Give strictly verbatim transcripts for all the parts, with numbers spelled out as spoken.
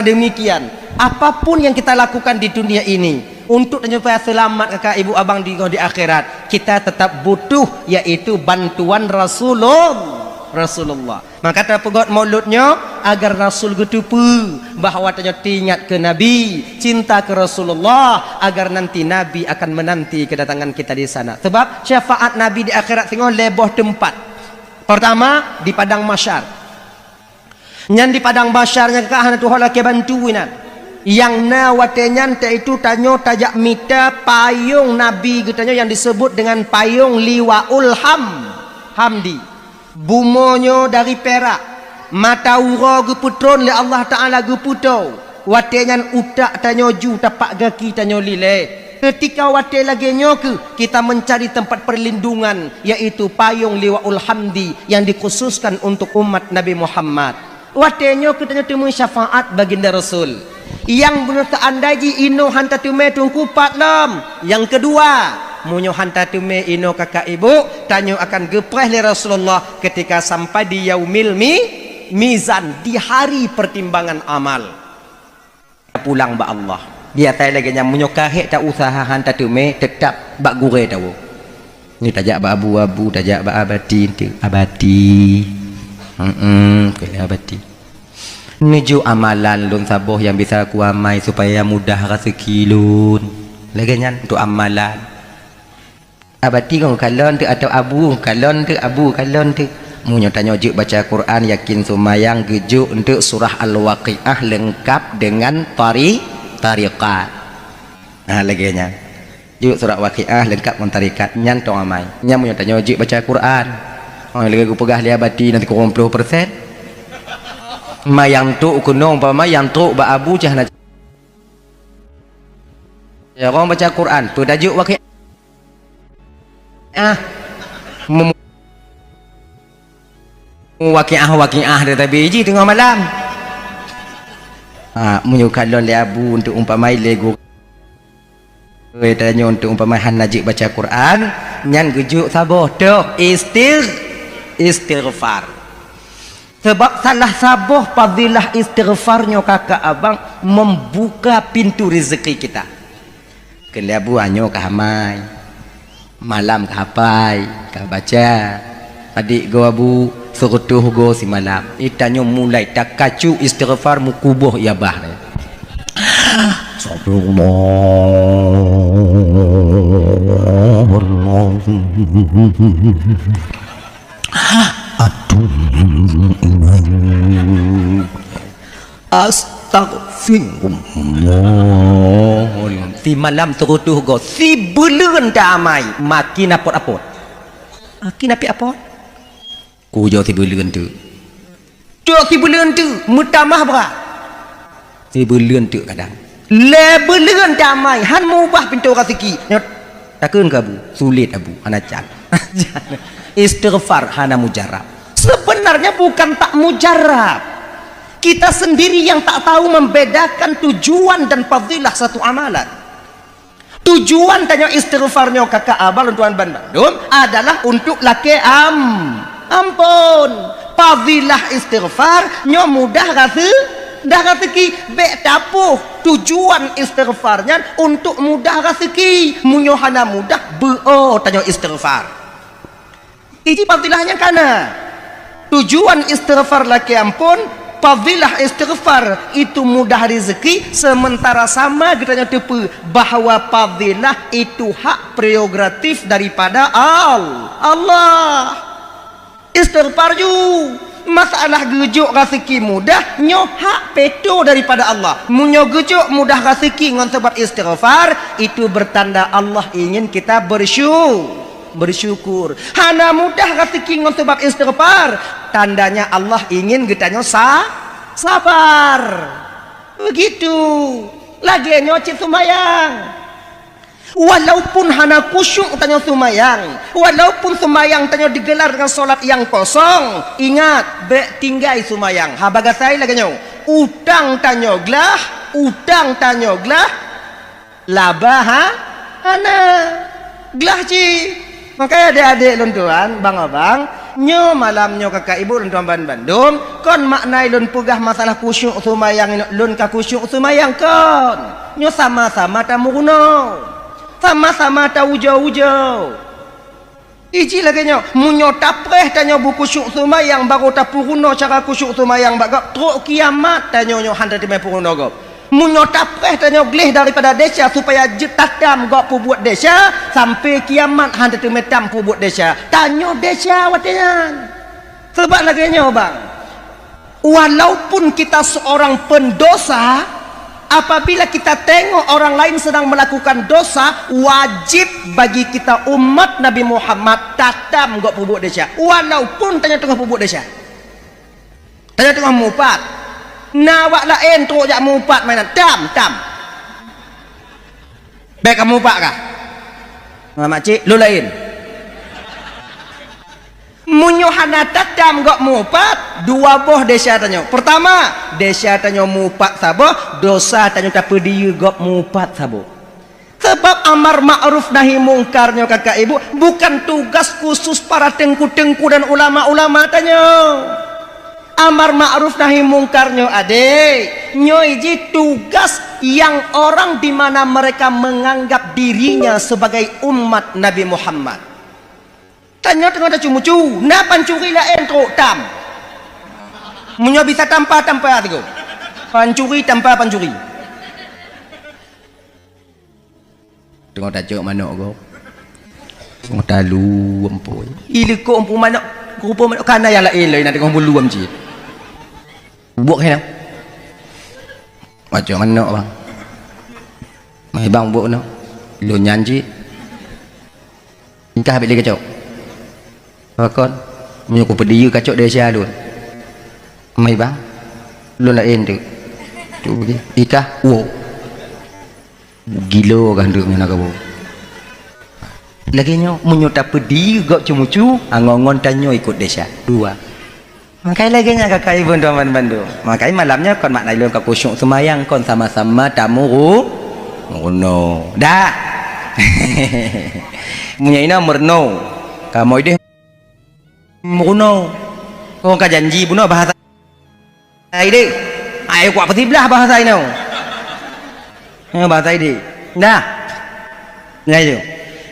Demikian, apapun yang kita lakukan di dunia ini, untuk supaya selamat kakak ibu abang di, di akhirat, kita tetap butuh, yaitu bantuan Rasulullah. Rasulullah. Maka tapeugot maulud nyoe agar Rasul geuteupeue bahwa tanyoe teuingat keu Nabi, cinta keu Rasulullah, agar nanti Nabi akan menanti kedatangan kita di sana. Sebab syafaat Nabi di akhirat singoh lhèe boh teumpat. Pertama, di padang mahsyar. Nyan di padang mahsyar nyan ka hana tuho lakèe bantu inan. Nyang na watèe nyan, yaitu tanyoe tajak mita payong Nabi geutanyoe nyang disebut dengan payong Liwaul Ham-, Hamdi. Bumoe nyoe dari pirak, mata uroe geupeutron lé Allah Taala geupeutoe. Watèe nyan utak tanyoe ju tapak gaki tanyoe lilée. Keutika watèe lagèe nyoe kheueh kita mencari tempat perlindungan, yaitu payong Liwaul Hamdi yang dikhususkan untuk umat Nabi Muhammad. Watèe nyoe kheueh tanyoe teumé syafaat baginda Rasul. Nyang beuneuh teuandai jih inoe han tateumé teungku pat lom. Nyang keudua, meunyoe han tateumé inoe kakak ibu, tanyoe akan geupreh lé Rasulullah keutika sampai di yaumil mi-, mizan, di hari pertimbangan amal. Pulang bak Allah. Biasa lagèe nyan, meunyoe ka hék ta-useuha han tateumé, teutap bak gurèe tawoe. Ni tajak bak abu-abu, tajak bak abati, tu abati. Hmm, keu abati. Neujok amalan lôn saboh nyang bisa kuamai supaya mudah raseuki lôn. Lagèe nyan untuk amalan. Abati ngon kalon teuk atau abu kalon teuk, abu kalon teuk. Meunyoe tanyoe jeuet baca Quran, yakin seumayang geujok untuk surah Al-Waqiah lengkap dengan tari-, tariqat. Nah, lagèe nyan. Jok surat Waqiah lengkap ngon tarikat nyan tong amai. Nyan meunyoe tanyoe jeuet baca Quran. Oh, lagèe geupeugah lé abati nanti kurang ploh persen. Ma nyang trok keunoe umpama nyang trok bak abu cah na. Ya, orang baca Quran, peudajok Waqiah. Ah. Mem- Waqiah-waqiah dia tabi ji teungoh malam. Ha, meunyoe kalon lé abu untuk umpamai lé gurèe tanyoe untuk umpamai hana jeuet baca Quran, nyan geujok saboh toh istigh-, istighfar. Sebab salah saboh fadilah istighfar nyoe kakak abang membuka pintu rezeki kita. Keu lé abu nyoe ka amai. Malam ka hafai, ka baca. Adik goe abu, seureutôh goe simalam. Itanyoe mulai takacu istighfar meukuboh ié bah. Astagfirullahaladzim. Aduh. Astagfirullah. Simalam seureutôh goe, sibuleuen ta amai, makin apot-apot. Makin apot-apot. Kujoe sibuleuen teuk. Cok sibuleuen teuk, meutamah brat. Sibuleuen teuk kadang. Lhèe buleuen ta amai, han meuubah pintoe raseuki. Nyoe, takheun keu abu, sulet abu, hana can. Istighfar hana mujarab. Sebenarnya bukan tak mujarab. Kita sendiri yang tak tahu membedakan tujuan dan fadilah satu amalan. Tujuan tanyoe istighfar nyoe kakak abang lôn tuan ban bandum adalah untuk lakèe am-, ampôn. Fadilah istighfar nyoe mudah raseu-, mudah raseuki. Bèk tapoh tujuan istighfar nyan untuk mudah raseuki. Meunyoe hana mudah, beuo tanyoe istighfar. Iji fadilah nyang kana. Tujuan istighfar lakèe ampôn, fadilah istighfar itu mudah rezeki, sementara sama geutanyoe teupeue bahwa fadilah itu hak prerogatif daripada Al-, Allah. Istighfar ju. Masalah geujok raseuki mudah, nyoe hak peutoe daripada Allah. Meunyoe geujok mudah raseuki ngon sabab istighfar, itu bertanda Allah ingin kita bersyu-, bersyukur. Hana mudah raseuki ngon sabab istighfar, tandanya Allah ingin geutanyoe sa-, sabar. Begitu. Lagèe nyoe cit seumayang. Walaupun hana khusyuk tanyoe seumayang, walaupun seumayang tanyoe digelar dengan solat nyang kosong, ingat, bèk tinggai seumayang. Haba gasai lagèe nyoe, utang tanyoe glah, utang tanyoe glah, laba ha-, hana. Glah cit. Makanya adék-adék lôn tuan, bang abang, Nyoe malam nyoe kakak ibu lôn tuan ban bandum, kon makna lôn peugah masalah khusyuk seumayang inong lôn ka khusyuk seumayang kon. Nyoe sama-sama tameurunoe. Sama-sama taujoe-ujoe. Iji lagée nyoe, meunyoe tapreh tanyoe beukhusyuk seumayang baru tapeurunoe cara khusyuk seumayang bak gob, trok kiamat tanyoe nyoe hana teumé peurunoe gob. Meunyoe tapreh tanyoe gleh daripada desya supaya jeuet tatam gob peubuet desya, sampai kiamat hana teumé tam peubuet desya. Tanyoe desya watée nyan. Sabab lagée nyoe bang, walaupun kita seorang pendosa, apabila kita tengok orang lain sedang melakukan dosa, wajib bagi kita umat Nabi Muhammad tatam gob peubuet desya. Walaupun tanyoe teungoh peubuet desya. Tanyoe teungoh mupat. Na awak laén trok jak mupat mainan. Tam, tam. Bék kamu upak kah? Makcik, lôn laén. Meunyoe hana tatam gob mupat, dua boh desya tanyoe. Pertama, desya tanyoe mupat saboh, dosa tanyoe tapeudiyeu gob mupat saboh. Sebab amar ma'ruf nahi mungkar nyoe kakak ibu bukan tugas khusus para teungku-teungku dan ulama-ulama tanyoe. Amar ma'ruf nahi mungkar nyoe adek, nyoe jih tugas yang orang di mana mereka menganggap dirinya sebagai umat Nabi Muhammad. Tanyoe teungoh tacu-mucu, na pancuri laén trok tam. Meunyoe bisa tampa-tampa sigoe. Pancuri tampa pancuri. Teungoh tacok manok gob. Teungoh talu ampoi. Ileuko ampoi manok, rupa manok kana nyang laén lom na teungoh bulu am cit. Bubuk kena. Macam manok bang. Mai bang bubuk no. Lôn nyan cit. Ingkah habéh lé kacok. Pakon, meunyoe kupeudiyeu kacok desya lôn. Mai bang, lôn laén teuk. Cuk bagi. Ikah, woe. Gilo kah ndeuek nyan kaboe. Lagée nyoe, meunyoe tapeudiyeu gob ceumucu, angon-ngon tanyoe ikot desya. Dua. Makai lagée nyan kakak ibu tuan ban bandum. Makai malam nyoe kon makna lôn ka khusyuk seumayang kon sama-sama tamuru-, muruno. Dah. Meunyoe inoe meuruno. Kamoe deh muruno. Kon ka janji bunoe bahasa ideh. Ai kuat peusiblah bahasa inoe. Ha, bahasa ideh. Dah. Nah itu.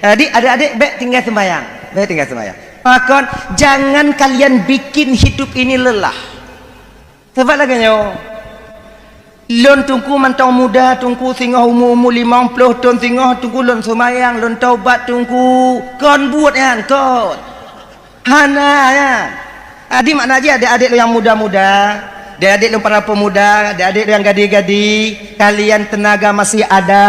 Jadi adik-adik bék tinggai seumayang. Bék tinggai seumayang. Pakon, jangan kalian bikin hidup ini lelah. Sabab lagée nyoe, lôn teungku mantong muda, teungku singoh umu-umu limong ploh thon singoh, teungku lôn seumayang, lôn taubat teungku, kon buet nyan, kon. Hana nyan. Jadi makna jih adik-adik lôn nyang muda-muda, adik-adik lôn para pemuda, adik-adik lôn nyang gadih-gadih, kalian tenaga masih ada,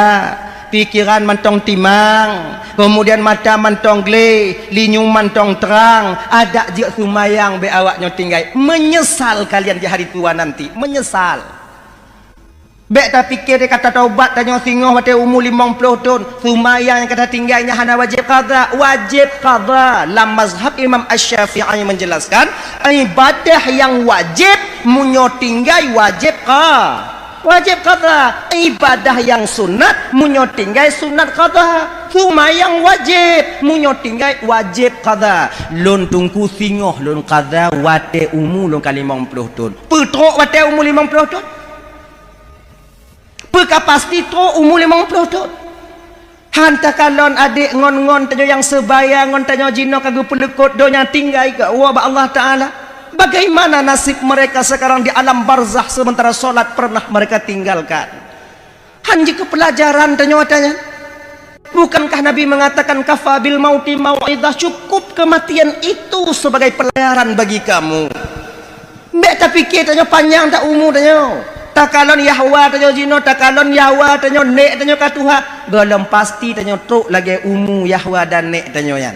pikiran mantong timang, kemudian mata mantong gleh, linyueng mantong trang, adak jeuet seumayang bék awak nyoe tinggai. Menyesal kalian di hari tua nanti, menyesal. Bék tapike deh ka tataubat tanyoe singoh watée umu limong ploh thon, seumayang nyang ka tatinggai nyan hana wajéb qadha, wajéb qadha. Lam mazhab Imam Asy-Syafi'i menjelaskan, ibadah yang wajéb meunyoe tinggai wajéb qa-, wajéb qadha. Ibadah yang sunat meunyoe tinggai sunat qadha. Seumayang wajéb meunyoe tinggai wajéb qadha. Lôn teungku singoh lôn qadha watée umu lôn ka limong ploh thon. Peutrok watée umu limong ploh thon. Peu ka pasti trok umu limong ploh thon. Han takalon adek ngon-ngon tanyoe nyang seubaya ngon tanyoe jinoe ka geupeuleukot donya tinggai keu Allah, bak Allah Taala. Bagaimana nasib mereka sekarang di alam barzakh sementara solat pernah mereka tinggalkan? Han jeuet keu peulajaran tanyoe ata nyan. Bukankah Nabi mengatakan, "Kafa bil mauti mau'izah," cukup kematian itu sebagai pelajaran bagi kamu. Bék tapike tanyoe panyang that umu tanyoe. Takalon yahwa tanyoe jinoe, takalon yahwa tanyoe, nék tanyoe ka tuha, gohlom pasti tanyoe trok lagée umu yahwa dan nék tanyoe nyan.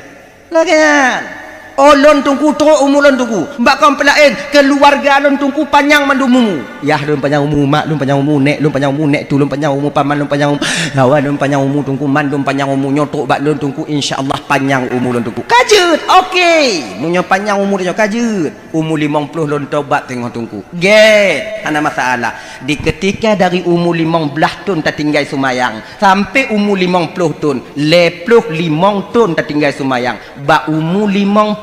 Lagée nyan. Oh, lôn teungku trok umu lôn teungku. Bak kaum peulaén, keuluwarga lôn teungku panyang mandum umu. Yah lôn panyang umu, mak lôn panyang umu, nék lôn panyang umu, nék tu lôn panyang umu, paman lôn panyang umu, yahwa lôn panyang umu teungku, mandum panyang umu nyoe trok bak lôn teungku, insya Allah panyang umu lôn teungku. Ka jeuet, oke. Meunyoe panyang umu tanyoe ka jeuet. Umu limong ploh lôn tobat teungoh teungku. Gét, hana masalah. Di keutika dari umu limong blaih thon tatinggai seumayang, sampai umu limong ploh thon, lhée ploh limong thon tatinggai seumayang. Bak umu limong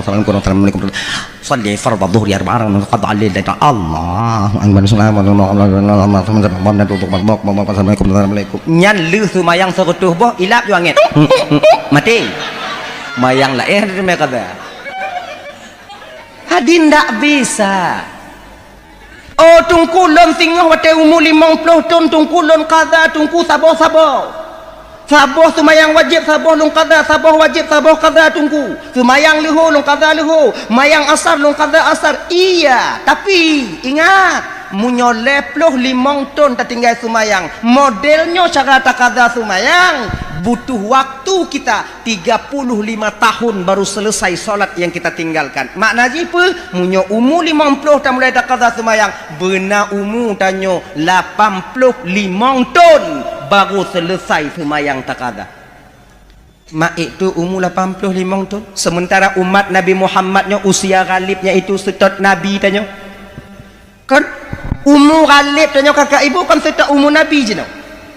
Assalamualaikum warahmatullahi wabarakatuh. Shalli fardhu dhuhri arba'an, qad alil, Allahu akbar. Assalamualaikum. Nyan lheueh seumayang seureutôh boh, ilap ju angén. Maté. Mayang laén, eh, ada qadha. Hadirin, ndak bisa. Oh, Teungku, lôn singoh watèe umu limong ploh thon, Teungku, lôn qadha, Teungku, saboh-saboh. Saboh seumayang wajéb, saboh lôn qadha, saboh wajéb, saboh qadha, Teungku. Seumayang leuhô lôn qadha leuhô, mayang asar lôn qadha asar. Iya, tapi ingat, meunyoe lhèe ploh limong thon tatinggai seumayang, model nyoe cara taqadha seumayang, butuh waktu kita tiga puluh lima tahun baru selesai salat yang kita tinggalkan. Makna jih peue? Meunyoe umu limong ploh tamulai taqadha seumayang, beuna umu tanyoe lapan ploh limong thon baru selesai seumayang taqadha. Mak itu umu lapan ploh limong thon, sementara umat Nabi Muhammad nyoe usia ghalibnya itu seutôt Nabi tanyoe. Kan? Umu ghalib tanyoe kakak ibu kan seutôt umu Nabi jinoe.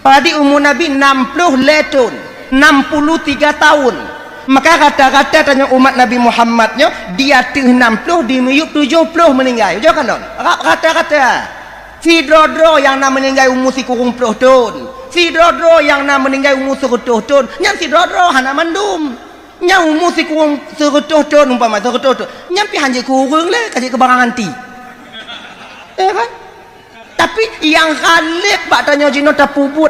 Padit umu Nabi enam puluh lhèe thon, enam puluh tiga tahun. Maka rata-rata tanyoe umat Nabi Muhammad nyoe di ateueh enam puluh, di miyueb tujoh ploh meuninggai. Ujoe kan lôn? Ra-, rata-rata. Sidroe-droe nyang na meuninggai umu sikureueng ploh thon. Sidroe-droe nyang na meuninggai umu seureutôh thon. Nyan sidroe-droe, hana mandum. Nyang umu sikureueng seureutôh thon umpama, seureutôh thon. Nyan pih hanjeuet keu ureueng lé, ka jeuet keu barang anti. Ya kan? Tapi nyang ghalib bak tanyoe jinoe tapeubuet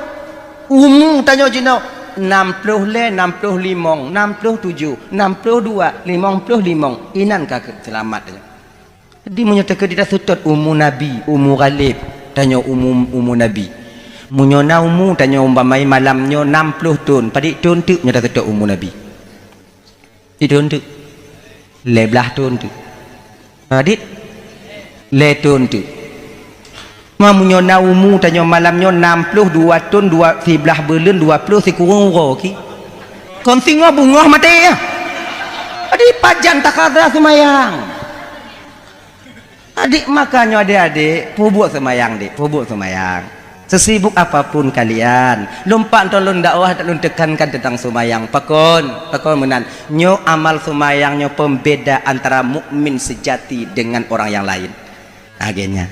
umu tanyoe jinoe enam ploh lhèe, enam ploh limong, enam ploh tujoh, enam ploh dua, limong ploh limong. Inan ka seulamat tanyoe. Jadi meunyoe teukeudi taseutôt umu Nabi, umu ghalib, tanyoe umu, umu Nabi. Meunyoe na umu tanyoe umpama malam nyoe enam ploh thon, padit thon teuk meunyoe taseutôt umu Nabi? Padit thon teuk? Lhèe blaih thon teuk. Padit? Lhèe thon teuk. Ma meunyoe na umu tanyoe malam nyoe enam ploh dua thon, dua, siblaih buleuen, dua ploh sikureueng uroe ki. Kon singoh beungoh maté ya. Jadi pajan taqadha seumayang. Adik, makanya adik-adik, peubuet seumayang, dik, peubuet seumayang. Sesibuk apapun kalian, lôn pat tolong dakwah, lôn tekankan tentang seumayang. Pakon, pakon meunan. Nyoe amal seumayang nyoe pembeda antara mukmin sejati dengan orang yang lain. Akhirnya,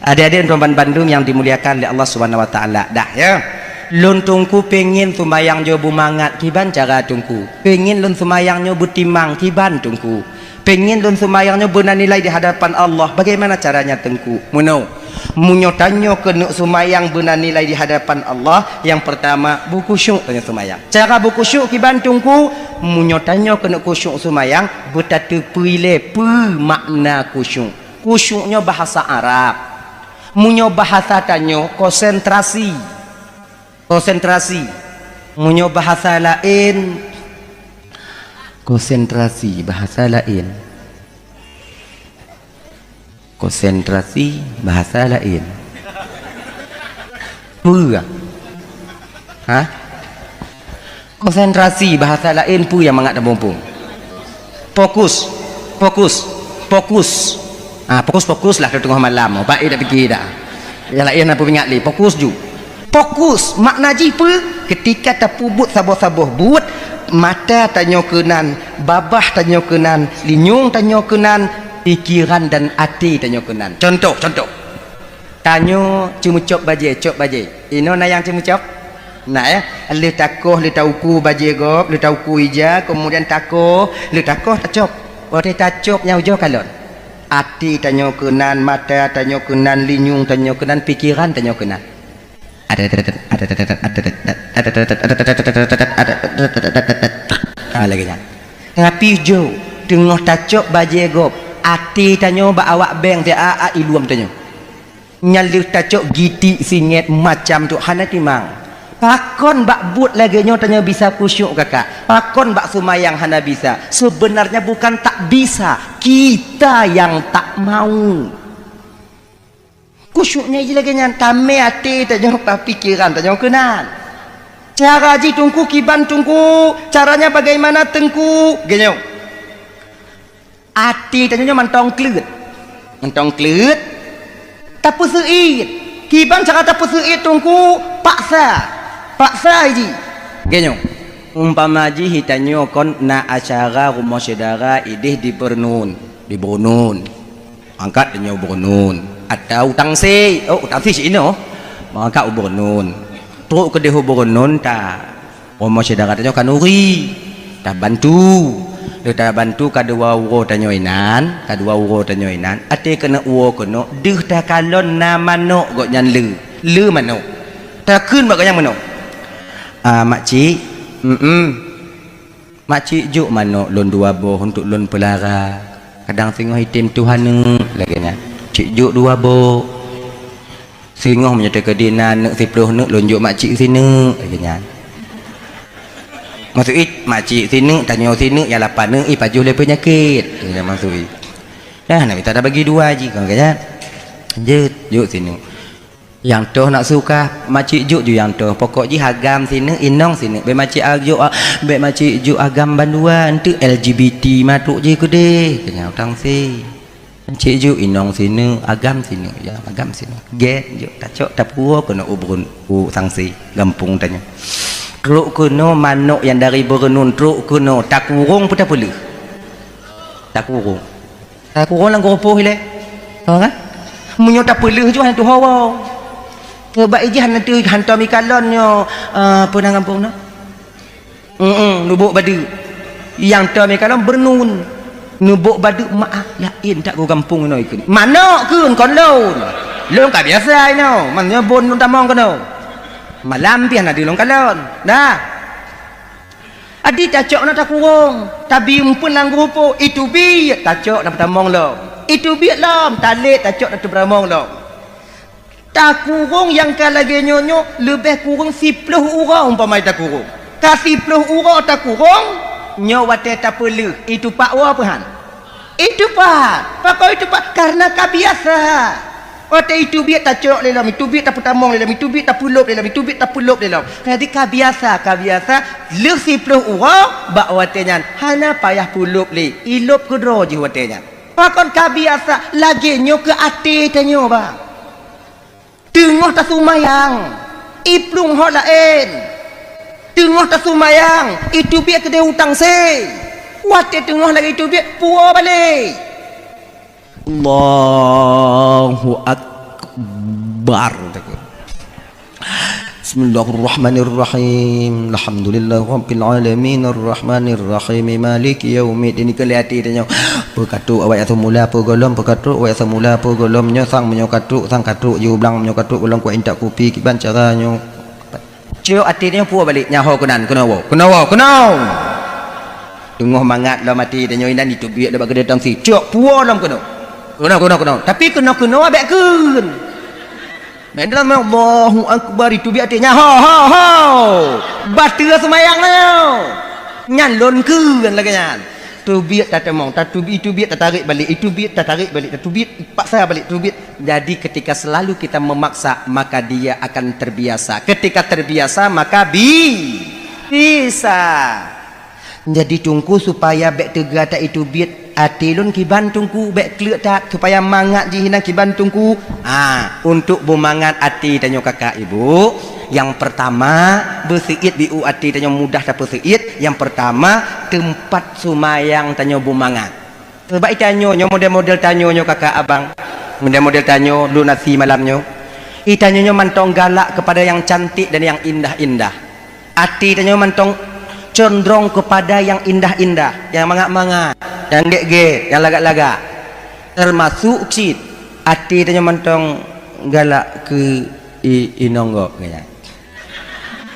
adik-adik dan bandum yang dimuliakan oleh Allah Subhanahu wa Taala, dah ya. Lôn Teungku pengen seumayang nyoe beumangat, kiban cara Teungku? Pengen lôn seumayang nyoe beutimang, kiban Teungku? Pengen lôn seumayang nyoe beuna nilai di hadapan Allah. Bagaimana caranya, Teungku? Meunoe, meunyoe tanyoe keuneuk seumayang beuna nilai di hadapan Allah, yang pertama, beukhusyuk tanyoe seumayang. Cara beukhusyuk kiban, Teungku? Meunyoe tanyoe keuneuk khusyuk seumayang, beutateupeue lé peue makna khusyuk. Khusyuk nyoe bahasa Arab. Meunyoe bahasa tanyoe, konsentrasi. Konsentrasi. Meunyoe bahasa laén, konsentrasi bahasa laén. Konsentrasi bahasa laén. Peue? Ha? Konsentrasi bahasa laén peue nyang mangat tamuphom? Fokus, fokus, fokus. Ah, fokus, fokus lah teungoh malam. Baik dak pike dak. Nyang laén na peuingat lé, fokus ju. Fokus, makna jih peue? Ketika tapeubuet saboh-saboh buet, mata tanyoe keunan, babah tanyoe keunan, linyueng tanyoe keunan, pikeran dan até tanyoe keunan. Contoh, contoh. Tanyoe ceumeucop bajée, cop bajée. Inoe na nyang ceumeucop? Na, ya? Lheueh takoh, lheueh tauku bajée gob, lheueh tauku ija, kemudian takoh, lheueh takoh tacop. Watée tacop nyan ujoe kalon. Até tanyoe keunan, mata tanyoe keunan, linyueng tanyoe keunan, pikeran tanyoe keunan. Ah, lagée nyan. Tapi jok, teungoh tacok bajée gob, até tanyoe bak awak beng teuh, a, a, iluem tanyoe. Nyan lheueh tacok gitik singét macam tu hana timang. Pakon bak buet lagée nyoe tanyoe bisa khusyuk, kakak? Pakon bak seumayang hana bisa? Sebenarnya bukan tak bisa, kita yang tak mau. Khusyuk nyan jih lagée nyan, tamé até tanyoe, pikeran tanyoe keunan. Cara jih Teungku kiban Teungku, caranya bagaimana Teungku? Geunyoe. Até tanyoe nyoe mantong kleuet. Mantong kleuet. Tapeuseuit. Kiban cara tapeuseuit Teungku, paksa. Paksa jih. Geunyoe. Umpama jih tanyoe kon na acara rumoh syedara idéh di Beureunon, di Beureunon. Angkat tanyoe u Beureunon. Atau u Tangse. Oh, u Tangse si inoe. Mangkat u Beureunon. Trok keudéh u Beureunon ta. Rumoh syedara tanyoe Kanuri. Tabantu. Lheueh tabantu ka dua uroe tanyoe inan, ka dua uroe tanyoe inan. Até keuneuk uroe keunoe deuh takalon na manok gobnyan le. Le manok. Takheun bak gobnyan meunoe. Ah, makcik. Mm-mm. Makcik jok manok lôn dua boh untuk lôn peulara. Kadang singoh item tuha neuk lagée nyan. Cik jok dua boh. Singoh meunyoe teukeudi na neuk siplôh neuk lôn jok makcik sineuk lagée nyan. Maksud ih makcik sineuk, tanyoe sineuk, nyang lapan neuk ih pajoh lé peunyakét. Lagée nyan maksud ih. Dah nak mita tabagi dua jih kon lagée nyan. Jeuet, jok sineuk. Nyang toh nak suka, makcik jok ju nyang toh. Pokok jih agam sineuk, inong sineuk. Bék makcik a-, jok a-, bék makcik jok agam bandua, enteuk L G B T ma trok jih keudeh. Keu nyan u Tangse. Makcik jok inong sineuk, agam sineuk. Ya, agam sineuk. Gét jok tacok tapuwoe keunoe u Beureunon, u Tangse, gampông tanyoe. Trok keunoe manok nyang dari Beureunon trok keunoe takurong peu tapeuleuh? Takurong. Takurong lam geurupoh ilée. Ho kan? Meunyoe tapeuleuh ju hana tuho woe. Keu bak ijih hana teu hantom ikalon nyoe, eh, peue nan gampông na? Heeh, neubôk badeuk. Nyang tom ikalon Beureunon. Neubôk badeuk maah laén tak geugampông inoe ikheun. Manok kheun kon lôn. Lôn ka biasa inoe, meunyoe bon lôn tamong keunoe. Malam pih hana deuh lôn kalon. Dah. Adi tacok na takurong, tabi umpeuen lam geurupoh, iteubiet tacok na peutamong lom. Iteubiet lom, talét tacok na teupeutamong lom. Takurong nyang ka lagée nyoe nyoe leubeh kureueng siplôh uroe umpama takurong. Ka siplôh uroe takurong, nyoe watée tapeuleuh, iteupak woe peuhan. Iteupak. Pakon iteupak? Karena ka biasa. Watée iteubiet tacok lé lom, iteubiet tapeutamong lé lom, iteubiet tapeulôb lé lom, iteubiet tapeulôb lé lom. Jadi ka biasa, ka biasa, lheueh siplôh uroe bak watée nyan hana payah peulôb lé, ilôb keudroe jih watée nyan. Pakon ka biasa, lagée nyoe keu até tanyoe, bah. Teungoh tasumayang, iplueng ho laén. Teungoh tasumayang, iteubiet keudeh u Tangse. Watée teungoh lagée iteubiet, puwoe balek. Allahu Akbar. Bismillahirrahmanirrahim. Alhamdulillahirabbil alamin, arrahmanirrahim, maliki yaumiddin. Keu lé até tanyoe. Peukatrok awak nyang seumula peue gohlom, peukatrok awak nyang seumula peue gohlom, nyoe sang meunyoe katrok, sang katrok jih u blang, meunyoe katrok gohlom kuat intat kupi, kiban cara nyoe. Cok até nyoe puwoe balek, nyan ho keunan, keunoe woe, keunoe woe, keunoe. Teungoh mangat lom até tanyoe inan iteubiet lé bak keudeh Tangse. Cok puwoe lom keunoe. Keunoe, keunoe, keunoe. Tapi keunoe-keunoe abék kheun. Meunan Allahu Akbar, iteubiet até nyan, ho, ho, ho. Bateue seumayang nyoe. Nyan lôn kheun lagée nyan. Teubiet tatamong, tatubi-, iteubiet tatarék balek, iteubiet tatarék balek, tatubiet paksa balek, teubiet. Jadi ketika selalu kita memaksa, maka dia akan terbiasa. Ketika terbiasa, maka bi-, bisa. Jadi Teungku, supaya bék teuga that iteubiet até lôn kiban Teungku, bék kleuet that, supaya mangat jih inan kiban Teungku. Ha, untuk beumangat até tanyoe kakak ibu, nyang pertama, beuseuit biu até tanyoe mudah tapeuseuit. Nyang pertama, teumpat seumayang tanyoe beumangat. Sabab itanyoe nyoe model-model tanyoe nyoe kakak abang, model-model tanyoe lôn asi malam nyoe. Itanyoe nyoe mantong galak kepada nyang cantik dan nyang indah-indah. Até tanyoe mantong condrong kepada nyang indah-indah, nyang mangat-mangat, nyang gét-gét, nyang lagak-lagak. Teumasok cit até tanyoe mantong galak keu i-, inong gob nyan.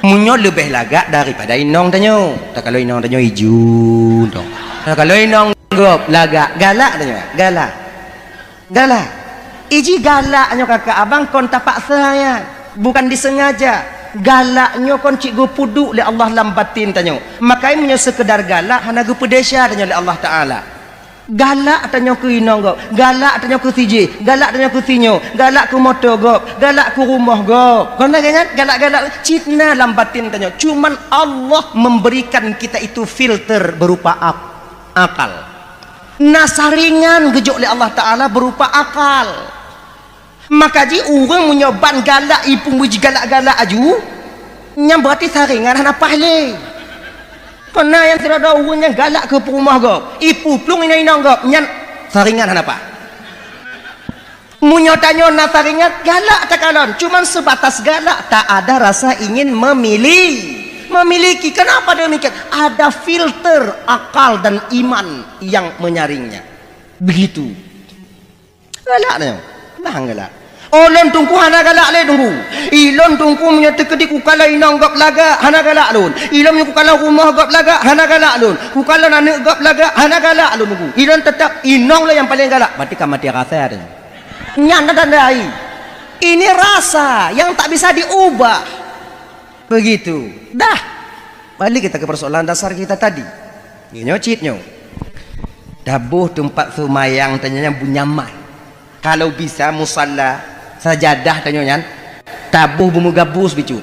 Meunyoe leubeh lagak daripada inong tanyoe, takalon inong tanyoe iju tong. Takalon inong gob lagak, galak tanyoe, galak. Galak. Iji galak nyoe kakak abang kon tapaksa nyan, bukan disengaja. Galak nyoe kon cit geupeuduek lé Allah lam batin tanyoe. Makanya meunyoe seukeudar galak hana geupeudesya tanyoe lé Allah Taala. Galak tanyoe keu inong gob, galak tanyoe keu sijih, galak tanyoe keu sinyoe, galak keu moto gob, galak keu rumoh gob. Kon lagée nyan, galak-galak cit na lam batin tanyoe. Cuman Allah memberikan kita itu filter berupa ak-, akal. Na saringan geujok lé Allah Taala berupa akal. Maka jih ureuëng meunyoe ban galak, ipeue meujigalak-galak aju, nyan berarti saringan hana paih lé. Kona nyang sidroe-droe ureuëng nyang galak keu peurumoh gob, ipeuplong inong-inong gob, nyan saringan hana paih. Meunyoe tanyoe na saringan, galak takalon, cuman sebatas galak, tak ada rasa ingin memilih. Memiliki. Kenapa demikian? Ada filter akal dan iman yang menyaringnya. Begitu. Galak nyoe. Nah, galak. Oh, lôn Teungku hana galak lé, Teungku. Ilôn Teungku meunyoe teukeudi kukalon inong gob lagak, hana galak lôn. Ilôn meunyoe kukalon rumoh gob lagak, hana galak lôn. Kukalon aneuëk gob lagak, hana galak lôn, Teungku. Ilôn teutap inong lôn nyang paleng galak. Berarti ka maté rasa teuh. Nyan na tanda ai. Ini rasa yang tak bisa diubah. Begitu. Dah. Balik kita ke persoalan dasar kita tadi. Nyoe cit nyoe. Taboh teumpat seumayang tanyoe nyang nyaman. Kalau bisa musala, sajadah tanyoe nyan, taboh beumeugabus bicut.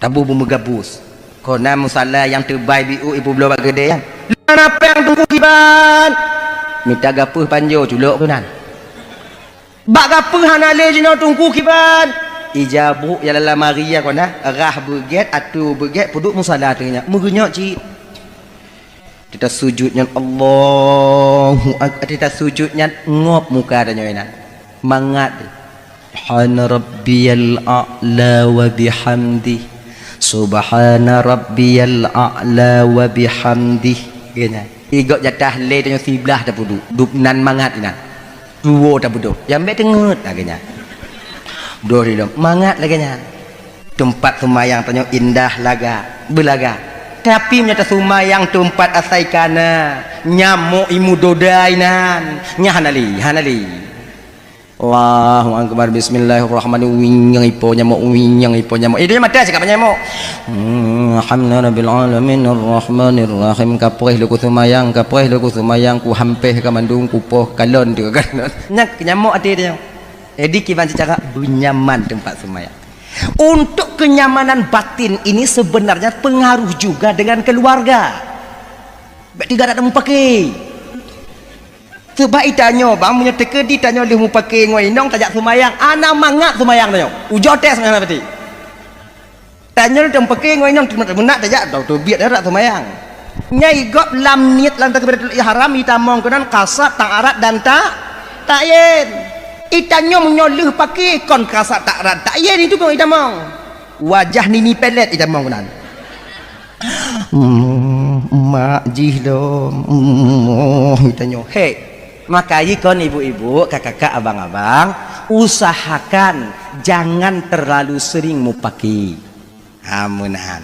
Taboh beumeugabus. Kona musala nyang teubai biu ibu bloe bak keudée nyan. Lôn apang Teungku kiban. Mita gapeuh panjoe culok keunan. Bak gapeuh hana lé jinoe Teungku kiban. Ija brok ya lam lamari ya kona, rhah beugét, atô beugét, peuduek musala teungoh nyan. Meugeunyoe cit. Teuta sujut nyan Allahu Ak-, teuta sujut nyan ngop muka tanyoe inan. Mangat. Subhana rabbiyal a'la wa bihamdi. Subhana rabbiyal a'la wa bihamdi. Geunya. Igok jatah lé tanyoe siblah tapeuduek. Dub nan mangat inan. Tuwo tabeudôh, nyang bék teungeut lagée nyan. Beudôh di lom, mangat lagée nyan. Teumpat seumayang tanyoe indah laga, beulaga. Tapi meunyoe taseumayang teumpat asai kana, nyamok imu dodai nan, nyan hana lé, hana lé. Allahu Akbar, bismillahirrahmanirrahim. Wing nyang ipo nyamok, wing nyang ipo nyamok. Eh, dia mata cakap nyamok. Hmm, alhamdulillahi rabbil alamin, arrahmanirrahim. Kapreh leuku seumayang, kapreh leuku seumayang, ku hampeh ka mandum, ku poh kalon teuka kalon. Nyan nyamok até dia. Jadi, kiban secara benyaman tempat sembahyang. Untuk kenyamanan batin ini sebenarnya pengaruh juga dengan keluarga. Baik tidak ada mupake. Sebab itanyoe bang, meunyoe teukeudi tanyoe lheueh mupake ngon inong tajak seumayang, hana mangat seumayang tanyoe. Ujoe teuh seumayang berarti. Tanyoe teumeuke ngon inong meunak tajak teubiet darat seumayang. Nyai gob lam niet lam takbiratul ihram itamong keunan kasat, ta'arat dan ta-, ta'yin. Itanyoe meunyoe lheueh pake kon kasat, ta'arat, ta'yin itu pun itamong. Wajah nini pelet itamong keunan. Hmm, mak jih lom. Hmm, oh, itanyoe. Hei, Maka jikon ibu-ibu, kakak-kakak, abang-abang, usahakan jangan terlalu sering mupaki. Ha, meunan.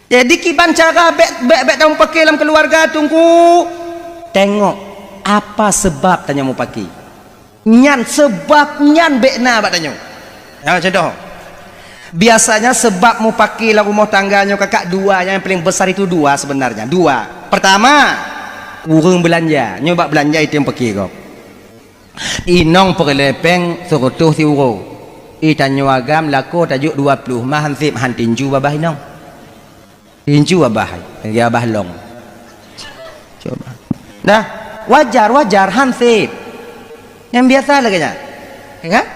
Jadi kiban cara bék, bék, bék tamupaki lam keluarga, Teungku. Tengok apa sebab tanyoe mupaki. Nyan sebab nyan bék na bak tanyoe. Ha, contoh. Biasanya sebab mupaki lam rumah tangga nyoe kakak dua, yang paling besar itu dua sebenarnya. Dua. Pertama, ureuëng beulanja. Nyoe bak beulanja itu nyang paki gob. Inong peureulée péng seureutôh siuroe. Itanyoe agam lakoe tajok dua ploh mah hanseb han tinju babah inong. Tinju abah, lagi abah long. Coba. Nah, wajar, wajar, hanseb. Nyang biasa lagée nyan. Ya kan?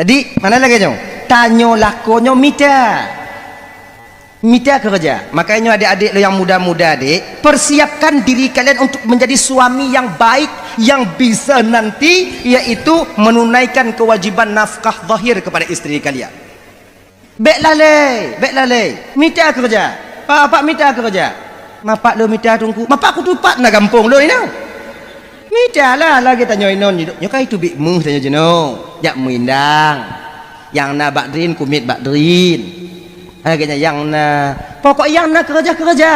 Jadi, mana lagée nyoe? Tanyoe lakoe nyoe mita. Mita keureuja. Makanya adik-adik lo yang muda-muda, Dik, persiapkan diri kalian untuk menjadi suami yang baik, yang bisa nanti, yaitu menunaikan kewajiban nafkah zahir kepada istri kalian. Bék lalée, bék lalée. Mita keureuja. Pak, pak mita keureuja. Mapak lôn mita, Teungku. Mapak kutupat na gampông lôn inoe. Mita lah lagée tanyoe inoe nyoe. Nyoe ka itu bit meuh tanyoe jinoe. Jak meuindang. Nyang na bak drin, kumiet bak drin. Lagée nyan nyang na. Pokok nyang na keureuja-keureuja.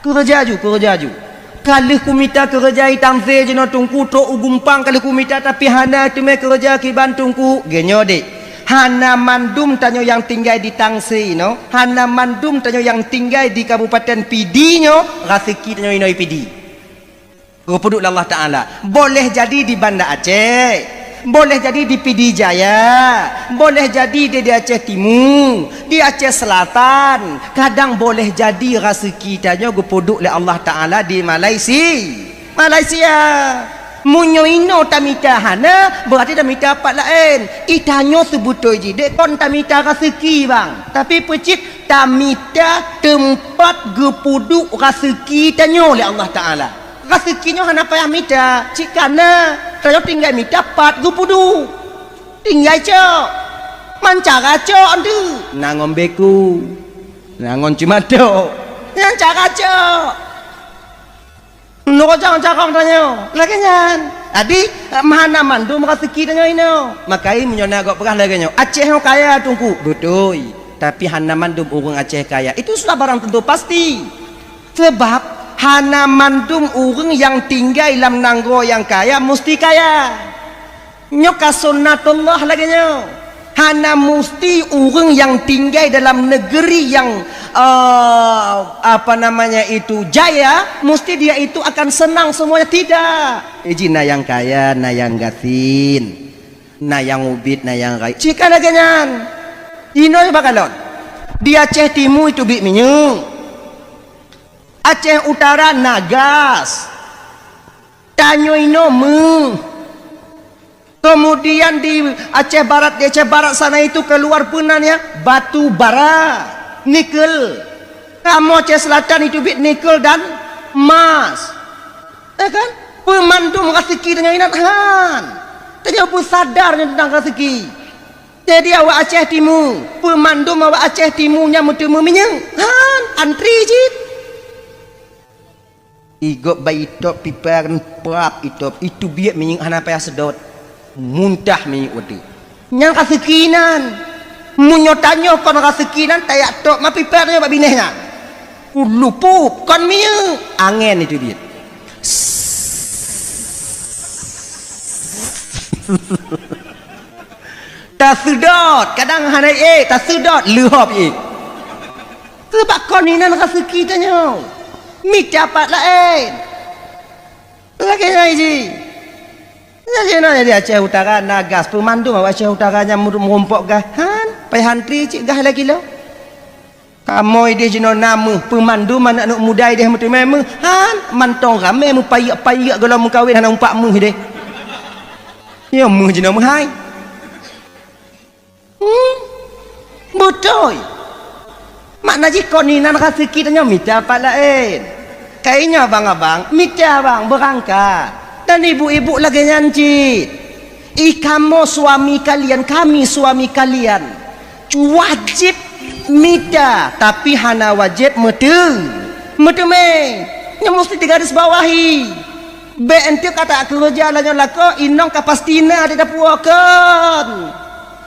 Keureuja ju, keureuja ju. Ka lheueh kumita keureuja itamsé jinoe Teungku, trok u gumpang ka lheueh kumita, tapi hana teumé keureuja kiban Teungku. Geunyoe dek, hana mandum tanyoe nyang tinggai di Tangsé inoe, hana mandum tanyoe nyang tinggai di Kabupaten Pidie nyoe, raseuki tanyoe inoe Pidie. Geupeuduek lé Allah Taala. Boleh jadi di Banda Aceh, boleh jadi di Pidie Jaya, boleh jadi di, di Aceh Timu, di Aceh Selatan. Kadang boleh jadi raseuki tanyoe geupeuduek lé Allah Taala di Malaysia. Malaysia. Meunyoe inoe tamita hana, berarti tamita pat laén. Ih, tanyoe seubeutôi jih dek kon tamita raseuki, bang. Tapi peucit tamita teumpat geupeuduek raseuki tanyoe lé Allah Taala. Raseuki nyoe hana payah mita, cit kana tanyoe tinggai mita pat geupeuduek. Tinggai cok. Mancara cok tu. Na ngon beku. Na ngon cimatok. Nyan cara cok. Nurujang carong tanyoe. Lagée nyan. Jadi, hana mandum raseuki tanyoe inoe. Makai meunyoe na gob peugah lagée nyoe, Aceh nyoe kaya, Teungku. Beutôi. Tapi hana mandum ureuëng Aceh kaya. Itu sudah barang tentu pasti. Sebab hana mandum ureuëng nyang tinggai lam nanggroe nyang kaya musti kaya. Nyoe ka sunnatullah lagée nyoe. Hana musti ureuëng nyang tinggai dalam negeri yang, eh, apa namanya itu, jaya, musti dia itu akan senang semuanya. Tidak. Iji na nyang kaya, na nyang gasien, na nyang ubit, na nyang rayeuk. Cika lagée nyan. Inoe bak kalon. Di Aceh Timu itu bit minyeuk. Aceh Utara na gas. Tanyoe inoe meuh. Kemudian di Aceh Barat, di Aceh Barat sana itu keluar peunan ya, batu bara, nikel. Kamoe Aceh Selatan itu bit nikel dan emas. Ya kan? Peumandum raseuki tanyoe inan han. Tanyoe peusadar nyoe teuntang raseuki. Jadi awak Aceh Timu, peumandum awak Aceh Timu nyan meuteumé minyeuk. Han, antri cit. Igop bak itop pipa kan prap itop, itu biet minyeuk hana payah seudot. Muntah minyeuk watée. Nyan raseuki nan. Meunyoe tanyoe kon raseuki nan, tajak top ma pipa tanyoe bak binéh nyan. Ulupup kon minyeuk, angén itu biet. Taseudot, kadang hana ék, taseudot, leuhop ék. Sebab kon inan raseuki tanyoe. Mita pat laén. Lagée nyan jih. Lagée nyan di Aceh Utara na gas, peumandum awak Aceh Utara nyang meurumpok gas. Han, payah antri cit gas lagée lo. Kamoe ideh jinoe na meuh, peumandum aneuëk-aneuëk muda ideh meuteumé meuh. Han, mantong ramé meupayek-payek gohlom meukawen hana umpak meuh ideh. Nyoe meuh jinoe meuhai. Hmm, beutôi. Makna jih kon inan raseuki tanyoe mita pat laén. Kayée nyoe abang-abang, mita abang beurangkat. Dan ibu-ibu lagée nyan cit. Ih kamoe suami kalian, kami suami kalian. Wajéb mita, tapi hana wajéb meuteu-, meuteumé. Nyoe musti digaris bawahi. Bék enteuk ka takeureuja lagée nyoe lakoe, inong ka pasti na di dapur kon.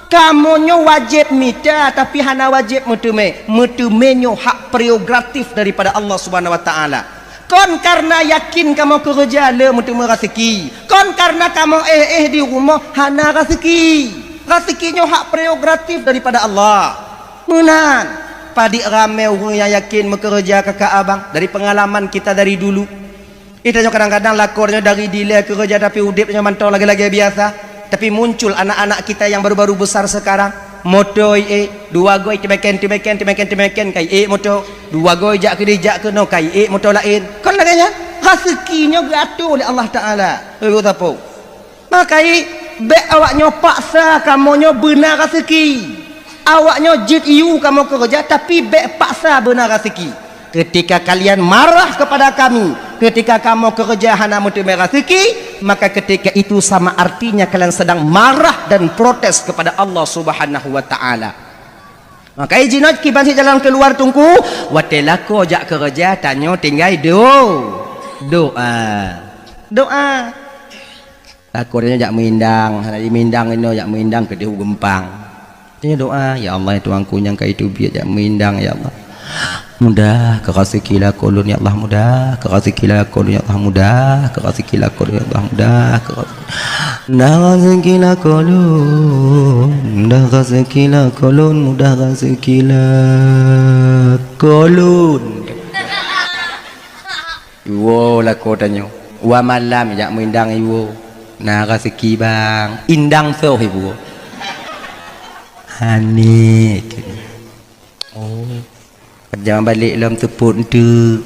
Kamoe nyoe wajéb mita, tapi hana wajéb meuteumé. Meuteumé nyoe hak prerogatif daripada Allah Subhanahu Wa Taala. Kon kareuna yakin kamoe keureuja le meuteumé raseuki. Kon kareuna kamoe éh-éh di rumoh hana raseuki. Raseuki nyoe hak prerogatif daripada Allah. Meunan, padit ramé ureuëng nyang yakin meukeureuja kakak abang dari pengalaman kita dari dulu. Ih, tanyoe kadang-kadang lakoe nyoe dari dilée keureuja tapi udeb nyoe mantong lagée-lagée biasa. Tapi muncul anak-anak kita yang baru-baru besar sekarang. Moto iék, dua goe teumeken, teumeken, teumeken, teumeken, ka iék moto. Dua goe jak keudeh, jak keunoe, ka iék moto laén. Kon lagée nyan, raseuki nyoe geuatur lé Allah Taala. Ibu sapo? Makai bék awak nyoe paksa kamoe nyoe beuna raseuki. Awak nyoe jeuet yue kamoe keureuja, tapi bék paksa beuna raseuki. Ketika kalian marah kepada kami, ketika kamoe keureuja hana meuteumé raseuki, maka ketika itu sama artinya kalian sedang marah dan protes kepada Allah Subhanahu wa Taala. Makai jinoe kiban sit jalan keuluwa Teungku, watée lakoe jak keureuja tanyoe tinggai do-, doa. Doa. Lakoe nyoe jak meuindang, hana jimeindang inoe jak meuindang keudeh u geumpang. Nyoe doa, "Ya Allah, ya Tuhanku nyang ka iteubiet jak meuindang, ya Allah. Mudah keu raseuki lakoe lôn, ya Allah, mudah keu raseuki lakoe lôn, ya Allah, mudah keu raseuki lakoe lôn, ya Allah, mudah keu raseuki, mudah raseuki lakoe lôn, mudah raseuki lakoe lôn, mudah raseuki lakoe lôn." Dua lakoe tanyoe. Wa malam jak meuindang iwoe. Na raseuki bang, indang soh iwoe. Hani. Oh. Jaman balek lom teupot enteuk.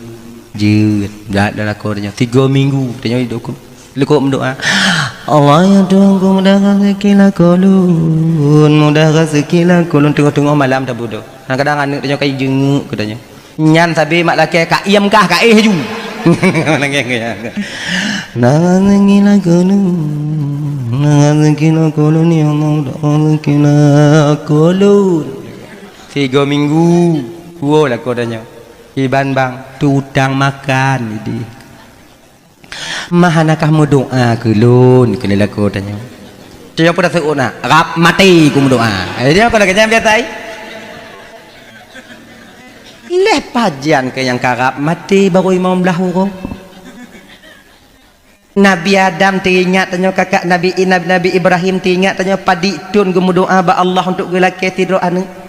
Jeuet, jak dah lakoe tanyoe. Tiga minggu tanyoe duduk lekuk meudoa. Allah ya Tuhanku, mudah raseuki lakoe lôn, mudah raseuki lakoe lôn. Teungoh-teungoh malam taboh doa. Kadang-kadang aneuk tanyoe ka jijeungeuk keu tanyoe. Nyan sabe mak lakée ka iem kah ka éh ju. Na raseuki lakoe lôn, na raseuki lakoe lôn, ya Allah, na raseuki lakoe lôn. Tiga minggu, dua lakoe tanyoe. Iban bang, tu utang makan idéh. Mah hana kah meudoa keu lôn, keu lôn lakoe tanyoe. Tanyoe peue taseuôt na, rab maté ku meudoa. Eh, dia kau lagée nyan biasa ai. Leh pajan keu nyang karab maté baru imam blah uroe. Nabi Adam teuingat tanyoe, kakak Nabi, Nabi, Nabi Ibrahim teuingat tanyoe, padit thon geumeudoa bak Allah untuk geulakée sidroe aneuk.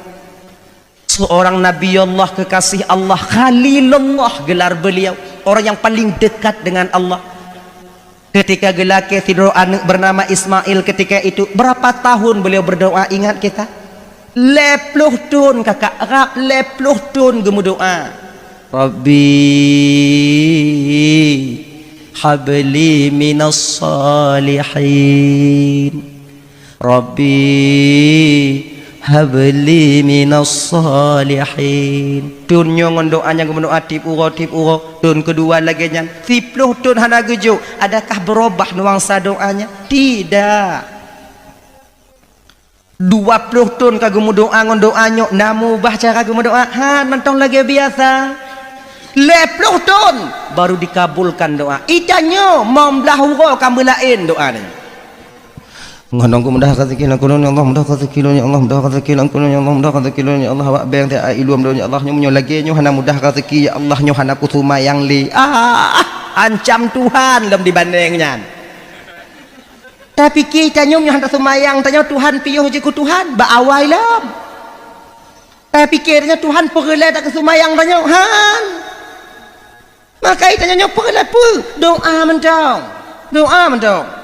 Seorang Nabi Allah, kekasih Allah, Khalilullah gelar beliau, orang yang paling dekat dengan Allah. Ketika geulakée sidroe aneuk bernama Ismail, ketika itu berapa tahun beliau berdoa, ingat kita? Lhée ploh thon, kakak, rab lhée ploh thon geumeudoa. Rabbi habli minas salihin. Rabbi habli minas salihin. Thon nyoe ngon doa nyang geumeudoa tiep uroe, tiep uroe. Thon keudua lagée nyan. Siploh thon hana geujok. Adakah berubah nuansa doanya? Tidak. Dua ploh thon ka geumeudoa ngon doa nyoe, na mubah cara geumeudoa? Han, mantong lagée biasa. Lhée ploh thon baru dikabulkan doa. Itanyoe mom blah uroe ka meulaén doa nyoe. Ngon ku mudah raseuki lakoe lôn, ya Allah, mudah raseuki lôn, ya Allah, mudah raseuki lakoe lôn, ya Allah, mudah raseuki lôn, ya Allah, awak beng teuh ai lom lôn, ya Allah, nyoe meunyoe lagée nyoe hana mudah raseuki, ya Allah, nyoe hana kuseumayang lé. Ah, ancam Tuhan lom dibandeng nyan. Tapike tanyoe nyoe hana seumayang, tanyoe Tuhan piôh jih keu Tuhan, bak awai lom. Tapike tanyoe Tuhan peureulée tak keu seumayang tanyoe, han. Maka tanyoe nyoe peureulée peue? Doa mantong. Doa mantong.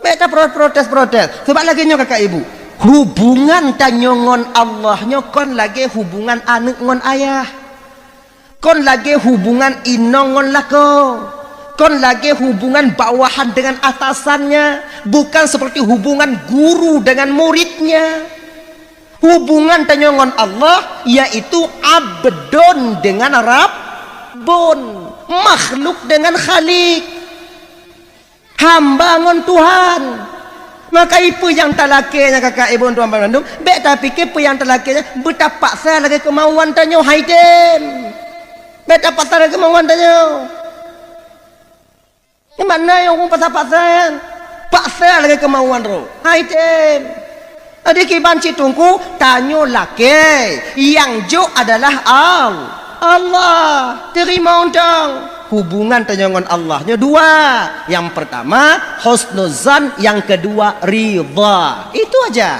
Bék taprotes-protes. Sebab lagée nyoe kakak ibu, hubungan tanyoe ngon Allah nyoe kon lagée hubungan aneuk ngon ayah. Kon lagée hubungan inong ngon lakoe. Kon lagée hubungan bawahan dengan atasannya, bukan seperti hubungan guru dengan muridnya. Hubungan tanyoe ngon Allah yaitu abdun dengan rabbun, makhluk dengan khalik. Hamba ngon Tuhan. Maka peue nyang talakée nyan kakak ibu tuan bandum, bék tapike peue nyang talakée nyan beutapaksa lagée keumauan tanyoe, hai tem. Bék tapaksa lagée keumauan tanyoe. Nyan makna nyang ureuëng paksa-paksa nyan. Paksa lagée keumauan droe, hai tem. Jadi kiban cit teungku, tanyoe lakée, nyang jok adalah Al-, Allah. Teurimong dong. Hubungan tanyoe ngon Allah nyoe dua. Nyang pertama husnuzan, nyang kedua ridha. Itu aja.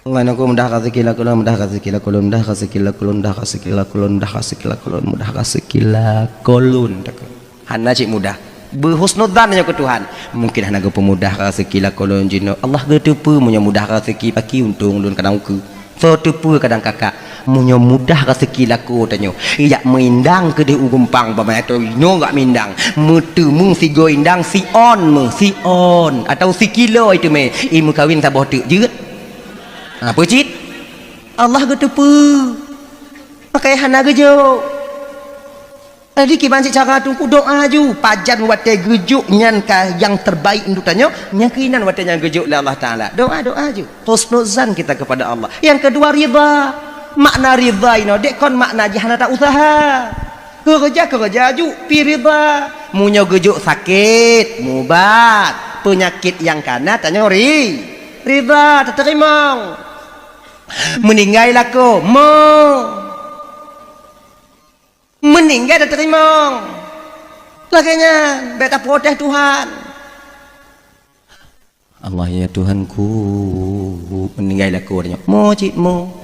Ngon aku mudah raseuki lakoe lôn, mudah raseuki lakoe lôn, mudah raseuki lakoe lôn, mudah raseuki lakoe lôn, mudah raseuki lakoe lôn, mudah raseuki lakoe lôn. Hana cit mudah. Beuhusnuzan nyoe keu Tuhan. Mungkin hana geupeumudah raseuki lakoe lôn jinoe. Allah geuteupeue meunyoe mudah raseuki, paki untông lôn kadang ukeue. Soe teupeue kadang kakak, meunyoe mudah raseuki lakoe tanyoe, jak meuindang keudeh u gumpang, bak mata inoe jak meuindang, meuteumé sigoe indang, si on meuh, si on, atawa sikilo iteumé, i meukawen saboh teuk jeuet. Ha, peue cit? Allah geuteupeue. Maka hana geujok. Jadi kiban cit cara teungku, doa ju. Pajan watée geujok nyan ka nyang terbaik untuk tanyoe, nyang keuinan watée nyan geujok lé Allah Taala. Doa, doa ju. Husnuzan kita kepada Allah. Nyang keudua ridha. Makna ridha inoe dek kon makna jih hana ta-useuha. Keureuja, keureuja ju pi ridha. Meunyoe geujok sakét, mubat. Peunyakét nyang kana tanyoe ri-, ridha, tateurimong. Meuninggai lakoe, mo. Meuninggai tateurimong. Lagée nyan, bék taprotes Tuhan. Allah ya Tuhanku, meuninggai lakoe tanyoe. Mo cit mo.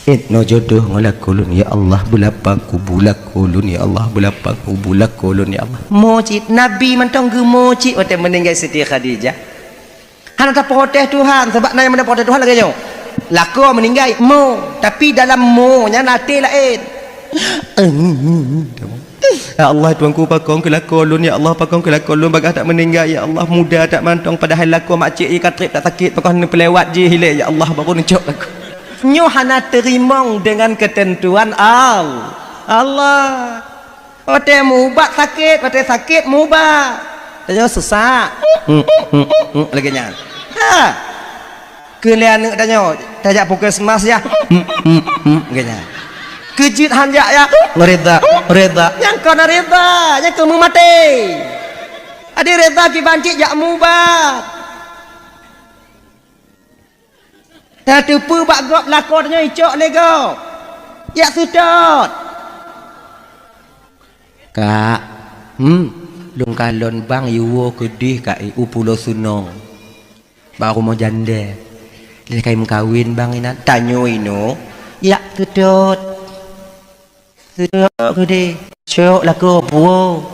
Ét, noe jodoh ngon lakoe lôn, ya Allah, beulapang kubu lakoe lôn, ya Allah, beulapang kubu lakoe lôn, ya Allah. Mo cit, Nabi mantong geumo cit watée meuninggai Siti Khadijah. Hana taprotes Tuhan, sabab na nyang meuprotes Tuhan lagée nyoe. Lakoe meuninggai, mo, tapi dalam mo nyan até laén. Ya Allah, Tuhanku, pakon keu lakoe lôn, ya Allah, pakon keu lakoe lôn, bagaih that meuninggai, ya Allah, muda that mantong, padahai lakoe makcik jih ka treb that sakét, pakon neupeulewat jih ilée, ya Allah, baru neucok lakoe. Nyoe hana teurimong deungon keuteuntuan Al-, Allah. Watée meuubat sakét, watée sakét meuubat. Tanyoe seusak. Lagée nyan. Ha. Keu lé aneuëk tanyoe, tajak puskesmas ya. Lagée nyan. Keujeuet hanjak ya. Reda, reda. Nyang kon reda, nyang kon meumaté. Adi reda kiban cit jak meuubat. Tateupeue bak gob lakoe tanyoe icok lé gob. Jak seutôt. Kak, hmm, lôn kalon bang yuwoe keudeh kak i u Pulo Sunong. Bak rumoh jandée. Lé kai meukawen bang inan. Tanyoe inoe, jak seutôt. Seutôt keudeh, cok lakoe puwoe.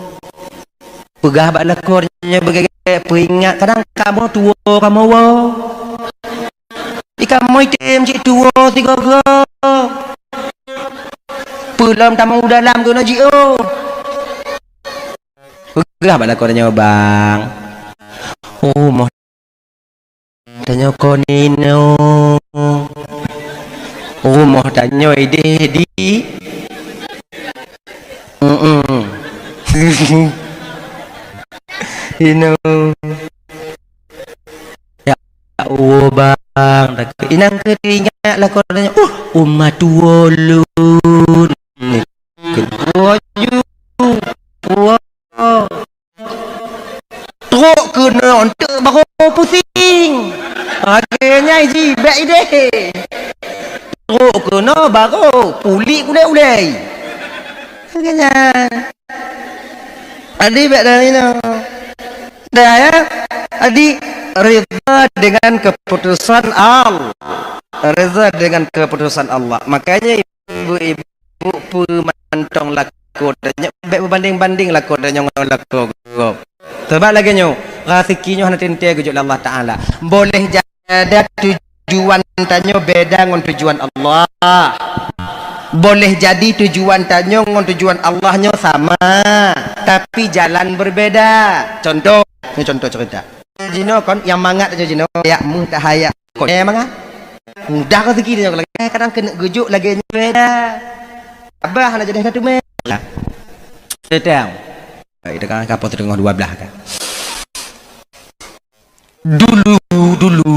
Peugah bak lakoe nyoe beugét-gét peuingat, kadang kamoe tuwoe kamoe woe. Di kamoe item cit tuwoe sigoe-goe. Peulom tamong u dalam keunoe jiôh. Peugah bak lakoe nyoe, bang. Oh, moh Tanyoe kon inoe. Rumoh tanyoe ideh di. Mm-mm. Inoe. Ya Allah, bang. Inong keu ingat lakoe tanyoe. Uh, uma tuwoe lôn. Keu tuwoe ju. Tuwoe. Trok keunoe eunteuk barô pusing. Lagée nyan jih bék ideh. Trok keunoe barô puléh ulée-ulée. Lagée nyan. Adi bék dari inoe. Dah ya. Adi rida dengan keputusan Allah. Rida dengan keputusan Allah. Makanya Ibu-ibu peue mantong lakoe tanyoe, bék beubandeng-bandeng lakoe tanyoe ngon lakoe gob. Sabab lagée nyoe, raseuki nyoe hana teuntée geujok lé Allah Taala. Boleh jadi tujuan tanyoe beda ngon tujuan Allah. Boleh jadi tujuan tanyoe ngon tujuan Allah nyoe sama, tapi jalan berbeda. Contoh, ni contoh cerita. Jinoe kon nyang mangat aja jinoe, yak meuh tahayak. Kon nyang mangat. Mudah rezeki dia lagi. Eh, kadang kena gejuk lagi nyoe dah. Abah hana jadi satu meh. Sedang. Baik, dengan kapal tengah dua belas kan. Dulu, dulu.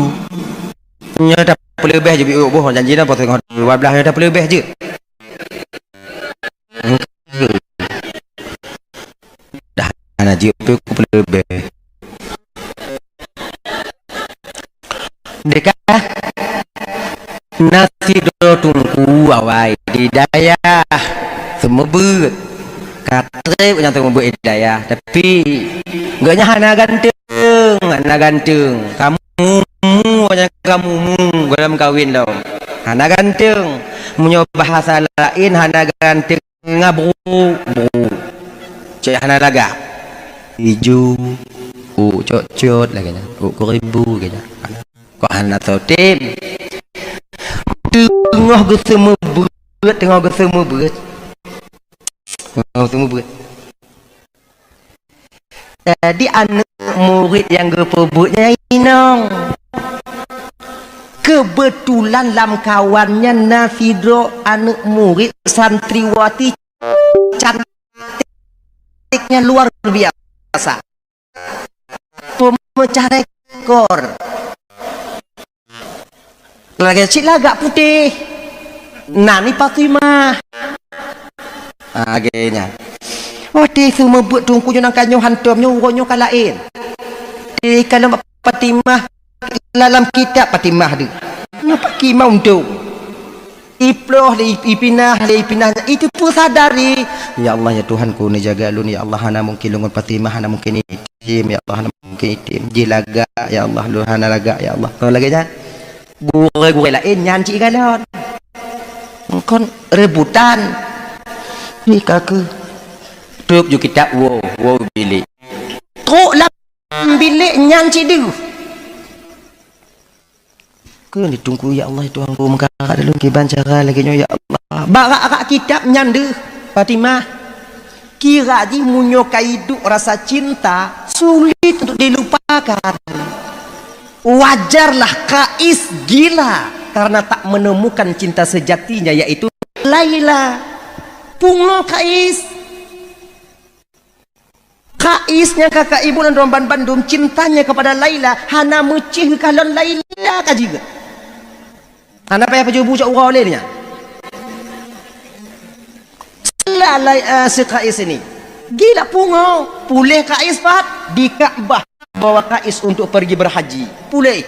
Nyata pelebeh je biuk boh janji dah potong dua belas nyata pelebeh je. Dah, hana jeuet pih ku peuleueh. Deka nasi droe teungku awai di dayah seumeubeuet. Ka treb nyang seumeubeuet di dayah, tapi gobnyan hana ganteng, hana ganteng. Kamu mu, nyang kamu mu, goh lom kawen lom. Hana ganteng. Meunyoe bahasa laén hana ganteng. Ngabru, bru. Cok hana lagak. Iju, u cot-cot lagée nyan. U kuribu lagée nyan. Kok hana sotem. Teungoh geuseumeubeuet, teungoh geuseumeubeuet. Teungoh geuseumeubeuet. Jadi, aneuëk murit nyang geupeubuet nyan inong. Keubeutulan lam kawan nyan na sidroe aneuëk murit santriwati cantiknya luar biasa. Peumeucah rekor. Lagée cit lagak putéh. Nan ni Fatimah. Ah, lagée nyan. Watée seumeubeuet teungku nyoe nang ka nyoe hantom nyoe uroe nyoe ka laén. Di kalon Fatimah lam kitab Fatimah deuh. Nyoe Fatimah untung. Iploh lé ipinah lé ipinah itu peusadari. Ya Allah, ya Tuhanku, neujaga lôn, ya Allah, hana mungkin lôn ngon Fatimah, hana mungkin item, ya Allah, hana mungkin item. Jih lagak, ya Allah, lôn hana lagak, ya Allah. Kalau lagée nyan, gurée-gurée laén nyan cit galon. Kon rebutan. Ni ka keuh. Tôb ju kitab woe, woe bilék. Trok lam bilék nyan cit deuh. Kheun di Teungku, "Ya Allah, Tuhanku, meukarat lôn kiban cara lagèe nyoe, ya Allah." Bak rak-rak kitab nyan deuh, Fatimah. Kira jih meunyoe ka iduek rasa cinta, sulit untuk dilupakan. Wajarlah Kais gila karena tak menemukan cinta sejatinya, yaitu Laila. Pungo Kais. Kais nyang ka kaibu lom bandum cintanya kepada Laila, hana meucih kalon Laila ka jeuet. Hana payah pajoh bu cok uroe lé nyan. Sila Lai-, eh, si Kais ini. Gila pungo, puléh Kais pat di Ka'bah bawa Kais untuk pergi berhaji. Puléh.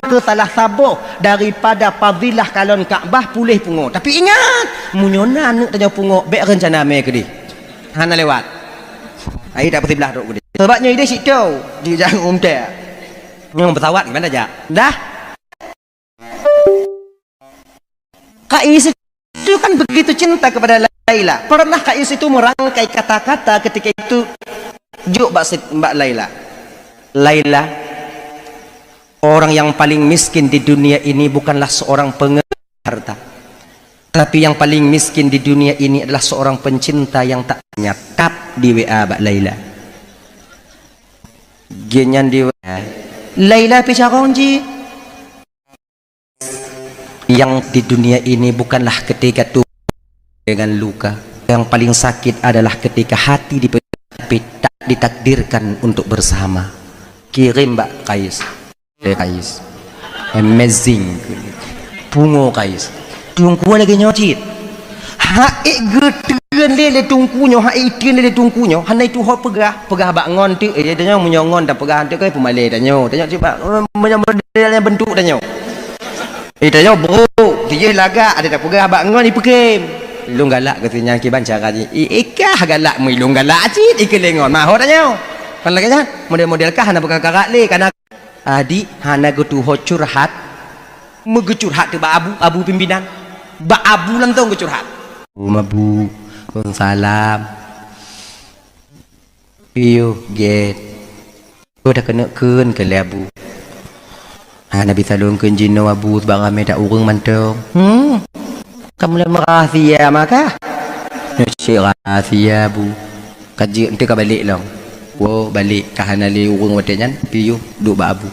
Ke salah saboh daripada fadilah kalon Ka'bah puléh pungo. Tapi ingat, meunyoe na aneuk tanyoe pungo, bèk reuncana mé keudeh. Hana lewat. Ai tak beusiblah trok keudeh. Sebab nyoe ideh situ, di jangan umtè. Nyang pesawat gimana jak? Dah. Kais itu kan begitu cinta kepada Laila. Pernah Kais itu merangkai kata-kata ketika itu, jok bak si-, bak Laila. Laila, orang yang paling miskin di dunia ini bukanlah seorang pengemis harta. Tapi yang paling miskin di dunia ini adalah seorang pencinta yang tak nyatap di W A bak Laila. Geuh nyan di W A. Laila pi carông jih. Yang di dunia ini bukanlah ketika tubuh dengan luka. Yang paling sakit adalah ketika hati dipe-, tapi tak ditakdirkan untuk bersama. Kirim bak Kais. Eh, Kais. Amazing. Pungo Kais. Teungku lagèe nyoe cit. Hak ék geutreun lé, lé teungku nyoe, hak ék teun lé, lé teungku nyoe, hana itu ho peugah, peugah bak ngon teuk, eh, tanyoe meunyoe ngon tapeugah teuk, eh, peumalèe tanyoe. Tanyoe cit bak, eh, meunyoe model nyang bentuk tanyoe. Eh, tanyoe brok, tijih lagak, ada tapeugah bak ngon, ipeukém. Ilôn galak keu si nyan kiban cara jih. I, ikah galak, meu ilôn galak cit, ikeu lé ngon. Maho tanyoe. Kan lagèe nyan, model-model kah hana peugah karak lé, kana Adik hana geutuho curhat, meugeucurhat teuk bak abu, abu pimpinan. Bak abu lantong geucurhat. Assalamualaikum abu. Waalaikumsalam. Piôh gét. Oh, dah keuneuk kheun keu lé abu. Hana bisa lôn kheun jinoe abu, sabab ramé that ureueng mantong. Hmm. Kamoe lé meurahsia maka? Nyoe cit rahsia abu. Ka jeuet, enteuk ka balek lom. Woe, balek, ka hana lé ureueng watèe nyan, piôh duek bak abu.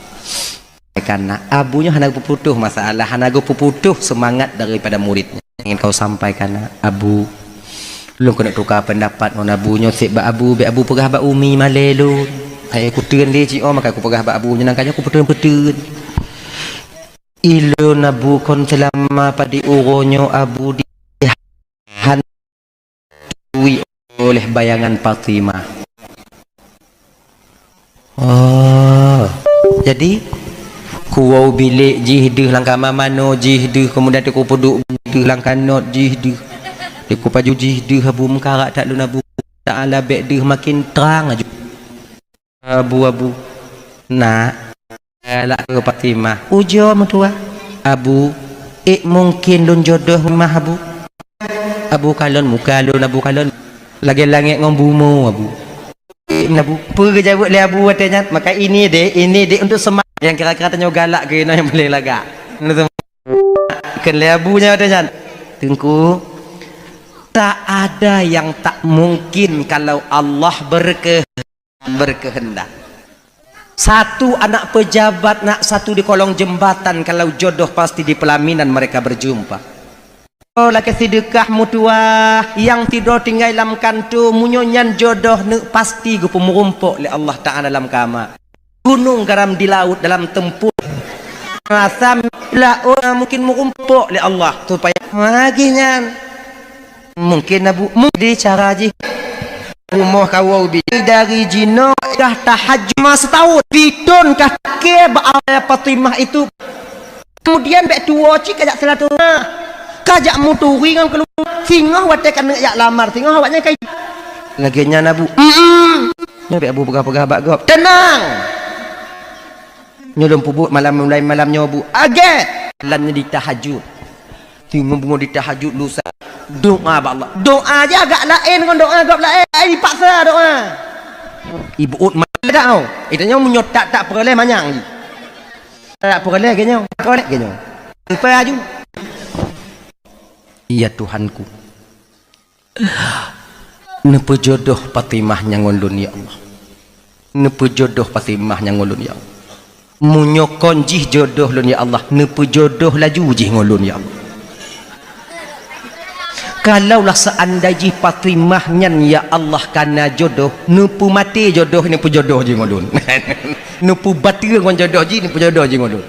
Karena abu nyoe hana geupeuputoh masalah, hana geupeuputoh seumangat daripada murid nyan. Ingin kau sampaikan, abu. Lôn keuneuk tuka peundapat ngon abu nyoe, seb bak abu, bèk abu peugah bak umi malèe lôn. Hai kuteun lé cit, oh, maka kupeugah bak abu nyoe, nangka nyoe kupeuteun-peuteun. Ilôn abu kon seulama padum uroe nyoe abu di han tui oleh bayangan Fatimah. Oh, jadi kuwoe bilék jih deuh lam kama manoe jih deuh, kemudian teukupeuduek deuh lam kanot jih deuh, teukupaju jih deuh abu meukarat that lôn abu. Taala bèk deuh makin trang aju. Abu, abu. Nak, galak keu Fatimah. Ujoe meutuah. Abu, ék mungken lôn jodoh mah abu. Abu kalon muka lôn, abu kalon lagèe langèt ngon bumoe abu. Ék meunan abu. Peue geujaweueb lé abu watèe nyan? Maka ini dek, ini dek untuk semak. Nyang kira-kira tanyoe galak keu inoe nyang paléng lagak. Kheun lé abu nyan watèe nyan. Teungku, tak ada yang tak mungkin kalau Allah berke-, berkehendak. Satu anak pejabat, nak satu di kolong jembatan, kalau jodoh pasti di pelaminan mereka berjumpa. Oh, lakèe seudeukah meutuah, nyang sidroe tinggai lam kantô, meunyoe nyan jodoh neuk pasti geupeumeurumpok lé Allah Taala lam kama. Gunong garam di laôt dalam teumpoh. Asam laôt mungkin meurumpok lé Allah supaya lagèe nyan. Mungkin abu, mungkin cara jih. Rumoh kawoe bi dari jinoe kah tahajud ma setahun. Piton kah ke ba Fatimah itu. Kemudian bèk tuwoe cit kajak silaturahmi. Kajak muturi ngon keuluwarga. Singoh watèe keuneuk jak lamar, singoh awaknyan kai. Lagèe nyan abu. Mm-mm. Nyoe bèk abu peugah-peugah bak gob. Teunang. Nyoe lôn peubuet malam, mulai malam nyoe abu. Agèe. Lam nyoe di tahajud. Teungoh beungoh di tahajud lusa. Doa bak Allah. Doa aja agak laén ngon doa gob laén. Ai dipaksa doa. Ibu ut madah tau. Itu nyoe meunyoe tak, tak peureulée manyang jih. Tak peureulée geuh nyoe. Tak peureulée geuh nyoe. Lupa aju. Ya Tuhanku. Neupeujodoh Fatimah nyang ngon lôn ya Allah. Neupeujodoh Fatimah nyang ngon lôn ya Allah. Meunyoe kon jih jodoh lôn ya Allah, neupeujodoh laju jih ngon lôn ya Allah. Kalaulah seandai jih Fatimah nyan ya Allah kana jodoh, neupeumaté jodoh, neupeujodoh jih ngon lôn. Neupeubateue ngon jodoh jih, neupeujodoh jih ngon lôn.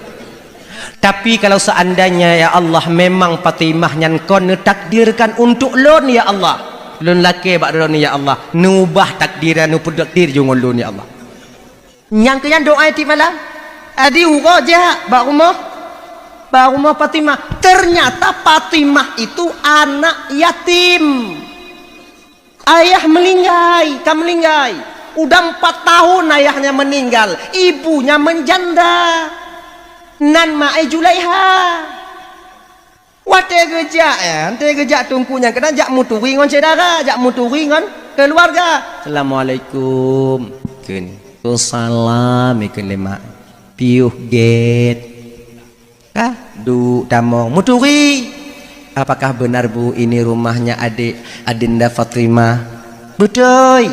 Tapi kalau seandainya ya Allah memang Fatimah nyan kon neutakdirkan untuk lôn ya Allah, lôn lakée bak droeneuh ya Allah, neuubah takdir, neupeutakdir jih ngon lôn ya Allah. Nyang keu nyan doa tiep malam. Adi uroe jak bak rumoh, bak rumoh Fatimah. Ternyata Fatimah itu anak yatim. Ayah meuninggai, ka meuninggai. Udah empat tahun ayahnya meninggal, ibunya menjanda. Nan ma ai Julaiha. Watée geujak, ya, watée geujak teungku nyan keunan jak meuturi ngon syedara, jak meuturi ngon keuluwarga. "Assalamualaikum." Kheun. "Waalaikumsalam," ikheun lé mak. "Piôh gét." Ka, duek tamong, meuturi. "Apakah benar, Bu, ini rumahnya adik Adinda Fatimah?" "Beutôi."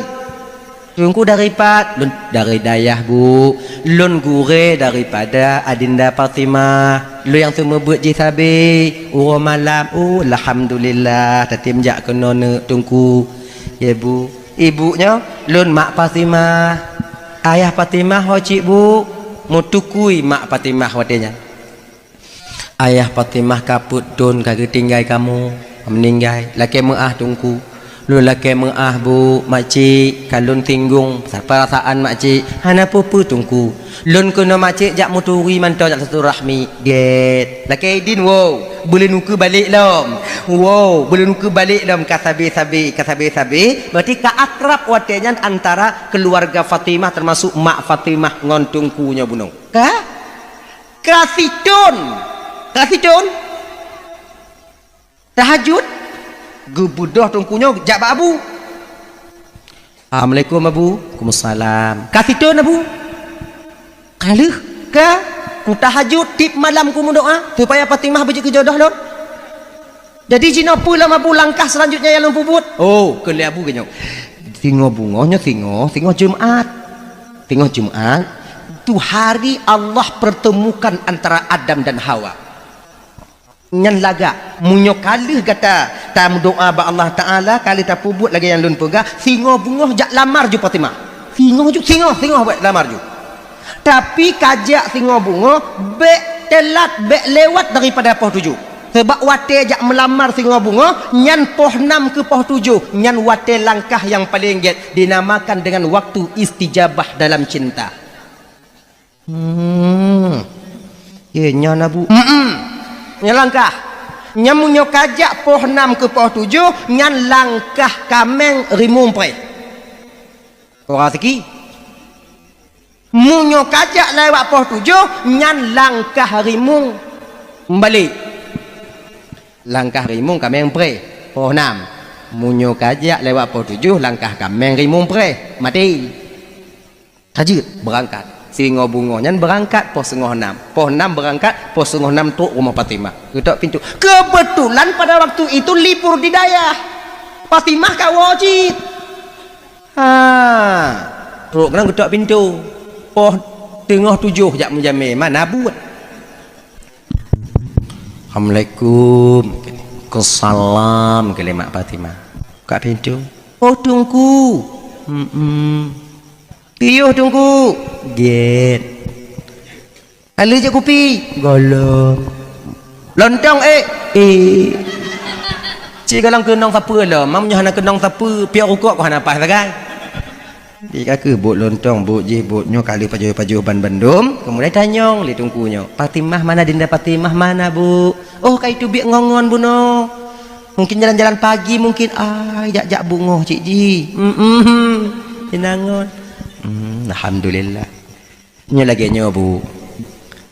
"Teungku dari pat?" "Lôn dari dayah, Bu. Lôn gurée daripada Adinda Fatimah. Lôn nyang seumeubeuet jih sabe uroe malam." "Oh, alhamdulillah, tatem jak keunoe neuk, Teungku." "Ya, Bu." "Ibu nyoe?" "Lôn mak Fatimah." "Ayah Fatimah ho cit, Bu?" Meutukui mak Fatimah watée nyan. "Ayah Fatimah ka peuet thon ka geutinggai kamoe, meuninggai. Lakée meuáh, Teungku." "Lôn lakée meuáh, Bu, makcik, ka lôn singgong perasaan makcik." "Hana peue-peue, Teungku. Lôn keunoe makcik jak meuturi mantong jak silaturahmi." "Gét." "Lakée idin, woe, beuleunukeue balek lom." "Woe, beuleunukeue balek lom, ka sabe-sabe, ka sabe-sabe." Berarti ka akrab watée nyan antara keuluwarga Fatimah, teumasok mak Fatimah ngon Teungku nyoe bunoe. Ka? Ka sithon. Ka sithon. Tahajud. Geubeudôh Teungku nyoe jak bak Abu. "Assalamualaikum, Abu." "Waalaikumsalam." "Ka sithon, Abu?" "Ka lheueh." "Ka. Kutahajud tiep malam kumeudoá supaya Fatimah beujeuet keu jodoh lôn." "Jadi jinoe peue lom, Abu, langkah seulanjutnya nyang lôn peubuet?" "Oh," kheun lé Abu geuh nyoe. Singoh beungoh nyoe singoh, singoh Jumat. Singoh Jumat, tu hari Allah pertemukan antara Adam dan Hawa. Nyan lagak, meunyoe ka lheueh gata tameudoá bak Allah Taala, ka lheueh tapeubuet lagée nyang lôn peugah, singoh beungoh jak lamar ju Fatimah. Singoh ju, singoh, singoh bak lamar ju. Tapi ka jak singoh beungoh, bék teulat, bék lewat daripada poh tujoh. Sabab watée jak meulamar singoh beungoh, nyan poh nam keu poh tujoh, nyan watée langkah nyang paleng gét, dinamakan dengan waktu istijabah dalam cinta. Hmm. Ye, nyan Abu. Mm-mm. Nyan langkah. Nyan meunyoe ka jak poh nam keu poh tujoh, nyan langkah kaméng rimueng preh. Ora siki. Meunyoe ka jak lewat poh tujoh, nyan langkah rimueng meubalek. Langkah rimueng kaméng preh, poh nam. Meunyoe ka jak lewat poh tujoh, langkah kaméng rimueng preh, maté. Ka jeuet beurangkat. Singoh beungoh nyan beurangkat poh singoh nam. Poh nam beurangkat, poh singoh nam trok rumoh Fatimah. Geutok pintoe. Keubeutulan pada waktu itu libur di dayah. Fatimah ka woe cit. Ha. Trok keunan geutok pintoe. Poh teungoh tujoh jak meujamé, mana buet. "Assalamualaikum." "Waalaikumsalam," kheun lé mak Fatimah. Buka pintoe. "Oh, Teungku." "Mm-mm." "Piôh, Teungku." "Gét." "Ka lheueh jép kupi?" "Gohlom." "Lontong, ék?" "Ék." "Cit gohlom keunong sapeue lom, meunyoe hana keunong sapeue, piôh rukok kok hana paih sagai." Di ka kheueh buet lontong, buet jih, buet nyoe, ka lheueh pajoh-pajoh ban bandum, keumudian tanyong lé Teungku nyoe, "Fatimah mana, Dinda Fatimah mana, Bu?" "Oh, ka iteubiet ngon-ngon bunoe. Mungkin jalan-jalan pagi mungkin, ai, jak-jak beungoh cit jih." "Mm-mm, inong ngon." "Hmm, alhamdulillah." Nyoe lagée nyoe, Bu.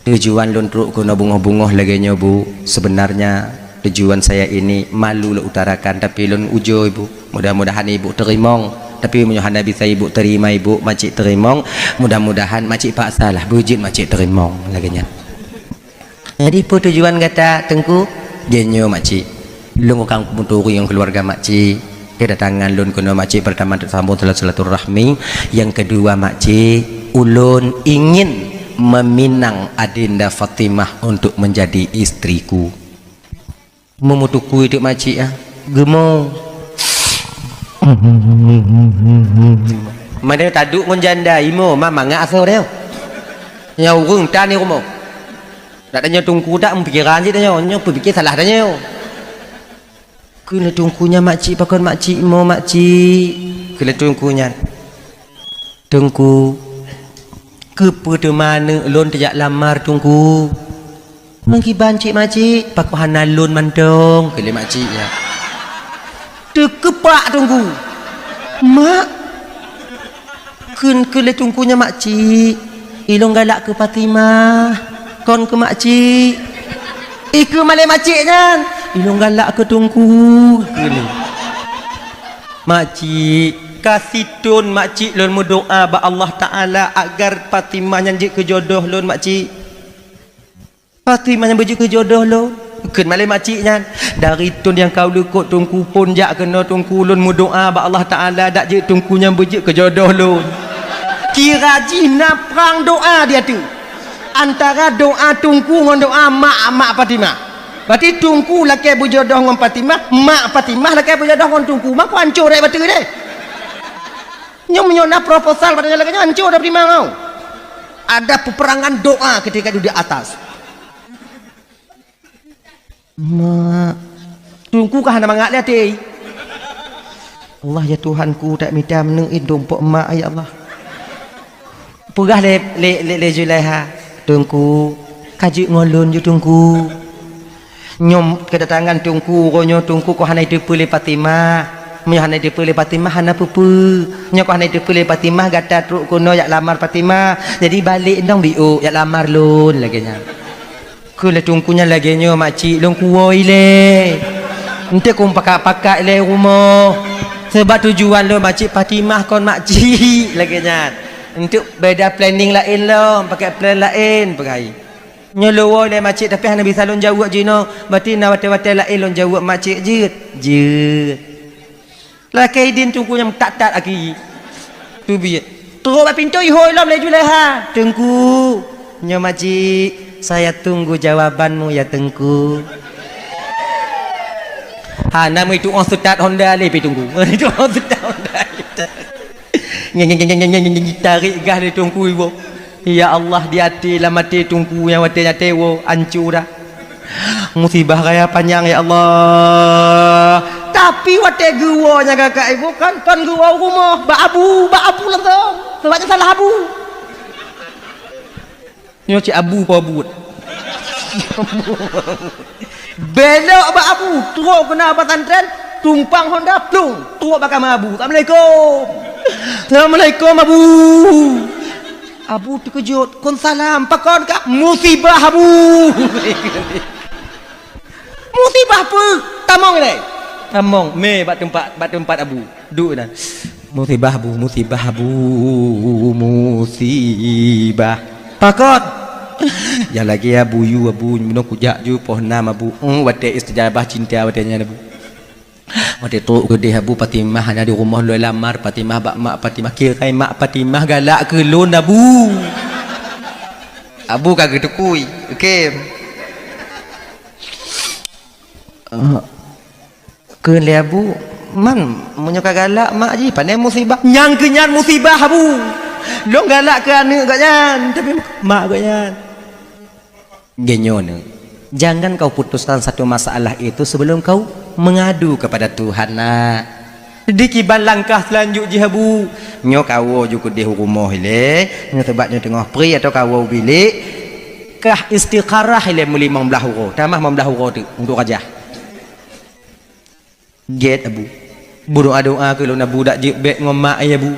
Tujuan lôn trok keunoe beungoh-beungoh lagée nyoe, Bu. Sebenarnya Tujuan saya ini malu lôn utarakan, tapi lôn ujoe Ibu. Mudah-mudahan Ibu teurimong. Tapi meunyoe hana bisa Ibu terima Ibu, makcik teurimong, mudah-mudahan makcik paksalah beujeuet makcik teurimong lagèe nyan. Jadi peue tujuan gata Teungku? Jinoe makcik, lôn ka meuturi ngon keuluwarga makcik. Kedatangan lôn keunoe makcik, pertama untuk sambung silaturahmi, yang kedua makcik, ulôn ingin meminang Adinda Fatimah untuk menjadi istriku. Meumutukui teuk makcik ah. Geumo. Mana taduek ngon janda imo ma mangat asoe dia. Nyang ureueng tan di rumoh. Nak tanyoe Teungku tak meupikiran cit tanyoe, nyoe peupikir salah tanyoe. Kheun lé Teungku nyan makcik, pakon makcik imo makcik? Kheun lé Teungku nyan. Teungku, keupeue teuma aneuk lôn teujak lamar Teungku? Meukiban cit makcik, pakon hana lôn mantong? Kheun lé makcik nyan. Teukeupak Teungku. Mak, kheun keu lé Teungku nyan makcik, ilôn galak keu Fatimah, kon keu makcik. Ikeu malée makcik nyan, ilôn galak keu Teungku. Kheun lé. Makcik, ka sithon makcik lôn meudoá bak Allah Taala agar Fatimah nyan jeuet keu jodoh lôn makcik. Fatimah nyan beujeuet keu jodoh lôn. Kheun malée makcik nyan, dari thon nyang ka u likot Teungku phon jak keunoe Teungku lôn meudoá bak Allah Taala dak jeuet Teungku nyan beujeuet keu jodoh lôn. Kira jih na prang doá di ateueh. Antara doá Teungku ngon doá mak, mak Fatimah. Berarti Teungku lakée beujodoh ngon Fatimah, mak Fatimah lakée beujodoh ngon Teungku. Mako ancô rek bateue deh. Nyoe meunyoe na proposal pada nyoe lagée nyoe ancô dah Fatimah nyoe. Ada peperangan doa ketika itu di atas. Mak, Teungku ka hana mangat lé até. Allah ya Tuhanku, tak mita meuneuk indong pok mak ya Allah. Peugah lé, lé, lé, lé Zulaiha, "Teungku, ka jeuet ngon lôn ju Teungku." Nyoe kedatangan Teungku, uroe nyoe Teungku kok hana jiteupeue lé Fatimah. Meunyoe hana jiteupeue lé Fatimah, hana peue-peue. Nyoe kok hana jiteupeue lé Fatimah, gata trok keunoe jak lamar Fatimah. Jadi balek ndong biôk jak lamar lôn lagée nyan. Kheun lé Teungku nyan lagée nyoe makcik, lôn kuwoe ilée. Enteuk kong pakat-pakat ilée rumoh. Sabab tujuan lôn makcik Fatimah kon makcik lagée nyan. Enteuk beda planning laén lom, pakai plan laén peugah. Nyoe lôn woe ilée makcik tapi hana bisa lôn jaweueb jinoe. Berarti na watée-watée laén lôn jaweueb makcik jeuet. Jeuet. Lakée idin Teungku nyang that-that aki. Teubiet. Trok bak pintoe ihôi lom lé Zulaiha. "Teungku, nyoe makcik, saya tunggu jawabanmu ya Teungku." Hana meuitu oh start Honda lé pi Teungku. Itu oh start Honda. Nyeng, nyeng, nyeng, nyeng, nyeng, nyeng, tarik gas lé Teungku iwoe. Ya Allah, di até lam até Teungku nyang watée nyan até woe ancô dah. Musibah raya panyang ya Allah. Tapi watée geuwoe nyang kakak ibu kan kon geuwoe rumoh bak abu, bak abu langsung. Sebab nyan salah abu. Nyoe cit abu po buet. Belok bak abu, trok keunan pesantren, tumpang Honda, plung, trok bak kama abu. Assalamualaikum. Assalamualaikum abu. Abu teukeujot, "Kon salam, pakon kah?" "Musibah abu." "Musibah peue?" "Tamong ilée." Tamong, mé bak teumpat, bak teumpat abu. Duek na. "Musibah abu, musibah abu, musibah." "Pakon?" "Ya lagi abu yu abu, meunyoe kujak ju poh nam abu." Eung, watée istijabah cinta watée nyan abu. Watée trok keudeh abu Fatimah hana di rumoh lôn lamar Fatimah bak mak Fatimah. Kirai mak Fatimah galak keu lôn abu. Abu ka geutukui. Oke. Kheun lé abu, "Man, meunyoe ka galak mak jih, pane musibah?" Nyang keu nyan musibah abu. Lôn galak keu aneuk gobnyan, tapi mak gobnyan. Geunyoe, jangan kau putuskan satu masalah itu sebelum kau mengadu kepada Tuhan, nak. Di kiban langkah seulanjut jih abu. Nyoe kawoe ju keudeh u rumoh ilée, nyoe sabab nyoe teungoh pri atau kawoe u bilék. Kah istikharah ilée meulimong blaih uroe, tamah limong blaih uroe teuk untuk rajah. Gét abu. Beudoa-doa keu lôn abu dak jeuet bék ngon mak ai abu.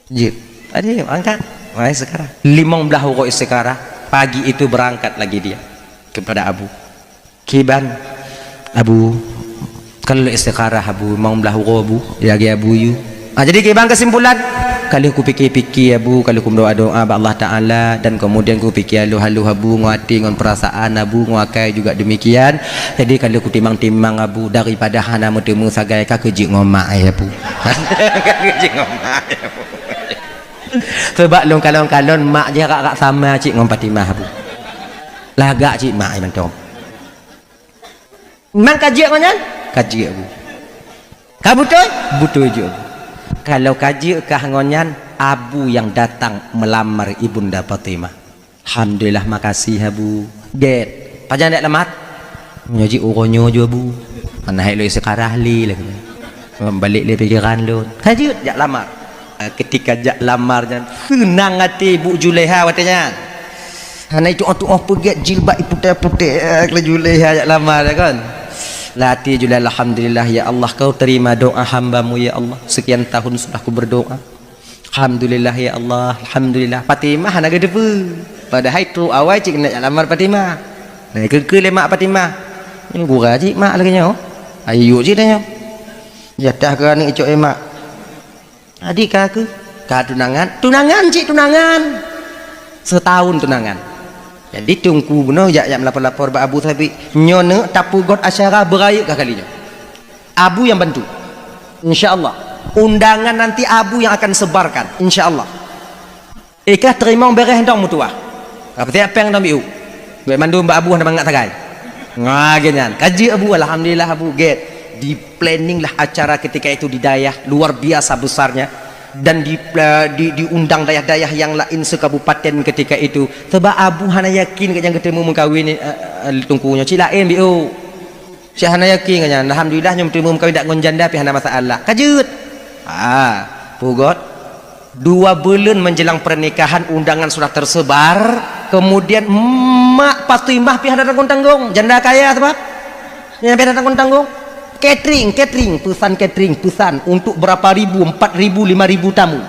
Jeuet. Ayo angkat. Mai sekarang. Limong blaih uroe istikharah. Pagi itu berangkat lagi dia. Kepada Abu. Kiban, Abu, ka lheueh istikharah Abu, limong blaih uroe Abu, lagèe Abu yue. Ah, jadi kiban keusimpulan, ka lheueh kupike-pike Abu, ka lheueh kumeudoa-doa bak Allah Taala, dan kemudian kupike haloh-haloh Abu, ngon até, ngon peurasaan Abu, ngon akai juga demikian. Jadi ka lheueh kutimang-timang Abu, daripada hana meuteumé sagai, ka keu jeuet ngon mak, eh, Abu. Ka keu jeuet ngon mak, eh, Abu. Sabab lôn kalon-kalon mak jih rak-rak sama cit ngon Fatimah, Abu. Lagak cit mak, eh, mantong. Memang ka jeuet ngon nyan? Ka jeuet, Abu. Ka beutôi? Beutôi jeuet, Abu. Kalau ka jeuet kah ngon nyan, Abu nyang datang meulamar Ibunda Fatimah. Alhamdulillah, makasih, Abu. Gét. Pajan jak lamar? Nyoe jih uroe nyoe ju, Abu. Hana hai lôn istikharah lé lagèe nyan. Balek lé pikeran lôn. Ka jeuet jak lamar. Ah, ketika jak lamar nyan, seunang até Ibu Julaiha watèe nyan. Hana itu'oh-tu'oh peugét jilbab iputéh-putéh, eh, laju lé jak lamar, ya kan? Lah até Julaiha, "Alhamdulillah, ya Allah, Kau terima doa hamba-Mu, ya Allah. Sekian tahun sudah ku berdoa. Alhamdulillah, ya Allah, alhamdulillah." Fatimah hana geuteupeue. Padahai trok awai cit keuneuk jak lamar Fatimah. Nah, keu-keu lé mak Fatimah. Nyoe gura cit mak lagèe nyoe. Ayo cit tanyoe. Jatah keu aneuk icok, eh, mak. Adik ka keu? Ka tunangan. Tunangan cit tunangan. Setahun tunangan. Jadi teungku bunoe jak, jak melapor-lapor bak Abu Thabit. Nyoe neuk tapeugot acara beurayeuk ka kali nyoe. Abu yang bantu. Insya Allah. Undangan nanti Abu yang akan sebarkan. Insya Allah. Eh, ka teurimong beureh dong meutuah. Ka peusiap péng dong biu. Bèk mandum bak Abu hana mangat sagai. Nga, gét nyan. Ka jeuet Abu, alhamdulillah Abu, gét. Di-planning lah acara ketika itu di dayah, luar biasa besarnya. Dan di, di, diundang dayah-dayah yang lain sekabupaten ketika itu. Sebab Abu hana yakin gét nyang geuteumu meukawen, eh, eh, teungku nyoe. Cit laén biu. Cit hana yakin gét nyan. Alhamdulillah, nyoe meuteumé meukawen dak ngon janda pih hana masalah. Ka jeuet. Ha, peugot. Dua buleuen menjelang pernikahan, undangan sudah tersebar. Kemudian mak Fatimah pih hana tanggong-tanggong. Janda kaya sabab. Nyan pih hana tanggong-tanggong. Catering, catering, pesan catering, pesan untuk berapa ribu, empat ribu, lima ribu tamu.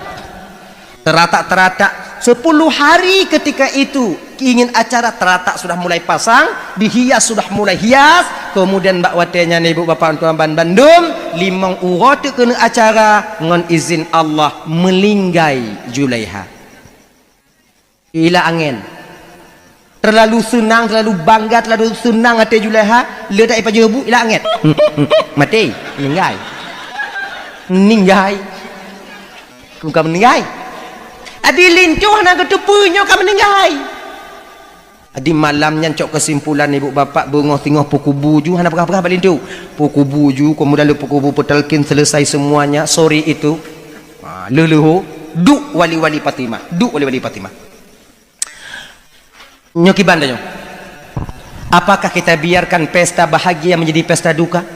Teratak-teratak, sepuluh hari ketika itu ingin acara, teratak sudah mulai pasang, dihias sudah mulai hias, kemudian bak watèe nyan ibu bapak tuan ban bandum, limong uroe teuk keuneuk acara, ngon izin Allah, meuninggai Julaiha. Ila angén. Terlalu seunang, terlalu bangga, terlalu seunang até Julaiha, le dak ipajoh bu, ila angén. Maté, meuninggai. Meuninggai. Bukan meuninggai. Adi linto hana geuteupeue nyoe ka meuninggai. Adi malam nyan cok keusimpulan ibu bapak beungoh singoh peukubu ju hana peugah-peugah bak linto. Peukubu ju, kemudian lé peukubu peutalkin selesai semuanya, sore itu. Ha, leuh-leuh ho, duek wali-wali Fatimah, duek wali-wali Fatimah. Nyoe kiban tanyoe. Apakah kita biarkan pesta bahagia menjadi pesta duka?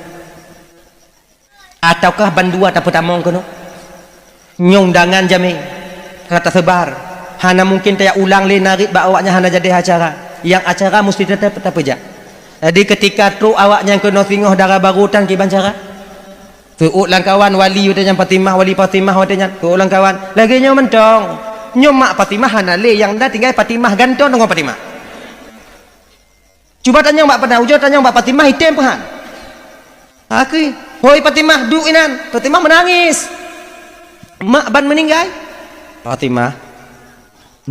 Ataukah bandua tapeutamong keunoe? Nyoe undangan jamé ka tasebar. Hana mungkin tajak ulang lé narit bak awaknyan hana jadi acara. Nyang acara musti teutap tapeujak. Jadi ketika trok awaknyan keunoe singoh dara barô tan kiban cara? Seuôt lam kawan wali watèe nyan Fatimah, wali Fatimah watèe nyan. Seuôt lam kawan. Lagèe nyoe mantong. Nyoe mak Fatimah hana lé, nyang na tinggai Fatimah gantoe deungon Fatimah. Cuba tanyong bak Fatimah, ujoe tanyong bak Fatimah, item peuhan. Akui, "Hoi Fatimah, duek inan." Fatimah meunangis. "Mak ban meuninggai?" Fatimah,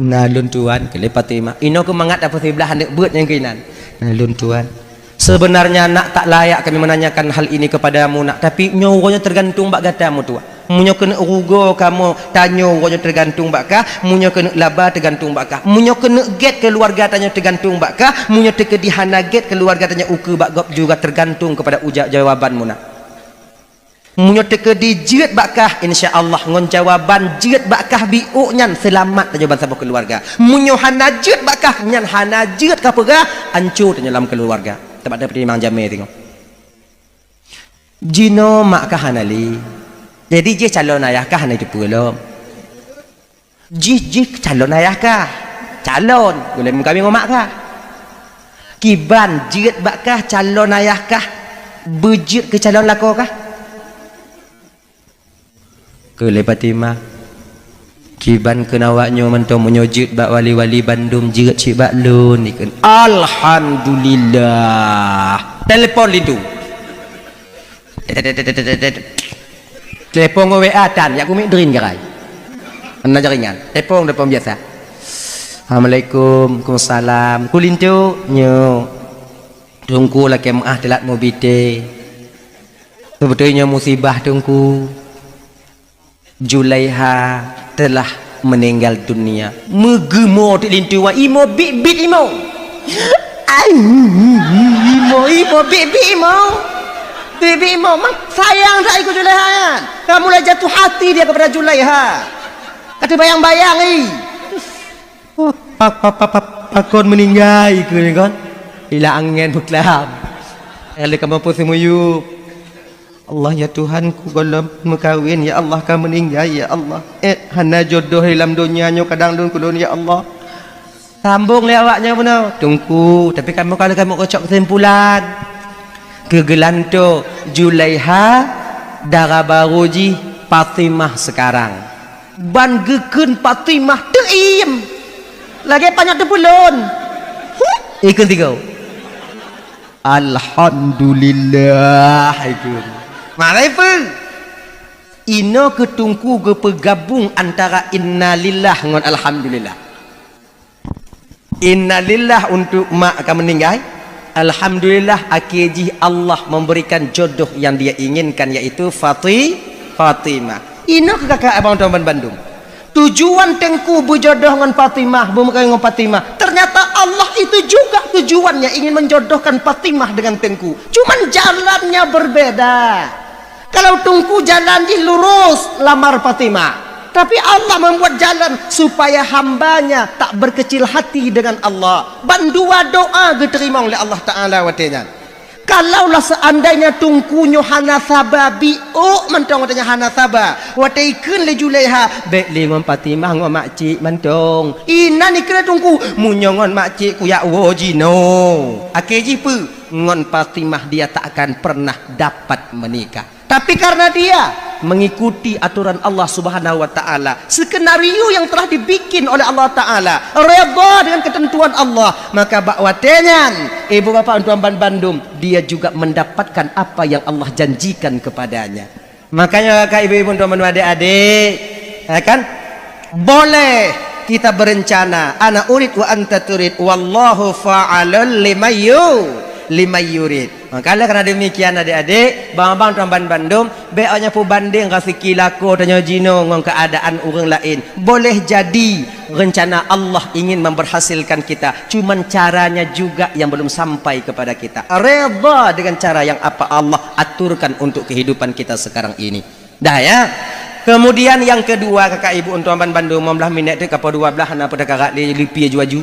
"Na lôn tuan," keu lé Fatimah. Inoe keu mangat tapeusibeulaih aneuk beuet nyang keuinan. "Na lôn tuan. Sebenarnya nak tak layak kami menanyakan hal ini kepadamu nak, tapi nyoe uroe nyoe tergantung bak gata meutuah. Meunyoe keuneuk rugoe kamoe tanyoe uroe nyoe tergantung bak kah, meunyoe keuneuk laba tergantung bak kah. Meunyoe keuneuk gét keuluwarga tanyoe tergantung bak kah, meunyoe teukeudi hana gét keuluwarga tanyoe ukeue bak gob juga tergantung kepada uja-, jawaban mu nak." Meunyoe teukeudi jeuet bak kah, insya Allah ngon jawaban jeuet bak kah biôk nyan seulamat tanyoe ban saboh keuluwarga. Meunyoe hana jeuet bak kah, nyan hana jeuet ka peugah, anco tanyoe lam keuluwarga. Teuma tapeutimang jamé singoh. Jinoe mak kah hana lé. Jadi jih calon ayah kah hana jiteupeue lom. Jih, jih calon ayah kah? Calon, ulèe meukawen ngon mak kah? Kiban jeuet bak kah calon ayah kah? Beujeuet keu calon lakoe kah? Keu lé Fatimah. Kiban kheun awak nyoe mantong, meunyoe jeuet bak wali-wali bandum, jeuet cit bak lôn, ikheun. Alhamdulillah. Telepon linto. Telepon ngon W A tan, jak kumiet drin garai. Hana jaringan. Telepon, telepon biasa. Assalamualaikum. Waalaikumsalam. Ku linto, nyoe. Teungku lakée meu'ah teulat meubi thée. Seubeutôi nyoe musibah, Teungku. Julaiha telah meninggal dunia. Meugeumo teuk linto, imoe biet-biet imoe. Ai, imoe, imoe biet-biet imoe. Biet-biet imoe. Mak, sayang that ikeu Julaiha nyan. Ka mulai jatuh hati dia kepada Julaiha. Ka teubayang-bayang, ih. Oh, pa-, pa-, pa-, pa-, pakon meuninggai keu nyan kon? Ila angén beuklam. Lé kamoe peuseumuyueb. Allah, ya Tuhanku, gohlom meukawen, ya Allah, ka meuninggai, ya Allah. Eh, hana jodoh lam donya nyoe kadang lôn keu lôn, ya Allah. Sambong lé awak nyoe bunoe, Teungku, tapi kamoe ka lheueh kamoe keucok keusimpulan. Keu geulantoe, Julaiha, dara barô jih Fatimah sekarang. Ban geukheun Fatimah teuiem. Lagée panyöt teupeulon. Ikheun tiga. Alhamdulillah, ikheun. Marai peue? Inoe keu Teungku geupeugabong antara innalillah ngon alhamdulillah. Innalillah untuk mak ka meuninggai. Alhamdulillah, akhé jih Allah memberikan jodoh yang Dia inginkan, yaitu Fati-, Fatimah. Inoe keu kakak abang tuan bandum. Tujuan Teungku beujodoh ngon Fatimah, beumeukawen ngon Fatimah. Ternyata Allah itu juga tujuannya ingin menjodohkan Fatimah dengan Teungku. Cuman jalannya berbeda. Kalau Teungku jalan jih lurus, lamar Fatimah. Tapi Allah membuat jalan supaya hamba-Nya tak berkecil hati dengan Allah. Ban dua doa geuteurimong lé Allah Taala watée nyan. Kalaulah seandainya Teungku nyoe hana saba, biôk mantong watée nyan hana saba. Watée ikheun lé Julaiha, "Bék lé ngon Fatimah, ngon makcik mantong." Inan ikheun lé Teungku, "Meunyoe ngon makcik kuyak woe jinoe." Akhé jih peue? Ngon Fatimah dia tak akan pernah dapat menikah. Tapi karena dia mengikuti aturan Allah Subhanahu wa Ta'ala, skenario yang telah dibikin oleh Allah Ta'ala, redha dengan ketentuan Allah, maka bak watée nyan, ibu bapak tuan bandum, dia juga mendapatkan apa yang Allah janjikan kepadanya. Makanya, kakak, ibu-ibu, tuan bandum, adik-adik, ya kan? Boleh kita berencana, ana urid wa anta turid, wallahu fa'alun lima yu-, lima yurid. Maka, oleh karena demikian, adik-adik, bang-bang tuan ban bandum, bék awak nyan peubandeng raseuki lakoe tanyoe jinoe ngon keuadaan ureuëng laén. Boleh jadi rencana Allah ingin memberhasilkan kita, cuman caranya juga yang belum sampai kepada kita. Redha dengan cara yang apa Allah aturkan untuk kehidupan kita sekarang ini. Dah, ya. Kemudian yang kedua, kakak ibu, tuan ban bandum, lima belas minit tu, kapal dua belas, hana pada karat lé, leupie aju-aju.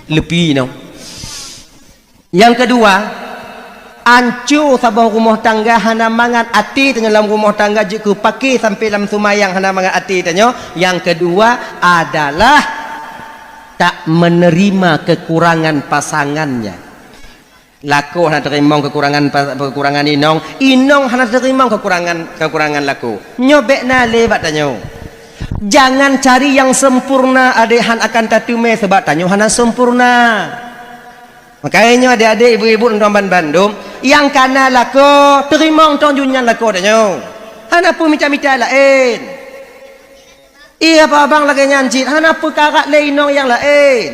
Leupie nyoe. Yang kedua, anco saboh rumoh tangga hana mangat até tanyoe lam rumoh tangga jeuet keu paké sampai lam seumayang hana mangat até tanyoe. Yang kedua adalah tak menerima kekurangan pasangannya. Lakoe hana teurimong kekurangan pa-, kekurangan inong, inong hana teurimong kekurangan, kekurangan lakoe. Nyoe bék na lé bak tanyoe. Jangan cari yang sempurna, adak han akan tateumé, sabab tanyoe hana sempurna. Makanya nyoe adik-adik, ibu-ibu, tuan ban bandum, nyang kana lakoe, teurimong tong jih nyan lakoe tanyoe. Hana peumita-mita laén. Iya, abang lagée nyan cit, hana peukarat lé inong nyang laén.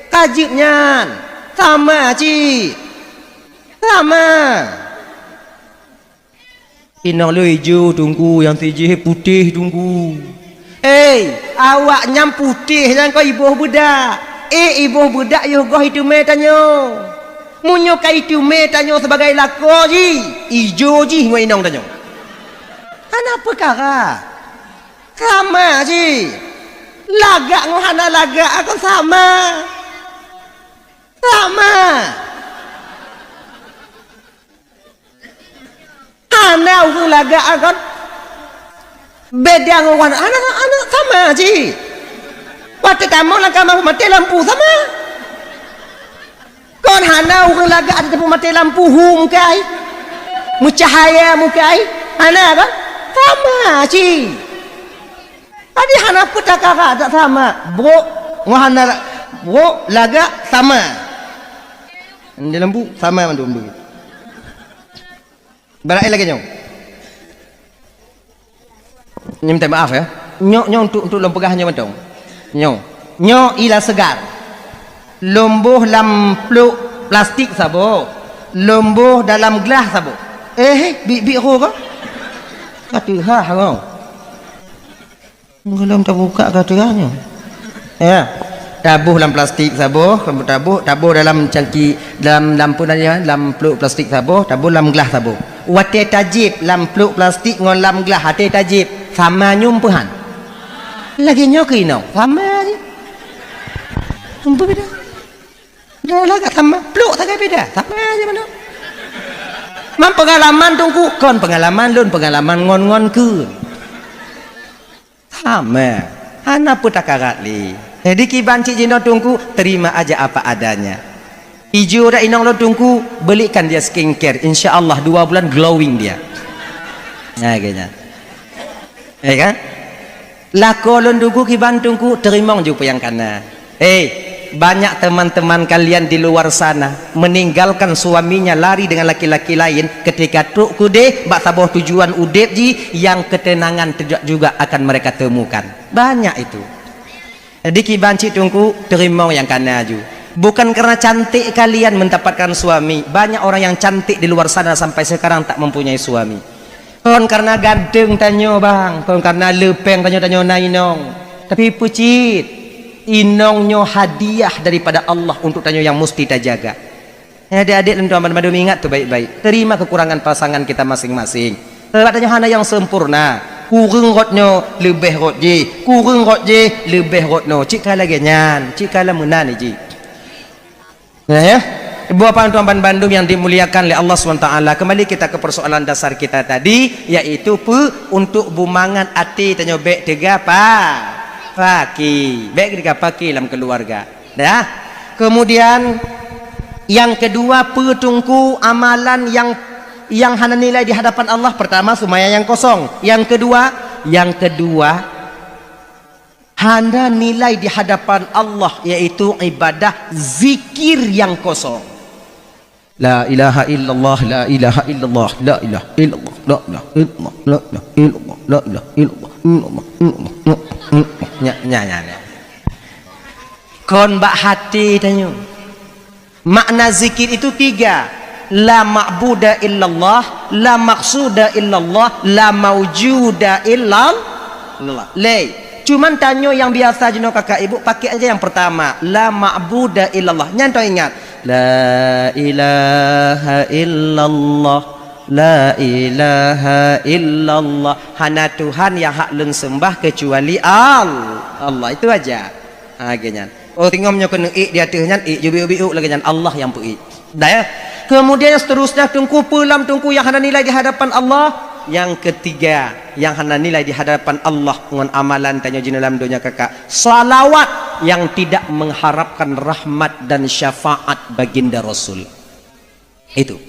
Ka jeuet nyan, sama cit. Sama. Inong lôn ijo teungku, nyang sijih putéh teungku. Hei, awak nyan putéh nyan kon iboh beudak. Eh, iboh beudak yoh goh iteumé tanyoe. Meunyoe ka iteumé tanyoe sibagai lakoe jih, ijo jih ngon inong tanyoe. Hana peukara. Sama jih. Lagak ngon hana lagak kon sama. Sama. Hana ureuëng lagak kon beda ngon ureuëng hana, hana sama jih. Watée tamong lam kama maté lampu sama. Kon hana ureuëng lagak ada teupeu maté lampu hu mukai. Meucahaya mukai. Hana kon? Sama jih. Tadi hana peue takara, tak sama. Brok, ngon hana brok, lagak, sama. Di lembu, sama mandum. Barang lagèe nyoe. Nyoe minta maaf ya. Nyoe, nyoe untuk, untuk lôn peugah nyoe mantong. Nyoe. Nyoe ila segar. Lôn boh lam plôk plastik saboh. Lôn boh dalam glah saboh. Eh, bit-bit ho ka? Ka teuhah ho. Belum tabuka ka teuhah nyoe. Ya. Taboh lam plastik saboh, taboh, taboh dalam cangki, dalam, dalam peue nan nyan, dalam plôk plastik saboh, taboh lam glah saboh. Watèe tajieb lam plôk plastik ngon lam glah, watèe tajieb, sama nyoe peue han? Lagèe nyoe keuh inong, sama jih. Hana beda. Dah lah, sama, plôk sagai beda, sama aja mana. Man peungalaman Teungku, kon peungalaman lôn, peungalaman ngon-ngon keuh. Sama. Hana peue takarat lé. Jadi kiban cit jinoe Teungku, terima aja apa adanya. Ijo dak inong lôn Teungku, belikan dia skincare. Insya Allah dua bulan glowing dia. Nah, kayaknya. Ya kan? Lakoe lôn Teungku kiban Teungku, teurimong ju peue nyang kana. Hei, banyak teman-teman kalian di luar sana meninggalkan suaminya lari dengan laki-laki lain ketika trok keudeh bak saboh tujuan udeb jih yang ketenangan tidak juga akan mereka temukan. Banyak itu. Jadi kiban cit Teungku, teurimong nyang kana ju. Bukan karena cantik kalian mendapatkan suami. Banyak orang yang cantik di luar sana sampai sekarang tak mempunyai suami. Kon karena ganteng tanyoe bang, kon karena leupeng tanyoe, tanyoe na inong. Tapi peue cit, inong nyoe hadiah daripada Allah untuk tanyoe yang musti tajaga. Hai adik-adik dan tuan-tuan bandum, ingat tu baik-baik. Terima kekurangan pasangan kita masing-masing. Sebab tanyoe hana nyang sempurna. Kureueng rot nyoe, leubeh rot jih. Kureueng rot jih, leubeh rot nyoe. Cit ka lagèe nyan, cit ka lam meunan jih. Nah, ya. Ibu bapak tuan-tuan bandum yang dimuliakan oleh Allah subhanahu wa taala, kembali kita ke persoalan dasar kita tadi, yaitu peue? Untuk bumangat até tanyoe bèk teuga pa-, paki. Bèk teuga paki lam keluarga. Ya. Kemudian yang kedua, peue Teungku amalan yang, yang hana nilai di hadapan Allah? Pertama, sumbayang nyang kosong. Yang kedua, yang kedua, hana nilai di hadapan Allah, yaitu ibadah zikir nyang kosong. La ilaha illallah, la ilaha illallah, la ilaha illallah, la ilaha illallah, la ilaha illallah, la ilaha illallah, illallah, illallah, illallah. Nya, nya, nya, nya. Kon bak hati tanyoe. Makna zikir itu tiga. La ma'buda illallah, la maqsuda illallah, la maujuda illallah. Lé. Cuman tanyoe nyang biasa jinoe kakak ibu pakai aja yang pertama. La ma'buda illallah. Nyan teuingat. La ilaha illallah. La ilaha illallah. Hana Tuhan yang hak lôn sembah kecuali Al-, Allah. Itu aja. Ha, lagèe nyan. Oh, tingom nyoe keuneuk ék di ateueh nyan, ék ju biuk-biuk lagèe nyan, Allah nyang peuék. Dah, ya? Kemudian yang seterusnya, Teungku, peue lom Teungku nyang hana nilai di hadapan Allah? Yang ketiga, yang hana nilai di hadapan Allah ngon amalan tanyoe jinoe lam donya kakak. Salawat yang tidak mengharapkan rahmat dan syafaat baginda Rasul. Itu.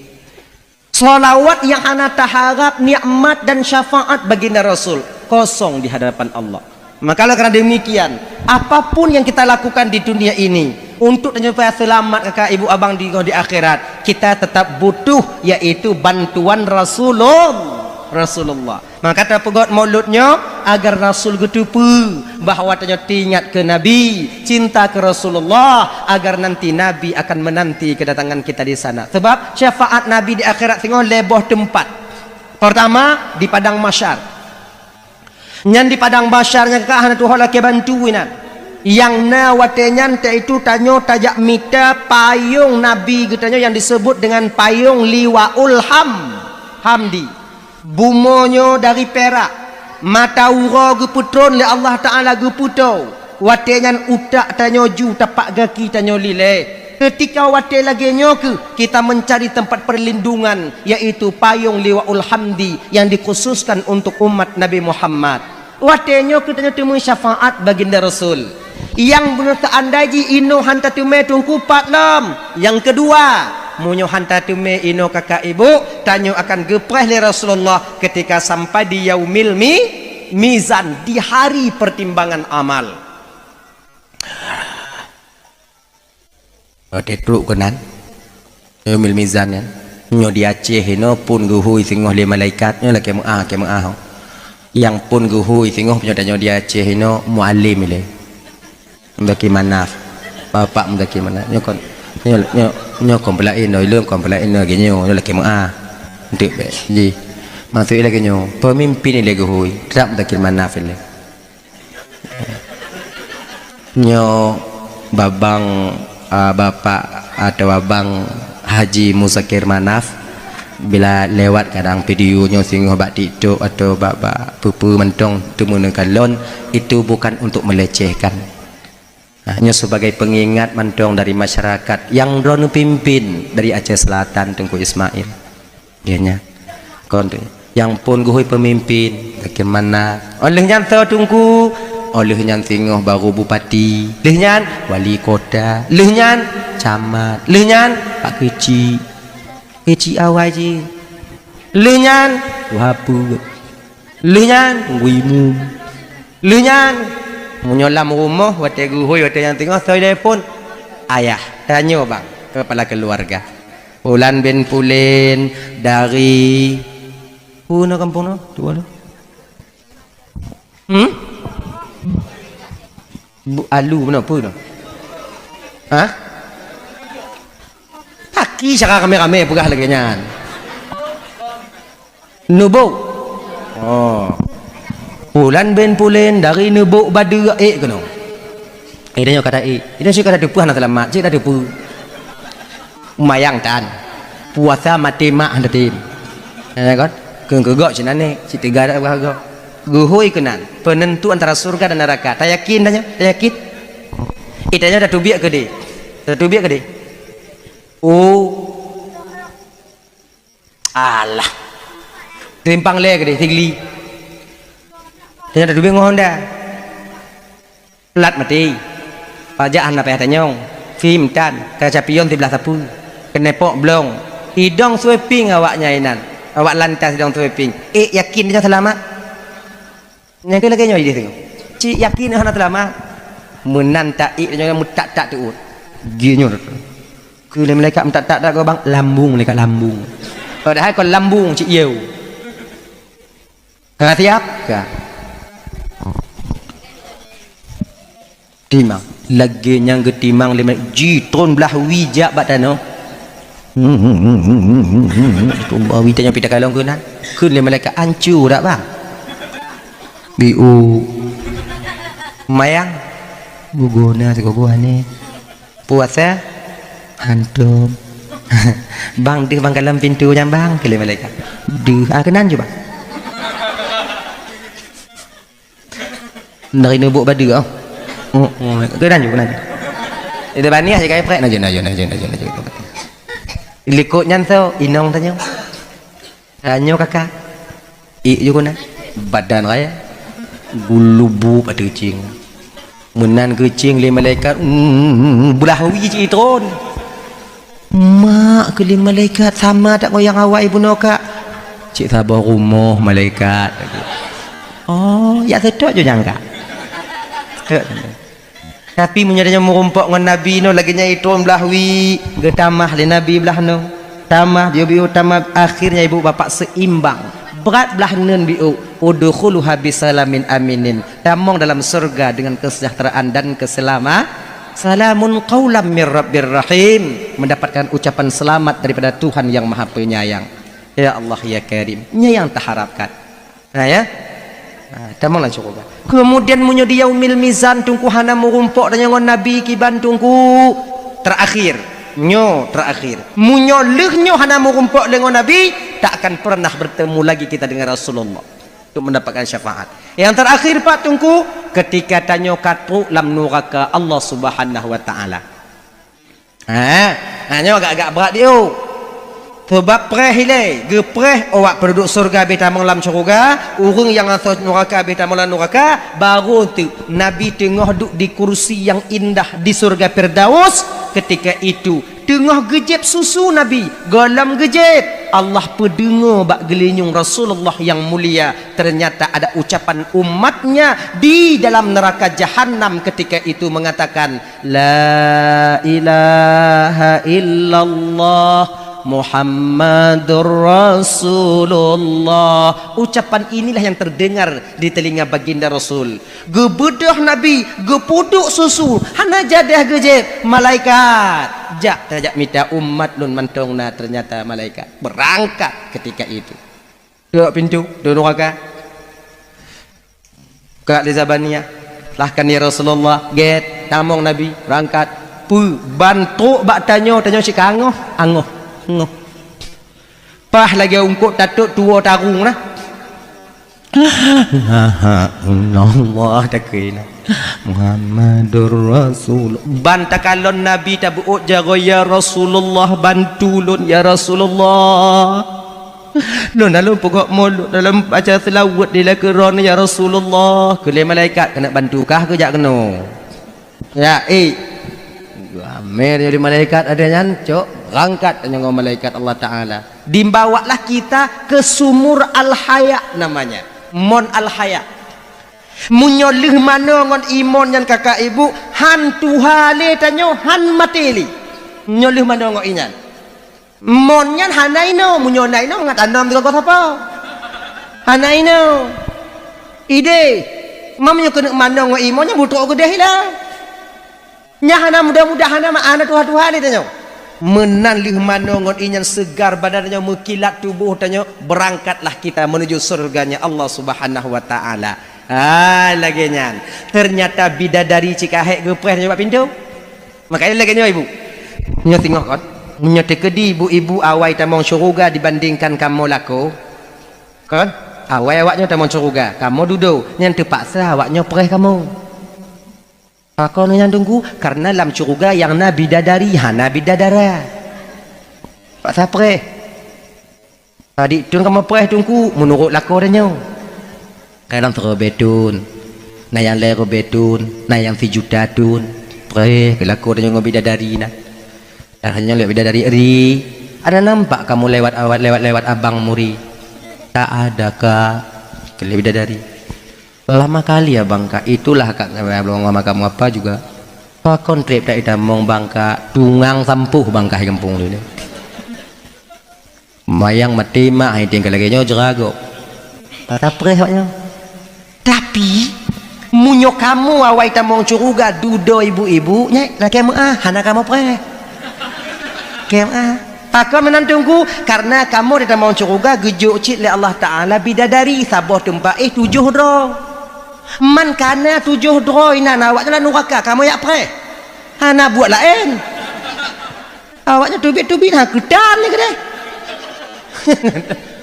Salawat yang hana taharap nikmat dan syafaat baginda Rasul, kosong di hadapan Allah. Maka oleh karena demikian, apapun yang kita lakukan di dunia ini untuk supaya selamat kakak ibu abang di, di akhirat, kita tetap butuh yaitu bantuan Rasulullah. Rasulullah. Maka tapeugot maulud nyoe agar Rasul geuteupeue bahwa tanyoe teuingat keu Nabi, cinta keu Rasulullah, agar nanti Nabi akan menanti kedatangan kita di sana. Sebab syafaat Nabi di akhirat singoh lhèe boh teumpat. Pertama, di padang mahsyar. Nyan di padang mahsyar nyan ka hana tuho lakèe bantu inan. Nyang na watèe nyan teuitu tanyoe tajak mita payong Nabi geutanyoe nyang disebut dengan payong Liwaul Ham-, Hamdi. Bumoe nyoe dari pirak, mata uroe geupeutron lé Allah Taala geupeutoe, watèe nyan utak tanyoe ju tapak gaki tanyoe lilée. Keutika watèe lagèe nyoe kheueh kita meucari teumpat peurlindungan, yaitu payong Liwaul Hamdi nyang dikhususkan untuk umat Nabi Muhammad. Watèe nyoe kheueh tanyoe teumé syafaat baginda Rasul. Nyang beuneuh teuandai jih inoe han tateumé teungku pat lom. Nyang keudua, meunyoe han tateumé inoe kakak ibu, tanyoe akan geupreh lé Rasulullah keutika sampai di yaumil mi-, Mizan, di hari pertimbangan amal. Watèe trok keunan, yaumil mizan nyan. Nyoe di Aceh inoe phon geuhôi singoh lé malaikat, nyoe lakèe meu'ah, lakèe meu'ah. Nyang phon geuhôi singoh nyoe tanyoe di Aceh inoe mualim ilèe. Muzakir Manaf. Bapak Muzakir Manaf. Nyoe kon, nyoe, nyoe, nyoe kon peulaén, nyoe ilôn kon peulaén, nyoe lagèe nyoe, nyoe lakèe meu'ah. Eunteuk bèk. Jih. Maksud lagèe nyoe, peumimpin ilèe geuhôi, trap Muzakir Manaf ilèe. Nyoe babang, a, bapak atawa abang Haji Muzakir Manaf, bila lewat kadang video nyoe singoh bak TikTok atawa bak, bak peue-peue mantong teumeuneuk kalon, itu bukan untuk melecehkan. Nah, nyoe sebagai pengingat mantong dari masyarakat nyang droeneuh pimpin dari Aceh Selatan, Teungku Ismail. Iya nyan. Kon tu. Nyang phon geuhôi peumimpin, bagaimana? Oh, lheueh nyan soe Teungku? Oh, lheueh nyan singoh baru bupati. Lheueh nyan wali kota. Lheueh nyan camat. Lheueh nyan pak keuchik. Keuchik awai jih. Lheueh nyan tuha peuet. Lheueh nyan, teungku imum. Lheueh nyan, meunyoe lam rumoh, watèe geuhôi, watèe nyang teungoh, soe telepon? Ayah. Tanyoe bang, kepala keluarga. Pulan bin Pulen dari, peue na kampung na? Tuwa lôn. Hmm? Bu-, alu meunan peue na? Hah? Paki cara ramé-ramé peugah lagèe nyan. Neubok. Oh. Pulan bin Pulen dari Neubok Badeue ék keunoe. Eh, tanyoe kata ék. Tanyoe cit kata teupeue hana seulamat, cit kata teupeue. Mayang tan. Puasa maté mak hana tem. Ya kan? Keu keugok cit aneuk, cit teuga dak peugah gok. Geuhôi keunan, peunentu antara syurga dan neraka. Tayakin tanyoe? Tayakin? Eh, tanyoe tateubiet keudeh. Tateubiet keudeh. Oh. Alah. Simpang lé keudeh, Sigli. Tanyoe tateubiet ngon Honda. Plat maté. Pajak hana payah tanyong. Fim tan, kaca pion siblah sapeue. Keuneupok blong. Idong sweeping awak nyan inan. Awak lantas idong sweeping. Eh, yakin tanyoe seulamat? Nyang keu lagèe nyoe idéh teungoh. Cit yakin hana seulamat. Meunan taék nyoe meutak-tak teuôt. Jih nyoe. Keu lé malaikat meutak-tak dak gobang, lambung malaikat lambung. Padahai kon lambung cit yeu. Ka siap? Ka. Timang. Lagèe nyang geutimang lé malaikat, jitron blah wie jak bak tanoh. Tron blah wie tanyong pih takalon keunan. Kheun lé malaikat, "Ancu dak, Bang?" "Biu." "Mayang?" "Bugona sigoe-goe nyan." "Puasa?" "Hantom." "Bang deuh bang kalon pintoe nyan, Bang," kheun lé malaikat. "Deuh." "Ah, keunan ju, Bang." Dari Neubok Badeue, oh. Oh, oh, keunan ju, keunan ju. Itu baniah je kai prek, naju, naju, naju, naju, naju. Likot nyan soe, inong tanyong. Tanyoe kaka. Ék ju keunan. Badan raya. Gulubup ateueh cing. Meunan keucing lé malaikat, mm, blah wie cit itron. Mak kheun lé malaikat, "Sama that ngon nyang awai bunoe, Kak?" "Cit saboh rumoh, malaikat." "Oh, jak seutôt ju nyang, Kak." Tapi meunyoe tanyoe meurumpok ngon Nabi nyoe lagèe nyan itron blah wie, geutamah lé Nabi blah nyoe. Tamah, biôh-biôh tamah, akhirnya ibu bapak seimbang. Brat blah neun biôh, "Udkhuluha bisalamin aminin." Tamong dalam surga dengan kesejahteraan dan keselama-, "Salamun qaulam mir rabbir rahim." Mendapatkan ucapan selamat daripada Tuhan yang Maha Penyayang. Ya Allah, ya Karim. Nyan nyang taharapkan. Nah, ya. Nah, tamong lam syeuruga. Kemudian meunyoe di yaumil mizan, Teungku, hana meurumpok tanyoe ngon Nabi kiban, Teungku, terakhir. Nyoe terakhir. Meunyoe lheueh nyoe hana meurumpok lé ngon Nabi, tak akan pernah bertemu lagi kita dengan Rasulullah untuk mendapatkan syafaat. Yang terakhir, Pak Teungku, ketika tanyoe ka trok lam nuraka Allah Subhanahu wa Taala. Ha, ha, nyoe agak-agak brat diu. Sebab preh ilée, geupreh awak penduduk syurga beh tamong lam syurga, ureuëng nyang asoe nuraka beh tamong lam nuraka, baru tu Nabi teungoh duek di kursi nyang indah di syurga Firdaus. Ketika itu, teungoh geujép susu Nabi, gohlom geujép, Allah peudeungoe bak geulinyueng Rasulullah nyang mulia, ternyata ada ucapan umatnya di dalam neraka Jahannam ketika itu mengatakan, "La ilaha illallah Muhammadur Rasulullah." Ucapan inilah yang terdengar di telinga baginda Rasul. Geubeudôh Nabi, geupuduk susu, hana jadah geujép, malaikat. Jak tajak mita umat lôn mantong na, ternyata malaikat. Berangkat ketika itu. Duduk pintu, duduk neraka. Kak di Zabaniyah. Lahkan ya Rasulullah, gét, tamong Nabi, berangkat. Pu, ban trok bak tanyoe, tanyoe cit ka angoh, angoh, angoh. Paih lagée ungkot tatot tuwoe tarung na. Allah takui na. Muhammadur Rasul. Ban takalon Nabi tabeuôt jaroe, "Ya Rasulullah, bantu lôn, ya Rasulullah. Lôn na lôn peugok mulod, na lôn baca seulaweuet di lakoe droeneuh, ya Rasulullah." Keu lé malaikat, "Keuneuk bantu kah keu jak keunoe?" Ya, eh. Ramé jadi malaikat ada nyan, cok, berangkat tanyoe ngon malaikat Allah Taala. Dibawalah kita ke sumur Al-Haya namanya. Mon Al-Haya. Meunyoe lheueh manoe ngon imon nyan kakak ibu, han tuha lé tanyoe, han maté lé. Meunyoe lheueh manoe ngon inyan. Mon nyan hana inoe, meunyoe na inoe mangat tanom sigoe sapo. Hana inoe. Idéh, meunyoe keuneuk manoe ngon imon nyan butrok keudeh ilang. Nyan hana mudah-mudah, hana ma-, hana tuha-tuha lé tanyoe. Meunan lheueh manoe ngon inyan seugar badan tanyoe, meukilat tuboh tanyoe, berangkatlah kita menuju surganya Allah Subhanahu wa Taala. Ah, lagée nyan. Ternyata bidadari cit ka hék geupreh tanyoe bak pintoe. Makanya lagée nyoe, Ibu. Nyoe singoh kon. Meunyoe teukeudi ibu-ibu awai tamong syeuruga dibandingkan kamoe lakoe, kon? Awai awaknyoe tamong syeuruga, kamoe dudoe, nyan teupaksa awaknyoe preh kamoe. Pakon nyan Teungku? Karena lam syeuruga nyang na bidadari, hana bidadara. Paksa preh. Adik thon kamoe preh Teungku, meunurot lakoe tanyoe. Kadang sireubée thon, na nyang lhée reubée thon, na nyang sijuta thon. Preh keu lakoe tanyoe ngon bidadari na. Dah nyoe lewat bidadari ri, ada nampak kamoe lewat awat, lewat-lewat abang muri. Tak ada, Kak, keu lé bidadari. Lama kali abang, Kak. Itulah, Kak, ngon kamoe apa juga. Pakon treb that itamong bang, Kak. Tungang sampôh bang, Kak, gampông lé. Mayang maté mak, hai tinggai lagée nyoe jeuragok. Tapreh awaknyoe. Tapi, meunyoe kamoe awai tamong syeuruga dudoe ibu-ibu, nyan lakée meu'ah, hana kamoe preh. Lakée meu'ah. Pakon meunan Teungku? Karena kamoe di tamong syeuruga geujok cit lé Allah Taala bidadari saboh teumpat éh tujoh droe. Man kana tujoh droe inan awaknyan lam nuraka, kamoe jak preh. Hana buet laén. Awaknyan teubiet-teubiet, ha, keutan lé keudeh.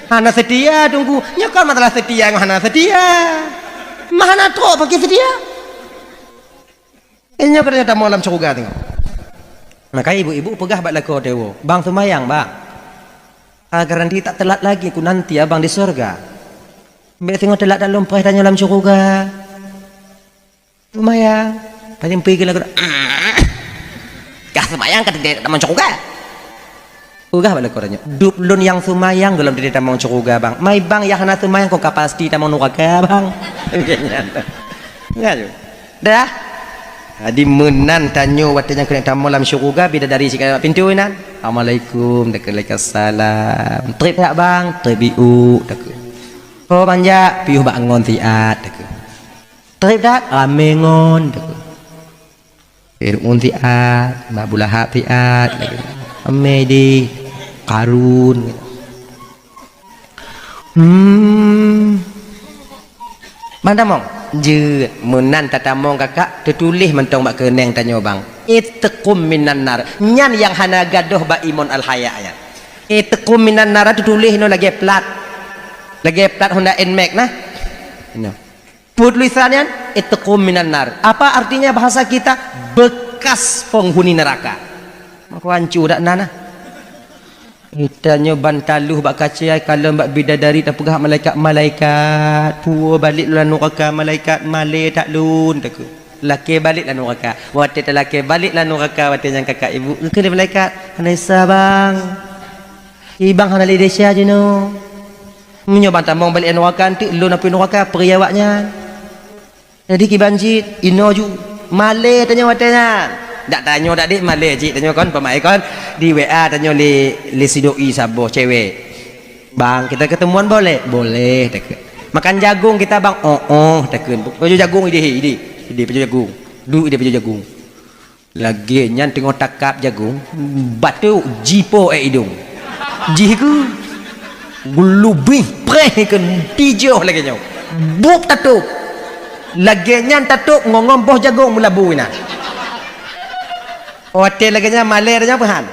Hana seutia Teungku. Nyoe kon masalah seutia ngon hana seutia. Mah hana trok pakon seutia. Eh, nyoe keudeh tamong lam syeuruga teuh. Maka ibu-ibu peugah bak lakoe teuh, "Bang seumayang, Bang. Ah, garanti tak telat lagi ku nanti abang di syeuruga." Bék singoh teulat dak lôn preh tanyoe lam syeuruga. Seumayang. Paling pih keu lakoe, "Kah seumayang ka teulat tamong syeuruga?" Peugah bak lakoe tanyoe, "Dub lôn nyang seumayang gohlom teulat tamong syeuruga, Bang. Mai bang nyang hana seumayang kon ka pasti tamong nuraka, Bang." Nyan. Dah. Jadi meunan tanyoe watée nyang keuneuk tamong lam syeuruga, bidadari cit ka bak pintoe inan. "Assalamualaikum." Takheun, "Waalaikumsalam." "Treb that, Bang?" "Treb iuk," takheun. "Oh, manjak, piôh bak ngon siat," takheun. "Treb that?" "Ramé ngon," takheun. "Fir'aun siat, Abu Lahab siat," takheun. "Ramé di Karun." Hmm. Ban tamong? Jeuet, meunan tatamong kakak, teutuléh mantong bak keuneng tanyoe bang. Itqum minan nar. Nyan nyang hana gadôh bak imon al-haya nyan. Itqum minan nar teutuléh inoe lagée plat. Lagée plat Honda Nmax nah. Inoe. Peue tulisan nyan? Itqum minan nar. Apa artinya bahasa kita? Bekas penghuni neraka. Mako hanco dak na nah. Geutanyoe ban taloh bak kacée, kalon bak bidadari, tapeugah malaikat, "Malaikat, puwoe balek lôn lam nuraka, malaikat, malée that lôn," takheun. Lakée balek lam nuraka. Watée talakée balek lam nuraka, watée nyan kakak ibu, geukheun lé malaikat, "Hana desya, bang. Ibang hana lé desya jinoe. Meunyoe ban tamong balik nuraka, enteuk lôn apui nuraka, peuri awaknyan. Jadi kiban cit, inoe ju malée tanyoe watée nyan. Dak tanyoe dak dek malée cit tanyoe kon, pamaé kon. Di W A tanyoe lé, lé sidoi saboh cewek. "Bang, kita ketemuan boleh?" "Boleh," takheun. "Makan jagung kita, Bang?" "Oh, oh," takheun. Pajoh jagung idéh, idéh. Idéh pajoh jagung. Duek idéh pajoh jagung. Lagée nyan teungoh takab jagung, batuk jipo ék idong. Jih ku geulubih preh keu tijoh lagée nyoe. Buet tatôb. Lagée nyan tatôb ngon-ngon boh jagung meulabu inan. Watée lagée nyan malée tanyoe peuhan.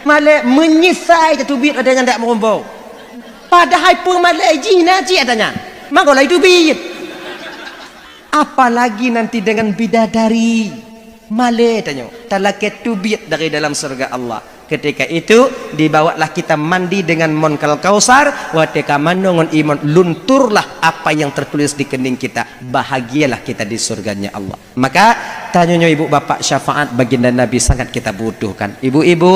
Malée meunyeusai tateubiet watée nyan dak meurumpok. Padahai peue malée jih na cit ata nyan. Mangko laju teubiet. Apalagi nanti dengan bidadari. Malée tanyoe, talakée teubiet dari dalam syurga Allah. Ketika itu, dibawalah kita mandi dengan mon kal kausar, watée ka manoe ngon imon, lunturlah apa yang tertulis di kening kita. Bahagialah kita di surganya Allah. Maka, tanyoe nyoe ibu bapak, syafaat baginda Nabi sangat kita butuhkan. Ibu-ibu,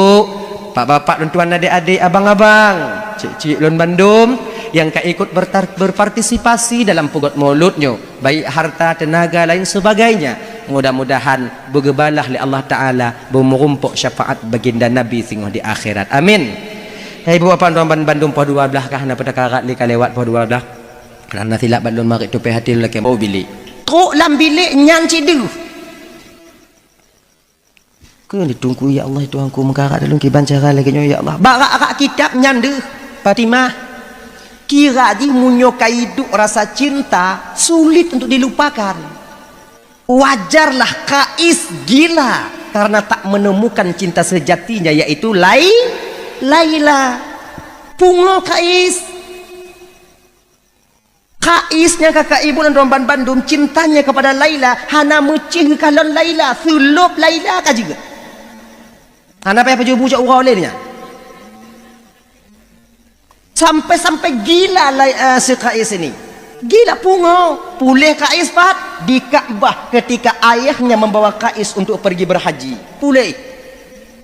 bapak-bapak, lôn tuan, adik-adik, abang-abang, cik-cik lôn bandum yang ka ikut bertar-, berpartisipasi dalam peugöt maulud nyoe. Baik harta, tenaga, lain sebagainya. Mudah-mudahan beugeubalah lé Allah Taala, beumeurumpok syafaat baginda Nabi singoh di akhirat. Amin. Hai ibu bapak tuan ban-, bandum, poh dua belas kah na peutakarat lé ka lewat poh dua belas. Karena silap ban lôn marit tupée hati lôn lakée bau bilik. Trok lam bilik nyan cit deuh. Keu di Teungku, "Ya Allah, Tuhanku, meukarat lôn kiban cara lagée nyoe, ya Allah." Bak rak-rak kitab nyan deuh, Fatimah. Kira jih meunyoe ka iduek rasa cinta, sulit untuk dilupakan. Wajarlah Kais gila karena tak menemukan cinta sejatinya, yaitu Lai-, Laila. Pungo Kais. Kais nyang ka kaibu lôn droe ban bandum cintanya kepada Laila, hana meucéh geukalon Laila, seulôb Laila ka jeuet. Hana payah pajoh bu cok uroe lé nyan. Sampai-sampai gila Lai-, eh, si Kais ini. Gila pungo. Puléh Kais pat di Ka'bah ketika ayahnya membawa Kais untuk pergi berhaji. Puléh.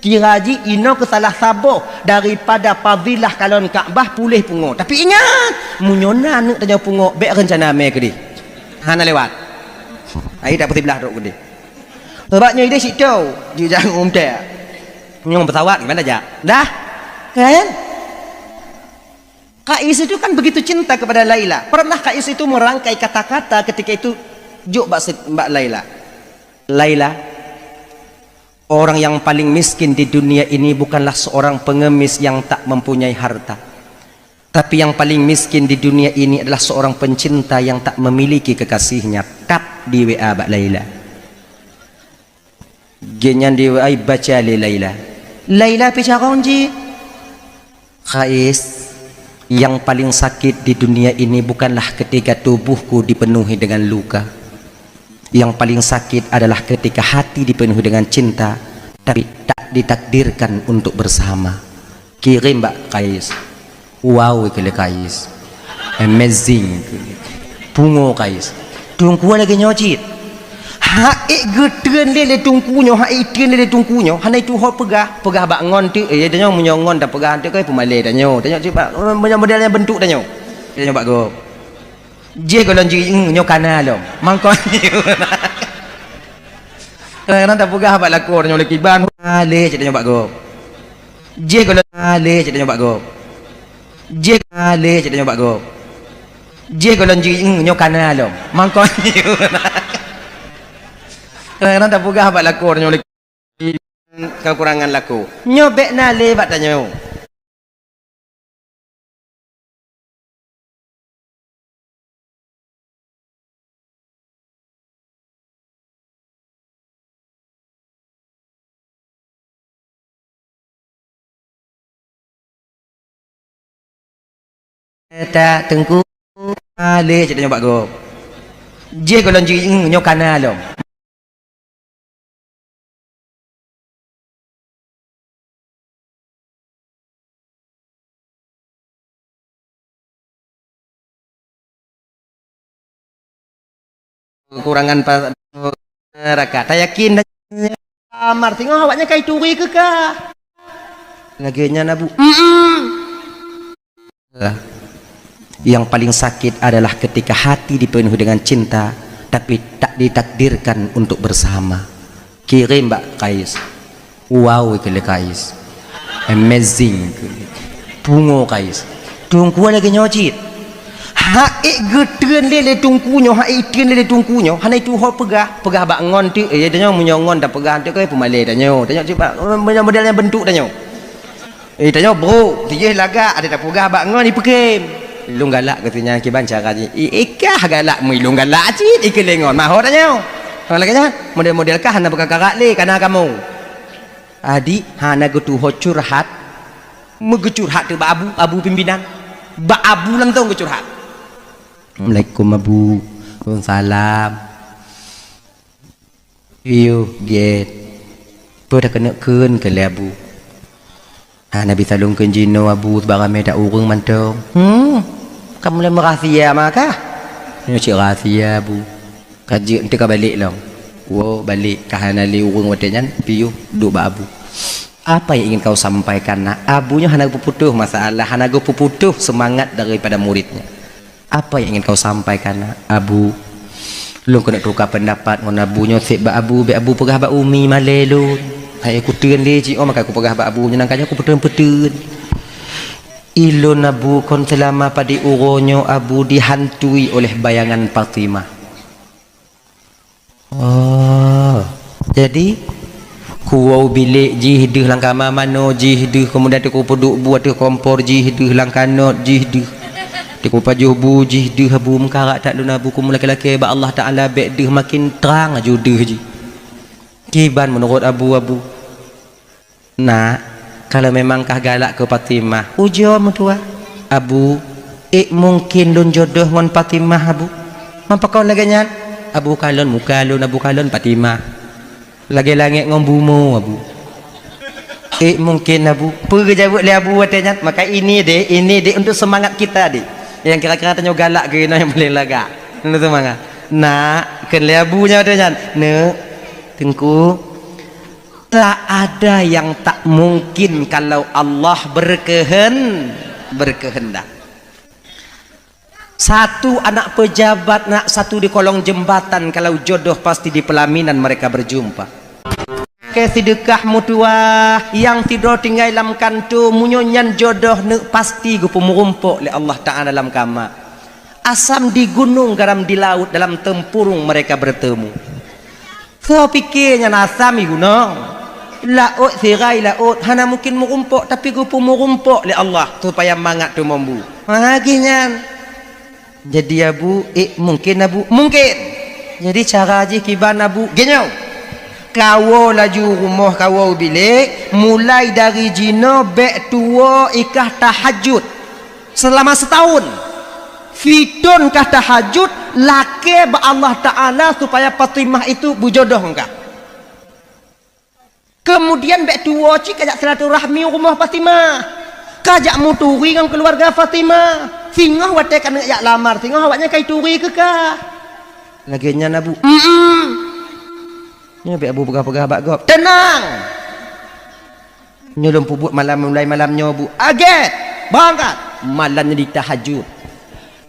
Kira jih inoe keu salah saboh daripada fadilah kalon Ka'bah puléh pungo. Tapi ingat, meunyoe na aneuk tanyoe pungo, bék reuncana mé keudeh. Hana lewat. Ai tak beusiblah trok keudeh. Sebab nyoe ideh situ, jijak ngon umtée. Nyoe pesawat gimana jak? Dah? Kan? Kais itu kan begitu cinta kepada Laila. Pernah Kais itu merangkai kata-kata ketika itu jok bak se-, bak Laila. Laila, orang yang paling miskin di dunia ini bukanlah seorang pengemis yang tak mempunyai harta. Tapi yang paling miskin di dunia ini adalah seorang pencinta yang tak memiliki kekasihnya. Tap di W A bak Laila. Geuhnyan di W A baca lé Laila. Laila pih carông jih. Kais, yang paling sakit di dunia ini bukanlah ketika tubuhku dipenuhi dengan luka. Yang paling sakit adalah ketika hati dipenuhi dengan cinta, tapi tak ditakdirkan untuk bersama. Kirém bak Kais. Wow, keu lé Kais. Amazing. Pungo Kais. Teungku lagée nyoe cit. Hak ék geutreun lé, lé teungku nyoe, hak ék treun lé, lé teungku nyoe. Hana itu ho peugah, peugah bak ngon teuk. Eh, tanyoe meunyoe ngon tapeugah teuk kai peumalée tanyoe. Tanyoe cit bak, meunyoe model nyang bentuk tanyoe. Tanyoe bak gob. Jih gohlom jih, nyoe kana lom. Mangkon. Kadang-kadang tapeugah bak lakoe tanyoe lé kiban, ha lé cit tanyoe bak gob. Jih gohlom, ha lé cit tanyoe bak gob. Jih, ha lé cit tanyoe bak gob. Jih gohlom jih, nyoe kana lom. Mangkon. Kadang-kadang tapeugah bak lakoe tanyoe lé kekurangan lakoe. Nyoe bék na lé bak tanyoe. Eta teungku, ha lé cit tanyoe bak gob. Jih gohlom jih, nyoe kana lom. Kekurangan pa-, neraka. Tayakin amar singoh awaknyan kai turi keu ka. Lagèe nyan, Abu. Mm-mm. Lah. Yang paling sakit adalah ketika hati dipenuhi dengan cinta, tapi tak ditakdirkan untuk bersama. Kirém bak Kais. Wow, keu lé Kais. Amazing. Pungo Kais. Teungku lagèe nyoe cit. Hak ék geutreun lé, lé teungku nyoe, hak ék treun lé, lé teungku nyoe, hana itu ho peugah, peugah bak ngon teuk, eh, tanyoe meunyoe ngon tapeugah teuk, eh, peumalèe tanyoe. Tanyoe cit bak model-model nyang beuntuk tanyoe. Eh, tanyoe brok, tijih lagak, ada tapeugah bak ngon, ipeukém. Ilôn galak keu si nyan kiban cara jih. I, ikah galak, meu ilôn galak cit, ikeu lé ngon. Maho tanyoe. Ho lagèe nyan, model-model kah hana beukakarak lé, kana kamoe. Adik, hana geutuho curhat. Meugeucurhat teuk bak abu, abu pimpinan. Bak abu langsông geucurhat. Assalamualaikum, Abu. Waalaikumsalam. Piôh, gét. Peue takeuneuk kheun keu lé Abu? Hana bisa lôn kheun jinoe Abu, sabab ramé that ureueng mantong. Hmm, ka mulai meurahsia mah kah? Nyoe cit rahsia Abu. Ka jeuet, enteuk ka balek lom. Woe balek, ka hana lé ureueng watèe nyan, piôh duek bak Abu. Apa yang ingin kau sampaikan, Nak? Abu nyoe hana geupeuputoh masalah, hana geupeuputoh seumangat daripada muridnya. Apa yang ingin kau sampaikan, Nak? Abu, lôn keuneuk tuka peundapat ngon Abu nyoe seb bak Abu, bèk Abu peugah bak umi malèe lôn. Hai kutreun lé jih, oh, maka kupeugah bak Abu nyoe, nangka nyoe kupeuteun-peuteun. Ilôn Abu kon seulama padé uroe nyoe Abu dihantui oleh bayangan Fatimah. Oh, jadi, kuwoe u bilék jih deuh, lam kama manoe jih deuh, keumudian teukupeuduek bu ateueh kompor jih deuh, lam kanot jih deuh, teukupajoh bu jih deuh, Abu, meukarak that lôn Abu, kumeulakèe-lakèe bak Allah Taala bèk deuh, makin trang laju deuh jih. Kiban meunurot Abu, Abu? Nak, kalau memang kah galak keu Fatimah, ujoe meutuah. Abu, ék mungken lôn jodoh ngon Fatimah, Abu? Man pakon lagèe nyan? Abu kalon muka lôn, Abu kalon Fatimah. Lagèe langèt ngon bumoe, Abu. Ék mungken, Abu? Peue geujaweueb lé Abu watèe nyan? Maka ini, Dek, ini, Dek, untuk semangat kita, Dek. Nyang kira-kira tanyoe galak keu inoe nyang paleng lagak. Untuk semangat. Nak, kheun lé Abu nyan watèe nyan. Neuk, Teungku, tak ada yang tak mungkin kalau Allah berkehen-, berkehendak. Satu anak pejabat, nak, satu di kolong jembatan, kalau jodoh pasti di pelaminan mereka berjumpa. Keu sideukah meutuah, nyang sidroe tinggai lam kantô, meunyoe nyan jodoh neuk pasti geupeumeurumpok lé Allah Taala lam kama. Asam di gunung, garam di laut, dalam tempurung mereka bertemu. Soe pike nyan asam i gunong, laôt sira i laôt, hana mungken meurumpok, tapi geupeumeurumpok lé Allah supaya mangat teumambu. Ha, lagèe nyan. Jadi Abu, ék mungken Abu? Mungken. Jadi cara jih kiban Abu? Geunyoe. Kawoe laju rumoh, kawoe u bilék, mulai dari jinoe bèk tuwoe i kah tahajud. Selama setahun, fitôn kah tahajud, lakèe bak Allah Taala supaya Fatimah itu beujodoh ngon kah. Kemudian bèk tuwoe cit kajak silaturahmi u rumoh Fatimah. Kajak meuturi ngon keuluwarga Fatimah. Singoh watèe keuneuk jak lamar, singoh awaknyan ka ituri keu kah. Lagèe nyan, Abu. Mm-mm. Nyoe bèk Abu peugah-peugah bak gob. Teunang! Nyoe lôn peubuet malam, mulai malam nyoe, Bu. Agèt! Bangkat! Malam nyoe ditahajud.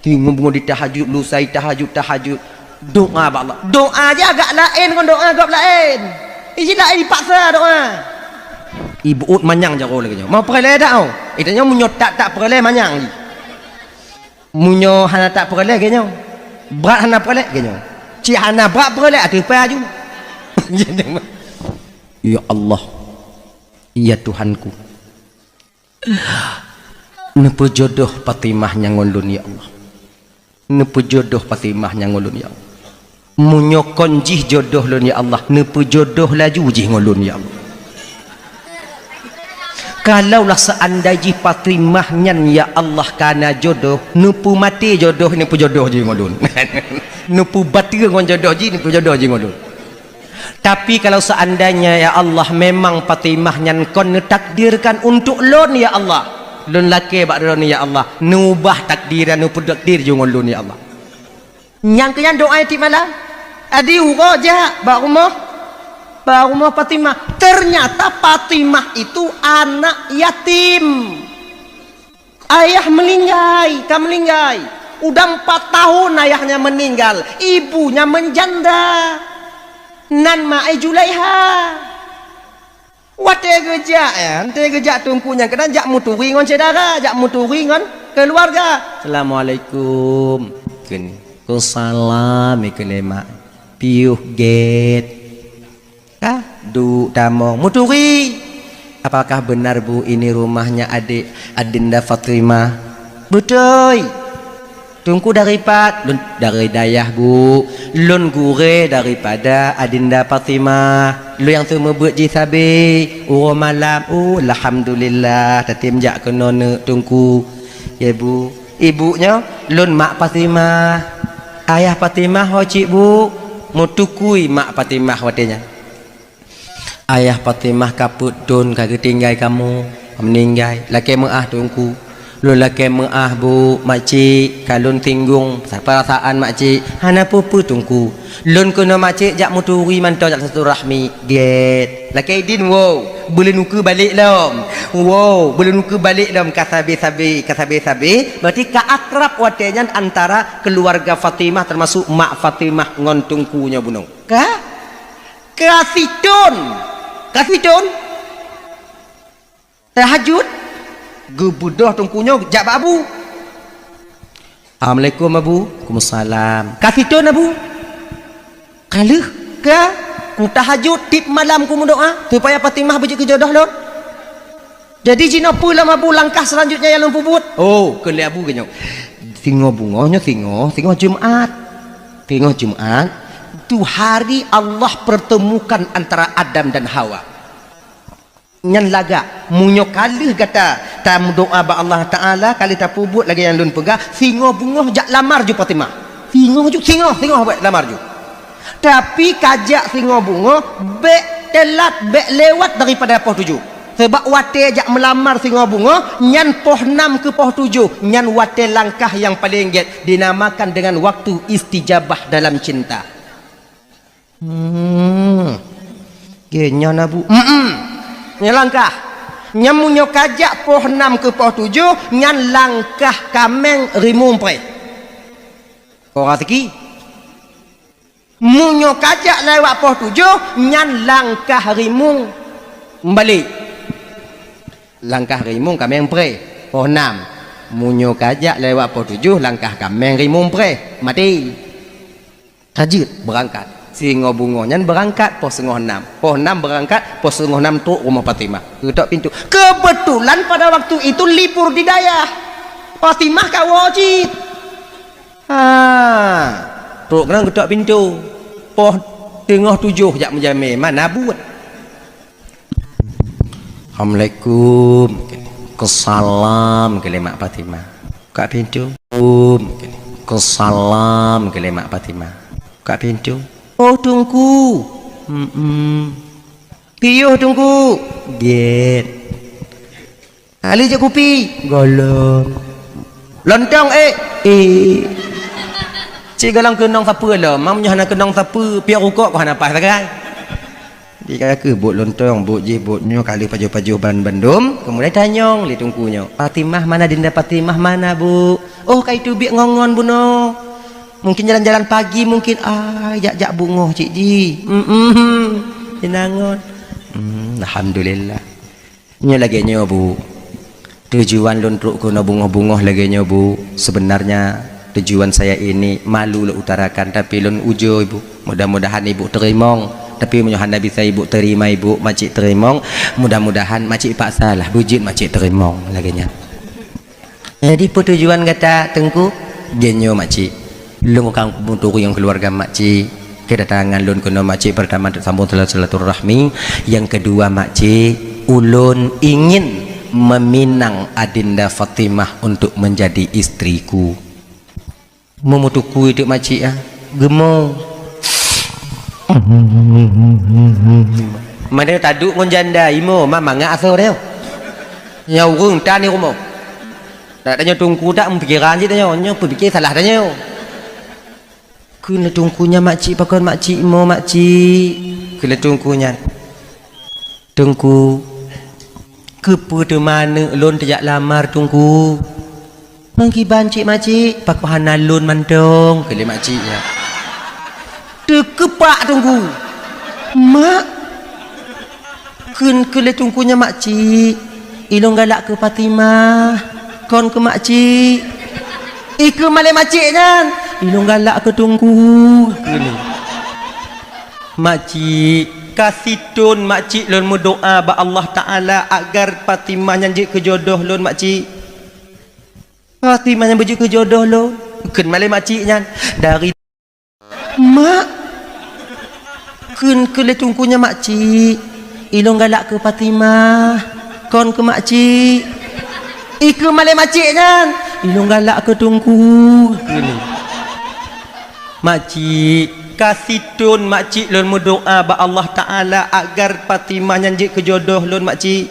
Teungoh beungoh ditahajud, lusa tahajud, tahajud. Doa bak Allah. Doa jih agak laén ngon doa gob laén. Iji laén dipaksa doa. Ibuet manyang jaroe lagèe nyoe. Mau peureulèe dak, oh? Ita nyoe meunyoe tak, tak peureulèe manyang jih. Meunyoe hana tak peureulèe, lagèe nyoe. Brat hana peureulèe, lagèe nyoe. Cit hana brat peureulèe, ateueh pai aju. Ya Allah. Ya Tuhanku. Neupeujodoh Fatimah nyan ngon lôn, ya Allah. Neupeujodoh Fatimah nyan ngon lôn, ya Allah. Meunyoe kon jih jodoh lôn, ya Allah, neupeujodoh laju jih ngon lôn, ya Allah. Kalaulah seandai jih Fatimah nyan, ya Allah, kana jodoh, neupeumaté jodoh, neupeujodoh jih ngon lôn. Neupeubateue ngon jodoh jih, neupeujodoh jih ngon lôn. Tapi kalau seandainya, ya Allah, memang Fatimah nyan kon neutakdirkan untuk lôn, ya Allah, lôn lakèe bak droeneuh, ya Allah, neuubah takdir dan neupeutakdir jih ngon lôn, ya Allah. Nyang keu nyan doa tiep malam. Adi uroe jak bak rumoh. Bak rumoh Fatimah. Ternyata Fatimah itu anak yatim. Ayah meulinggai, ka meulinggai. Udah empat tahun ayahnya meninggal, ibunya menjanda. Nan ma ai Julaiha. Watée geujak, ya, watée geujak teungku nyan keunan jak meuturi ngon syedara, jak meuturi ngon keuluwarga. "Assalamualaikum." Kheun, "Waalaikumsalam," kheun lé mak. "Piôh gét." Ka duek tamong meuturi. "Apakah benar, Bu, ini rumahnya adik Adinda Fatimah?" "Beutôi." "Teungku dari pat?" "Lôn dari dayah, Bu. Lôn gurée daripada Adinda Fatimah. Lôn nyang seumeubeuet jih sabe uroe malam." "Oh, alhamdulillah, tatem jak keunoe neuk Teungku." "Ya, Bu." "Ibu nyoe?" "Lôn mak Fatimah." "Ayah Fatimah ho cit, Bu?" Meutukui mak Fatimah watée nyan. "Ayah Fatimah ka peuet thon ka geutinggai kamoe, meuninggai. Lakée meuáh Teungku." "Lôn lakée meuáh, Bu, makcik, ka lôn singgong perasaan makcik." "Hana peue-peue Teungku. Lôn keunoe makcik jak meuturi mantong jak silaturahmi." "Gét." "Lakée idin, woe, beulôn ukeue balek lom." "Woe, beulôn ukeue balek lom, ka sabe-sabe, ka sabe-sabe." Berarti ka akrab watée nyan antara keuluwarga Fatimah, teumasuk mak Fatimah ngon Teungku nyoe bunoe. Ka? Ka sithon. Ka sithon. Tahajud. Geubeudôh Teungku nyoe jak bak Abu. "Assalamualaikum, Abu." "Waalaikumsalam." "Ka sithon, Abu?" "Ka lheueh." "Ka? Ku tahajud tiep malam ku meudoá supaya Fatimah beujeuet keu jodoh lôn." "Jadi jinoe peue lom, Abu, langkah seulanjutnya nyang lôn peubuet?" "Oh," kheun lé Abu geuh nyoe, "singoh beungoh nyoe singoh, singoh Jumat. Singoh Jumat, tu hari Allah pertemukan antara Adam dan Hawa. Nyan lagak, meunyoe ka lheueh gata tameudoá bak Allah Taala, ka lheueh tapeubuet lagée nyang lôn peugah, singoh beungoh jak lamar ju Fatimah. Singoh ju, singoh, singoh bék lamar ju. Tapi ka jak singoh beungoh, bék teulat, bék lewat daripada poh tujoh. Sabab watée jak meulamar singoh beungoh, nyan poh nam keu poh tujoh, nyan watée langkah nyang paleng gét, dinamakan dengan waktu istijabah dalam cinta." "Hmm. Gét nyan, Abu." "Mm-mm. Nyan langkah. Nyan meunyoe ka jak poh nam keu poh tujoh, nyan langkah kaméng rimueng preh." "Kok raseuki?" "Meunyoe ka jak lewat poh tujoh, nyan langkah rimueng meubalek." "Langkah rimueng kaméng preh, poh nam. Meunyoe ka jak lewat poh tujoh, langkah kaméng rimueng preh, maté." Ka jeuet beurangkat. Singoh beungoh nyan beurangkat poh singoh nam. Poh nam beurangkat, poh singoh nam trok rumoh Fatimah. Geutok pintoe. Kebetulan pada waktu itu libur di dayah. Fatimah ka woe cit. Ha, trok keunan geutok pintoe. Poh teungoh tujoh jak meujamé, mana buet. "Assalamualaikum." "Waalaikumsalam," kheun lé mak Fatimah. Buka pintoe. "Assalamualaikum." "Waalaikumsalam," kheun lé mak Fatimah. Buka pintoe. "Oh, Teungku." "Mm-mm." "Piôh, Teungku?" "Gét." "Hana lé jok kupi?" "Gohlom." "Lontong, ék?" "Ék." "Cit gohlom keunong sapeue lom, meunyoe hana keunong sapeue, piôh rukok kok hana paih sagai." Di ka keuh buet lontong, buet jih, buet nyoe, ka lheueh pajoh-pajoh ban bandum, keumudian tanyong lé Teungku nyoe, "Fatimah mana, Dinda Fatimah mana, Bu?" "Oh, ka iteubiet ngon-ngon bunoe. Mungkin jalan-jalan pagi, mungkin, ah, jak-jak beungoh cit jih." "Mm-mm, inangon." "Hmm, alhamdulillah." Nyoe lagée nyoe, Bu. Tujuan lôn trok keunoe beungoh-beungoh lagée nyoe, Bu. Sebenarnya tujuan saya ini malu lôn utarakan, tapi lôn ujoe, Bu. Mudah-mudahan Ibu teurimong. Tapi meunyoe hana bisa Ibu terima, Ibu, makcik teurimong. Mudah-mudahan makcik paksa lah, beujeuet makcik teurimong lagée nyan. Jadi, peue tujuan gata, Teungku? Geuh nyoe, makcik. Lôn ka meuturi ngon keuluwarga makcik. Keudatangan lôn keunoe makcik, peurtama, untuk sambông sila-, silaturahmi. Nyang keudua, makcik, ulôn ingin meminang Adinda Fatimah untuk menjadi istriku. Meumeutukui teuk makcik, ah. Geumo. Meunyoe taduek ngon janda, imo, ma mangat asoe teuh. Nyoe ureuëng tan di rumoh. Tak tanyoe Teungku tak meupikeran cit tanyoe, nyoe peupike salah tanyoe. Kheun lé Teungku nyan, "Makcik, pakon makcik mo, makcik?" Kheun lé Teungku nyan, "Teungku, keupeue teuma aneuk lôn tajak lamar, Teungku?" "Pakon kiban cit, makcik?" "Pakon hana lôn mantong," kheun lé makcik nyan. Teukeupak Teungku. "Mak," kheun, kheun lé Teungku nyan, "Makcik, ilôn galak keu Fatimah, kon keu makcik." "Ikheun malée makcik nyan?" "Ilôn galak keu Teungku," kheun lé. "Makcik, ka sithon makcik lôn meudoá bak Allah Taala agar Fatimah nyan jeuet keu jodoh lôn, makcik. Fatimah nyan beujeuet keu jodoh lôn," kheun malée makcik nyan. Dari "Mak," kheun, kheun lé Teungku nyan, "Makcik, ilôn galak keu Fatimah, kon keu makcik." "Ikheun malée makcik nyan?" "Ilôn galak keu Teungku," kheun lé. "Makcik, ka sithon makcik lôn meudoá bak Allah Taala agar Fatimah nyan jeuet keu jodoh lôn, makcik.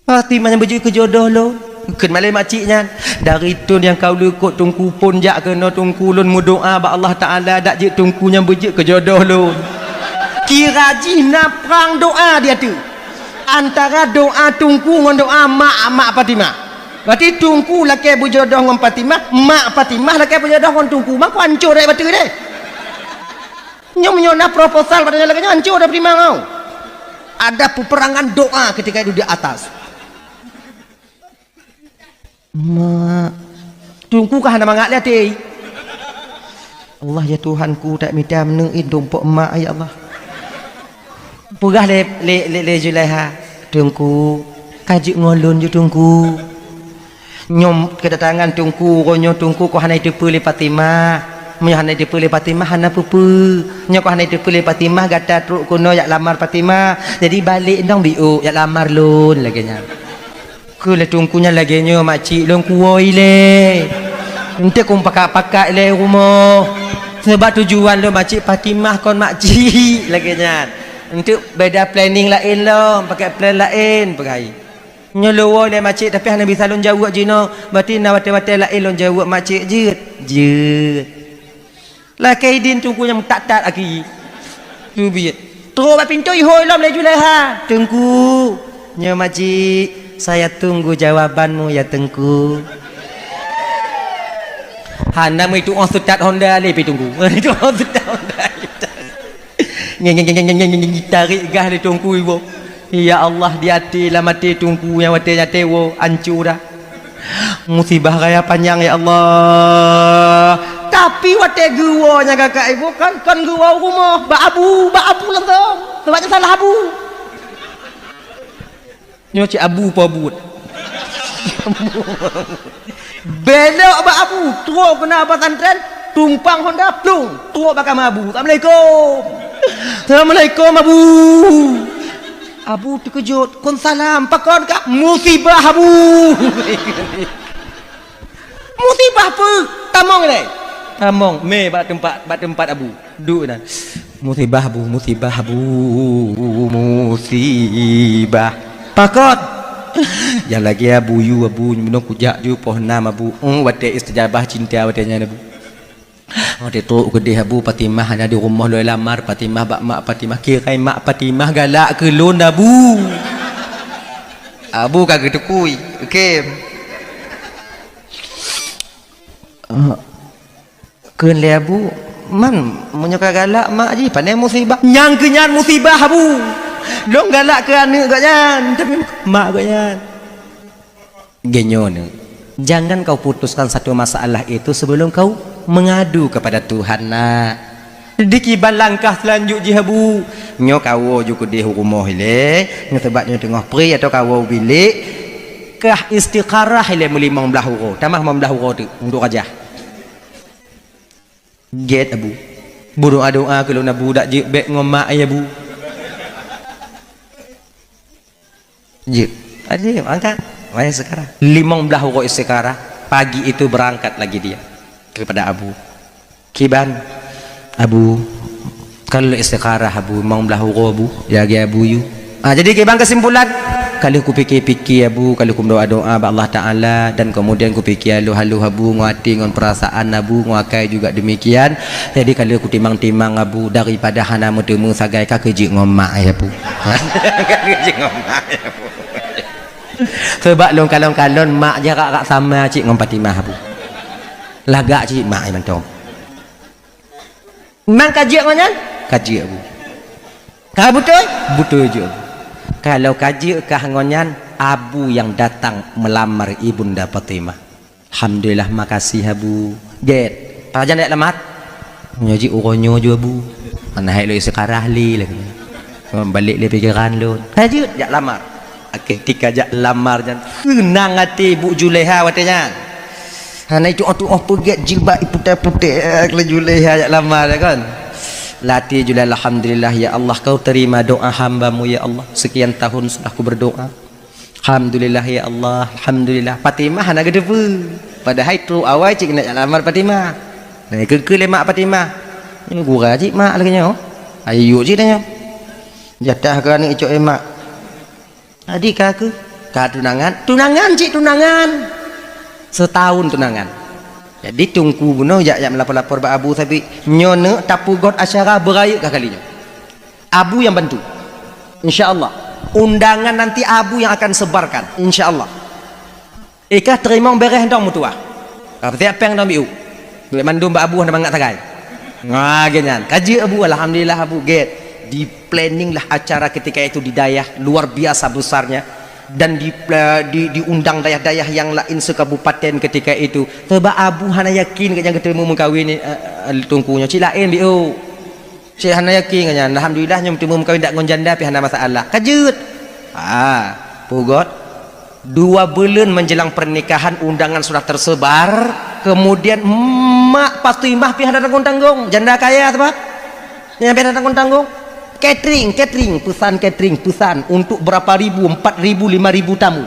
Fatimah nyan beujeuet keu jodoh lôn," kheun malée makcik nyan. "Dari thon nyang ka u likot Teungku phon jak keunoe Teungku, lôn meudoá bak Allah Taala dak jeuet Teungku nyan beujeuet keu jodoh lôn." Kira jih na prang doá di ateueh, antara doá Teungku ngon doá mak, mak Fatimah. Berarti Teungku lakée beujodoh ngon Fatimah, mak Fatimah lakée beujodoh ngon Teungku. Mako ancô deh bateue deh. Nyoe meunyoe na proposal pada lagée nyoe, ancô deh Fatimah nyoe. Ada peperangan doa ketika itu di atas. "Mak, Teungku ka hana mangat lé até. Allah ya Tuhanku, tak mita meuneuk in tumpok mak, ya Allah." Peugah lé, lé, lé, lé Zulaiha, "Teungku, ka jeuet ngon lôn ju Teungku. Nyoe keudatangan Teungku, uroe nyoe Teungku kon hana jiteupeue lé Fatimah. Meunyoe hana jiteupeue lé Fatimah, hana peue-peue. Nyoe kon hana jiteupeue lé Fatimah, gata trok keunoe jak lamar Fatimah. Jadi balek dong biôk jak lamar lôn," lagée nyan. Kheun lé Teungku nyan, "Lagée nyoe makcik, lôn kuwoe ilée. Eunteuk kon pakat-pakat ilée rumoh. Sabab tujuan lôn makcik Fatimah kon makcik," lagée nyan. "Eunteuk beda planning laén lom, pakai plan laén," peugah. "Nyoe lôn woe ilée makcik, tapi hana bisa lôn jaweueb jinoe. Berarti na watée-watée laén lôn jaweueb makcik jeuet." "Jeuet." Lakée idin Teungku nyang meutat-tat aki. Teubiet. Trok bak pintoe ihôi lom lé Zulaiha. "Teungku, nyoe makcik, saya tunggu jawabanmu ya Teungku." Hana meutu'oh seutat honda lé pi Teungku. Meutu'oh seutat honda. Nge, nge, nge, nge, nge, nge, nge, tarék gah lé Teungku iwoe. Ya Allah, di até lam até Teungku nyang watée nyan tewoe ancô dah. Musibah raya panyang, ya Allah. Tapi watée geuwoe nyang kakak ibu kan, kon geuwoe u rumoh, bak abu, bak abu langsung. Sebab nyan salah abu. Nyoe cit abu po buet. Belok bak abu, trok keunan pesantren, tumpang honda, plung, trok bak kama abu. "Assalamualaikum." "Assalamualaikum, Abu." Abu teukeujot, "Kon salam, pakon kah?" "Musibah, Abu." "Musibah peue?" "Tamong ilée." "Tamong, mé bak teumpat, bak teumpat Abu. Duek na." "Musibah, Abu, musibah, Abu, musibah." "Pakon?" "Nyang lagée Abu yue, Abu, meunyoe kujak ju poh nam, Abu. Oh, watée istijabah cinta watée nyan, Abu." Watée trok keudeh Abu, Fatimah hana di rumoh, lôn lamar Fatimah bak mak Fatimah. Kira mak Fatimah galak keu lôn, Abu. Abu ka geutukui. Oke. Ah, kheun lé Abu, "Man, meunyoe ka galak mak jih, pane musibah?" "Nyang keu nyan musibah, Abu. Lôn galak keu aneuk gobnyan, tapi mak gobnyan." Geutanyoe, jangan kau putuskan satu masalah itu sebelum kau mengadu kepada Tuhan, nak. Dikiban langkah seulanjut jih, Abu? Nyoe kawoe ju keudeh u rumoh ilée, nyoe sabab nyoe teungoh pri atau kawoe u bilék, kah istikharah ilée meulimong blaih uroe, tamah limong blaih uroe teuk, untuk rajah. Gét, Abu. Beudoá-doá keu lôn, Abu, dak jeuet bék ngon mak, ya, Abu. Jeuet. Aja, angkat. Mari sekarang. Limong blaih uroe istikharah, pagi itu berangkat lagi dia kepada Abu. Kiban, Abu, kalau istikharah, Abu, limong blaih uroe, Abu, ya, ya, Abu, yu. Ah, jadi kiban kesimpulan? Ka lheueh kupike-pike, Abu, ka lheueh kumeudoa-doa bak Allah Taala, dan kemudian kupike haloh-haloh, Abu, ngon até, ngon peurasaan, Abu, ngon akai juga demikian. Jadi ka lheueh kutimang-timang, Abu, daripada hana meuteumé sagai, ka keu jeuet ngon mak, ya, Abu. Ka keu jeuet ngon mak, ya, Abu. Sabab lôn kalon-kalon mak jarak-jarak sama cit ngon Fatimah, Abu. Lagak cit mak, ya, mantong. Memang ka jeuet ngon nyan? Ka jeuet, Abu. Ka beutôi? Beutôi jeuet, Abu. Kalau ka jeuet kah ngon nyan, Abu nyang datang meulamar Ibunda Fatimah. Alhamdulillah, makasih, Abu. Gét. Pajan jak lamar? Nyoe jih uroe nyoe ju, Abu. Mana hai lôn seukarah lé lagée nyoe. Balek lé pikeran lôn. Ka jeuet jak lamar. Oke, tika jak lamar nyan, seunang até Ibu Julaiha watée nyan. Hana itu'oh-tu'oh peugét jilbab iputéh-putéh, eh, laju Julaiha jak lamar, ya kan? Lam até Julaiha, "Alhamdulillah, ya Allah, Kau terima doa hamba-Mu, ya Allah. Sekian tahun sudah ku berdoa. Alhamdulillah, ya Allah, alhamdulillah." Fatimah hana geuteupeue. Padahai trok awai cit keuneuk jak lamar Fatimah. Nah, keu-keu lé mak Fatimah. Nyoe gura cit mak lagée nyoe. Ayo yuk cit nyoe. Jatah keu aneuk icok, eh, mak. Jadi ka keuh, ka tunangan, tunangan cit tunangan. Setahun tunangan. Jadi teungku bunoe jak, jak melapor-lapor bak Abu, tapi nyoe neuk tapeugot acara beurayeuk ka kali nyoe. Abu nyang bantu. Insya Allah. Undangan nanti Abu yang akan sebarkan. Insya Allah. Ikah teurimong béreh dong meutuah. Ka peusiap péng dong biu. Duek mandum bak Abu hana mangat sagai. Nga geuh nyan. Ka jeuet Abu, alhamdulillah Abu, gét. Di-planning lah acara ketika itu di dayah, luar biasa besarnya. Dan di, di, diundang dayah-dayah yang lain sekabupaten ketika itu. Sebab Abu hana yakin kat nyang geuteurimong meukawen, eh, eh, teungku nyoe. Cit laén biu. Cit hana yakin ngon nyan. Alhamdulillah, nyoe meuteumé meukawen dak ngon janda pih hana masalah. Ka jeuet. Ha, peugot. Dua buleuen menjelang pernikahan, undangan sudah tersebar. Kemudian mak Fatimah pih hana tanggong-tanggong. Janda kaya sabab. Nyang pih hana tanggong-tanggong. Catering, catering, pesan catering, pesan untuk berapa ribu, empat ribu, lima ribu tamu.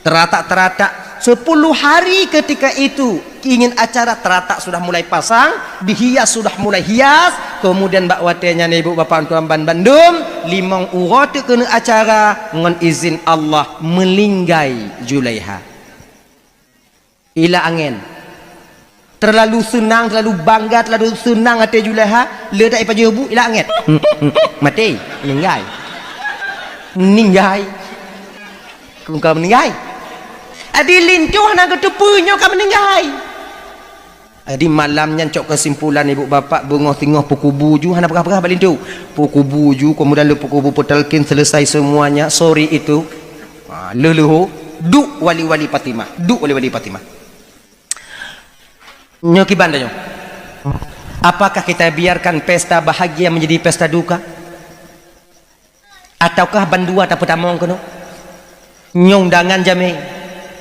Teratak-teratak, sepuluh hari ketika itu ingin acara, teratak sudah mulai pasang, dihias sudah mulai hias, kemudian bak watée nyan ibu bapa tuan ban bandum, limong uroe teuk keuneuk acara ngon izin Allah meuninggai Julaiha. Ila angén. Terlalu seunang, terlalu bangga, terlalu seunang até Julaiha, le that ipajoh bu, ila angén. Maté, meuninggai. Meuninggai. Keu ka meuninggai. Adi linto hana geuteupeue nyoe ka meuninggai. Adi malam nyan cok keusimpulan ibu bapak beungoh singoh peukubu ju hana peugah-peugah bak linto. Peukubu ju, kemudian le peukubu peutalkin selesai semuanya, sore itu. Ha, leuh-leuh, duek wali-wali Fatimah. Duek wali-wali Fatimah. Nyoe kiban tanyoe. Apakah kita biarkan pesta bahagia menjadi pesta duka? Ataukah bandua tapeutamong keunoe? Nyoe undangan jamé,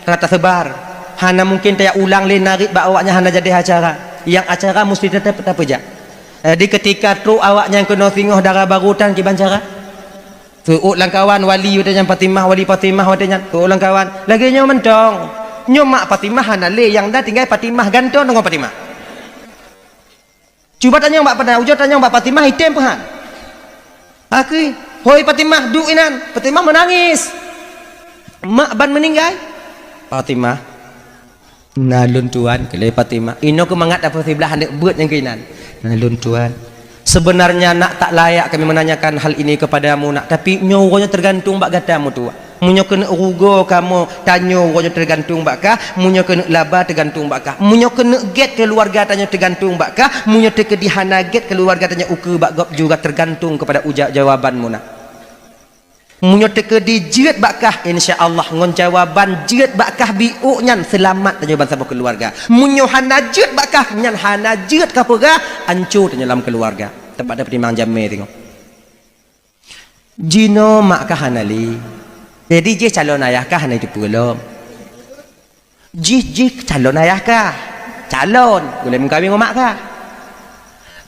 rata seubar. Hana mungkin tajak ulang lé narit bak awaknyan hana jadi acara. Nyang acara musti teutap tapeujak. Jadi keutika trok awaknyan keunoe singoh dara barô tan kiban cara? Seuôt lam kawan wali watée nyan Fatimah, wali Fatimah watée nyan. Seuôt lam kawan. Lagée nyoe mantong. Nyoe mak Fatimah hana lé, nyang na tinggai Fatimah, gantoe deungon Fatimah. Cuba tanyong bak pada ujoe, tanyong bak Fatimah, item peuhan. Akui, "Hoi Fatimah, duek inan." Fatimah meunangis. "Mak ban meuninggai?" Fatimah, "Na lôn tuan," kheun lé Fatimah. Inoe keuh mangat dapeuet siblah aneuk beuet nyang keuinan. "Na lôn tuan. Sebenarnya nak tak layak kami menanyakan hal ini kepadamu nak, tapi nyoe uroe nyoe tergantung bak gata meutuah. Meunyoe keuneuk rugoe kamoe tanyoe uroe nyoe tergantung bak kah, meunyoe keuneuk laba tergantung bak kah. Meunyoe keuneuk gét keuluwarga tanyoe tergantung bak kah, meunyoe teukeudi hana gét keuluwarga tanyoe ukeue bak gob juga tergantung kepada uja-, jawabanmu nak." Meunyoe teukeudi jeuet bak kah, insya Allah ngon jawaban jeuet bak kah biôk nyan seulamat tanyoe bansaboh keuluwarga. Meunyoe hana jeuet bak kah, nyan hana jeuet kapeugah, anco tanyoe lam keuluwarga. Teumpat tapeutimang jamé teungoh. Jinoe mak kah hana lé. Jadi jih calon ayah kah hana jiteupeue lom. Jih, jih calon ayah kah? Calon, ulée meukawen ngon mak kah?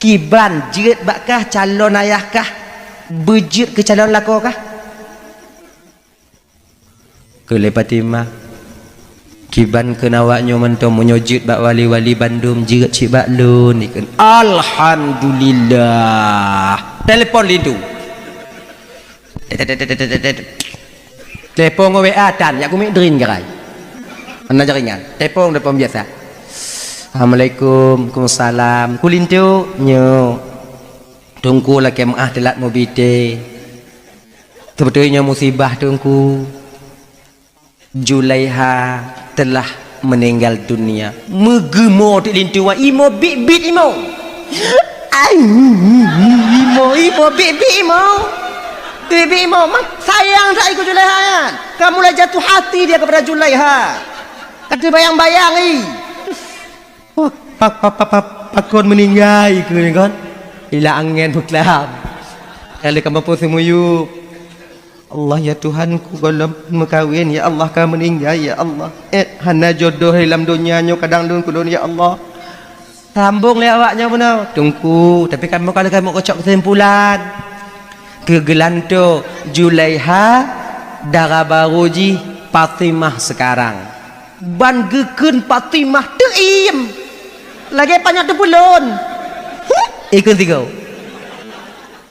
Kiban jeuet bak kah calon ayah kah? Beujeuet keu calon lakoe kah? Kheun lé Fatimah, "Kiban kheun awak nyoe mantong, meunyoe jeuet bak wali-wali bandum jeuet cit bak lôn," ikheun. Alhamdulillah. Telepon linto. Tet, tet, tet. Telepon ngon W A tan, jak kumiet drin garai. Hana jaringan. Telepon, telepon biasa. "Assalamualaikum." "Waalaikumsalam." "Kulinto?" "Nyo. Teungku lakée meu'ah teulat mubi tée. Seubeutôi nyoe musibah, Teungku. Julaiha telah meninggal dunia." Meugeumo teuk linto, imo biet-biet imo. Ai, imo, imo biet-biet imo. Biet-biet imo, mak sayang that ikeu Julaiha nyan. Ka mulai jatuh hati dia kepada Julaiha. Ka teubayang-bayang i. Wah, pa, pa, pa, pa, pakon meuninggai keu nyan kon? Ila angén beuklam. Kali ka mampu seumuyup. Allah, ya Tuhanku, gohlom meukawen, ya Allah, ka meuninggai, ya Allah. Eh, hana jodoh lam donya nyoe, kadang lôn keu lôn, ya Allah. Sambong lé awak nyoe bunoe, Teungku, tapi kamoe ka lheueh kamoe keucok keusimpulan. Keu geulantoe Julaiha, dara barô jih Fatimah sekarang. Ban geukheun Fatimah teuiem. Lagée panyöt teupeulon. Ikheun sigoe.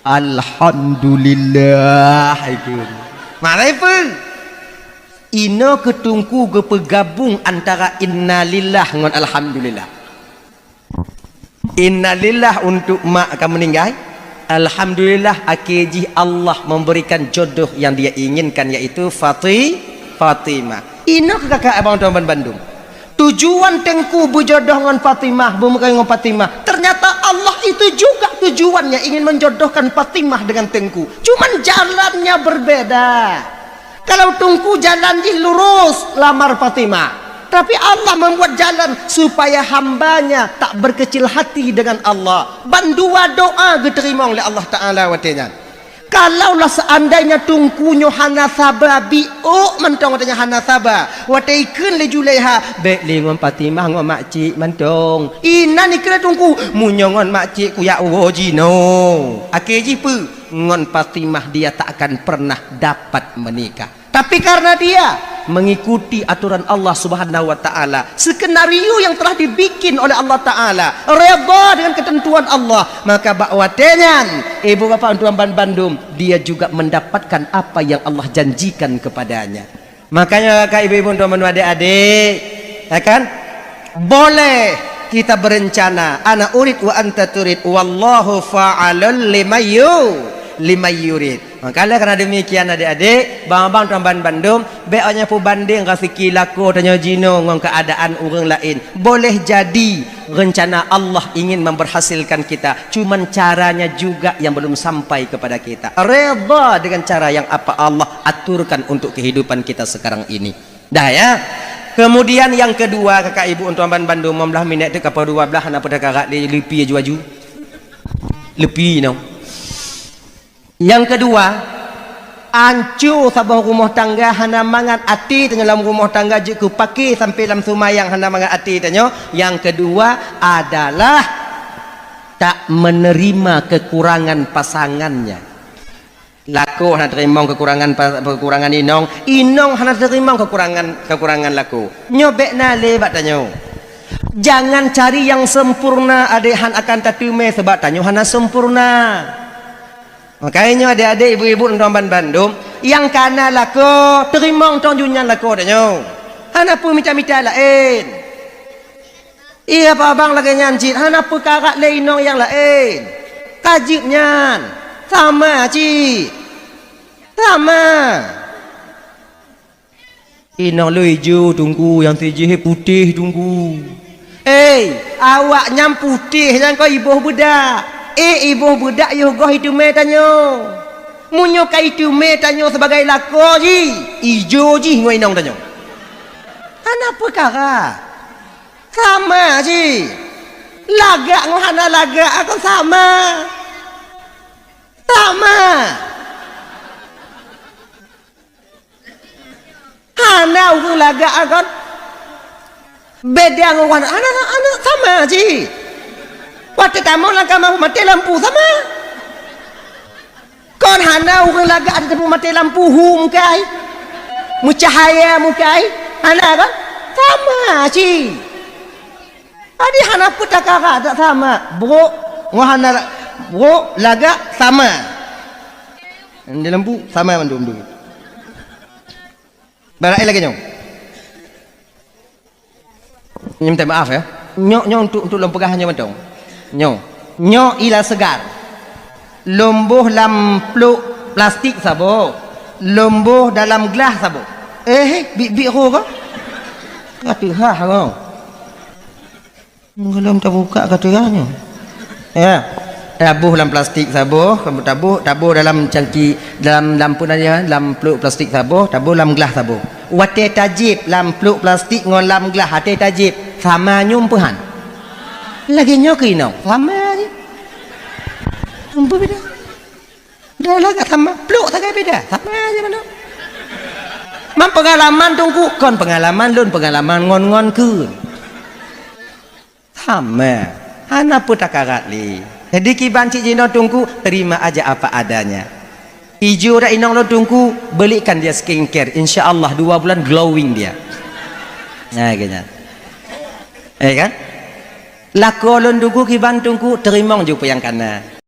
Alhamdulillah, ikheun. Marai peue? Inoe keu Teungku geupeugabong antara innalillah ngon alhamdulillah. Innalillah untuk mak ka meuninggai. Alhamdulillah, akhé jih Allah memberikan jodoh yang Dia inginkan, yaitu Fati-, Fatimah. Inoe keu kakak abang tuan ban bandum. Tujuan Teungku beujodoh ngon Fatimah, beumeukawen ngon Fatimah. Ternyata Allah itu juga tujuannya ingin menjodohkan Fatimah dengan Teungku. Cuman jalannya berbeda. Kalau Teungku jalan jih lurus, lamar Fatimah. Tapi Allah membuat jalan supaya hamba-Nya tak berkecil hati dengan Allah. Ban dua doa geuteurimong lé Allah Ta'ala watée nyan. Kalaulah seandainya Teungku nyoe hana saba, biôk mantong watée nyan hana saba. Watée ikheun lé Julaiha, "Bék lé ngon Fatimah, ngon makcik mantong." Inan ikheun lé Teungku, "Meunyoe ngon makcik kuyak woe jinoe." Akhé jih peue? Ngon Fatimah dia tak akan pernah dapat menikah. Tapi karena dia mengikuti aturan Allah Subhanahu wa Ta'ala, skenario yang telah dibikin oleh Allah Ta'ala, redha dengan ketentuan Allah, maka bak watée nyan, ibu bapak tuan ban bandum, dia juga mendapatkan apa yang Allah janjikan kepadanya. Makanya, kakak, ibu-ibu, teman-teman, adik-adik, ya kan? Boleh kita berencana, ana urid wa anta turid, wallahu fa'alul limayyu-, limayyurid. Maka, oleh karena demikian, adik-adik, bang-bang tuan ban bandum, bék awak nyan peubandeng raseuki lakoe tanyoe jinoe ngon keuadaan ureuëng laén. Boleh jadi rencana Allah ingin memberhasilkan kita, cuman caranya juga yang belum sampai kepada kita. Redha dengan cara yang apa Allah aturkan untuk kehidupan kita sekarang ini. Dah, ya. Kemudian yang kedua, kakak ibu tuan ban bandum, lima belas minit tu kapal dua belas, hana peue takarat lé, leupi aju-aju. Leupi nyoe. Yang kedua, anco saboh rumoh tangga hana mangat até tanyoe lam rumoh tangga jeuet keu paké sampai lam seumayang hana mangat até tanyoe. Yang kedua adalah tak menerima kekurangan pasangannya. Lakoe hana teurimong kekurangan pa-, kekurangan inong, inong hana teurimong kekurangan, kekurangan lakoe. Nyoe bék na lé bak tanyoe. Jangan cari yang sempurna, adéh han akan tateumé, sabab tanyoe hana sempurna. Makajih nyoe adék-adék, ibu-ibu, tuan ban bandum, nyang kana lakoe, teurimong tong jih nyan lakoe tanyoe. Hana peue mita-mita laén. Iya, abang lagée nyan cit, hana peue karat lé inong nyang laén. Ka jeuet nyan, sama cit. Sama. Inong lôn ijo Teungku, nyang sijih putéh Teungku. Hei, awak nyan putéh nyan kon iboh beudak. Eh, iboh beudak yoh goh iteumé tanyoe. Meunyoe ka iteumé tanyoe sibagai lakoe jih, ijo jih ngon inong tanyoe. Hana peukara. Sama jih. Lagak ngon hana lagak kon sama. Sama. Hana ureuëng lagak kon beda ngon hana, hana, hana, sama jih. Watée tamong lam kama maté lampu, sama. Kon hana ureuëng lagak ata teupeu maté lampu hu mukai, meucahaya mukai, hana kan? Sama cit. Jadi hana peue takara, tak sama. Brok ngon hana la-, brok lagak sama. Di lampu sama mandum tu. Barang lagèe nyoe. Nyoe minta maaf ya. Nyoe, nyoe untuk, untuk lôn peugah nyoe mantong. Nyoe. Nyoe ila segar. Lôn boh lam plôk plastik saboh. Lôn boh dalam glah saboh. Eh, bit-bit ho ka? Ka teuhah ko. Gohlom tabuka ka teuhah nyoe. Ya. Taboh lam plastik saboh, taboh, taboh dalam cangki, dalam, dalam peue nan nyan, lam plôk plastik saboh, taboh lam glah saboh. Watèe tajieb lam plôk plastik ngon lam glah, watèe tajieb, sama nyoe peue han? Lagèe nyoe keuh inoe, sama jih. Ampôn beda. Dah lah ka sama, plôk sagai beda, sama jih manoe. Man peungalaman Teungku, kon peungalaman lôn, peungalaman ngon-ngon kheun. Sama. Hana peue takarat lé. Jadi kiban cit jinoe Teungku, terima aja apa adanya. Ijo dak inong lôn Teungku, belikan dia skincare. Insya Allah dua bulan glowing dia. Nah, kayaknya. Eh kan? Lakoe lôn Teungku kiban Teungku, teurimong ju peue nyang kana.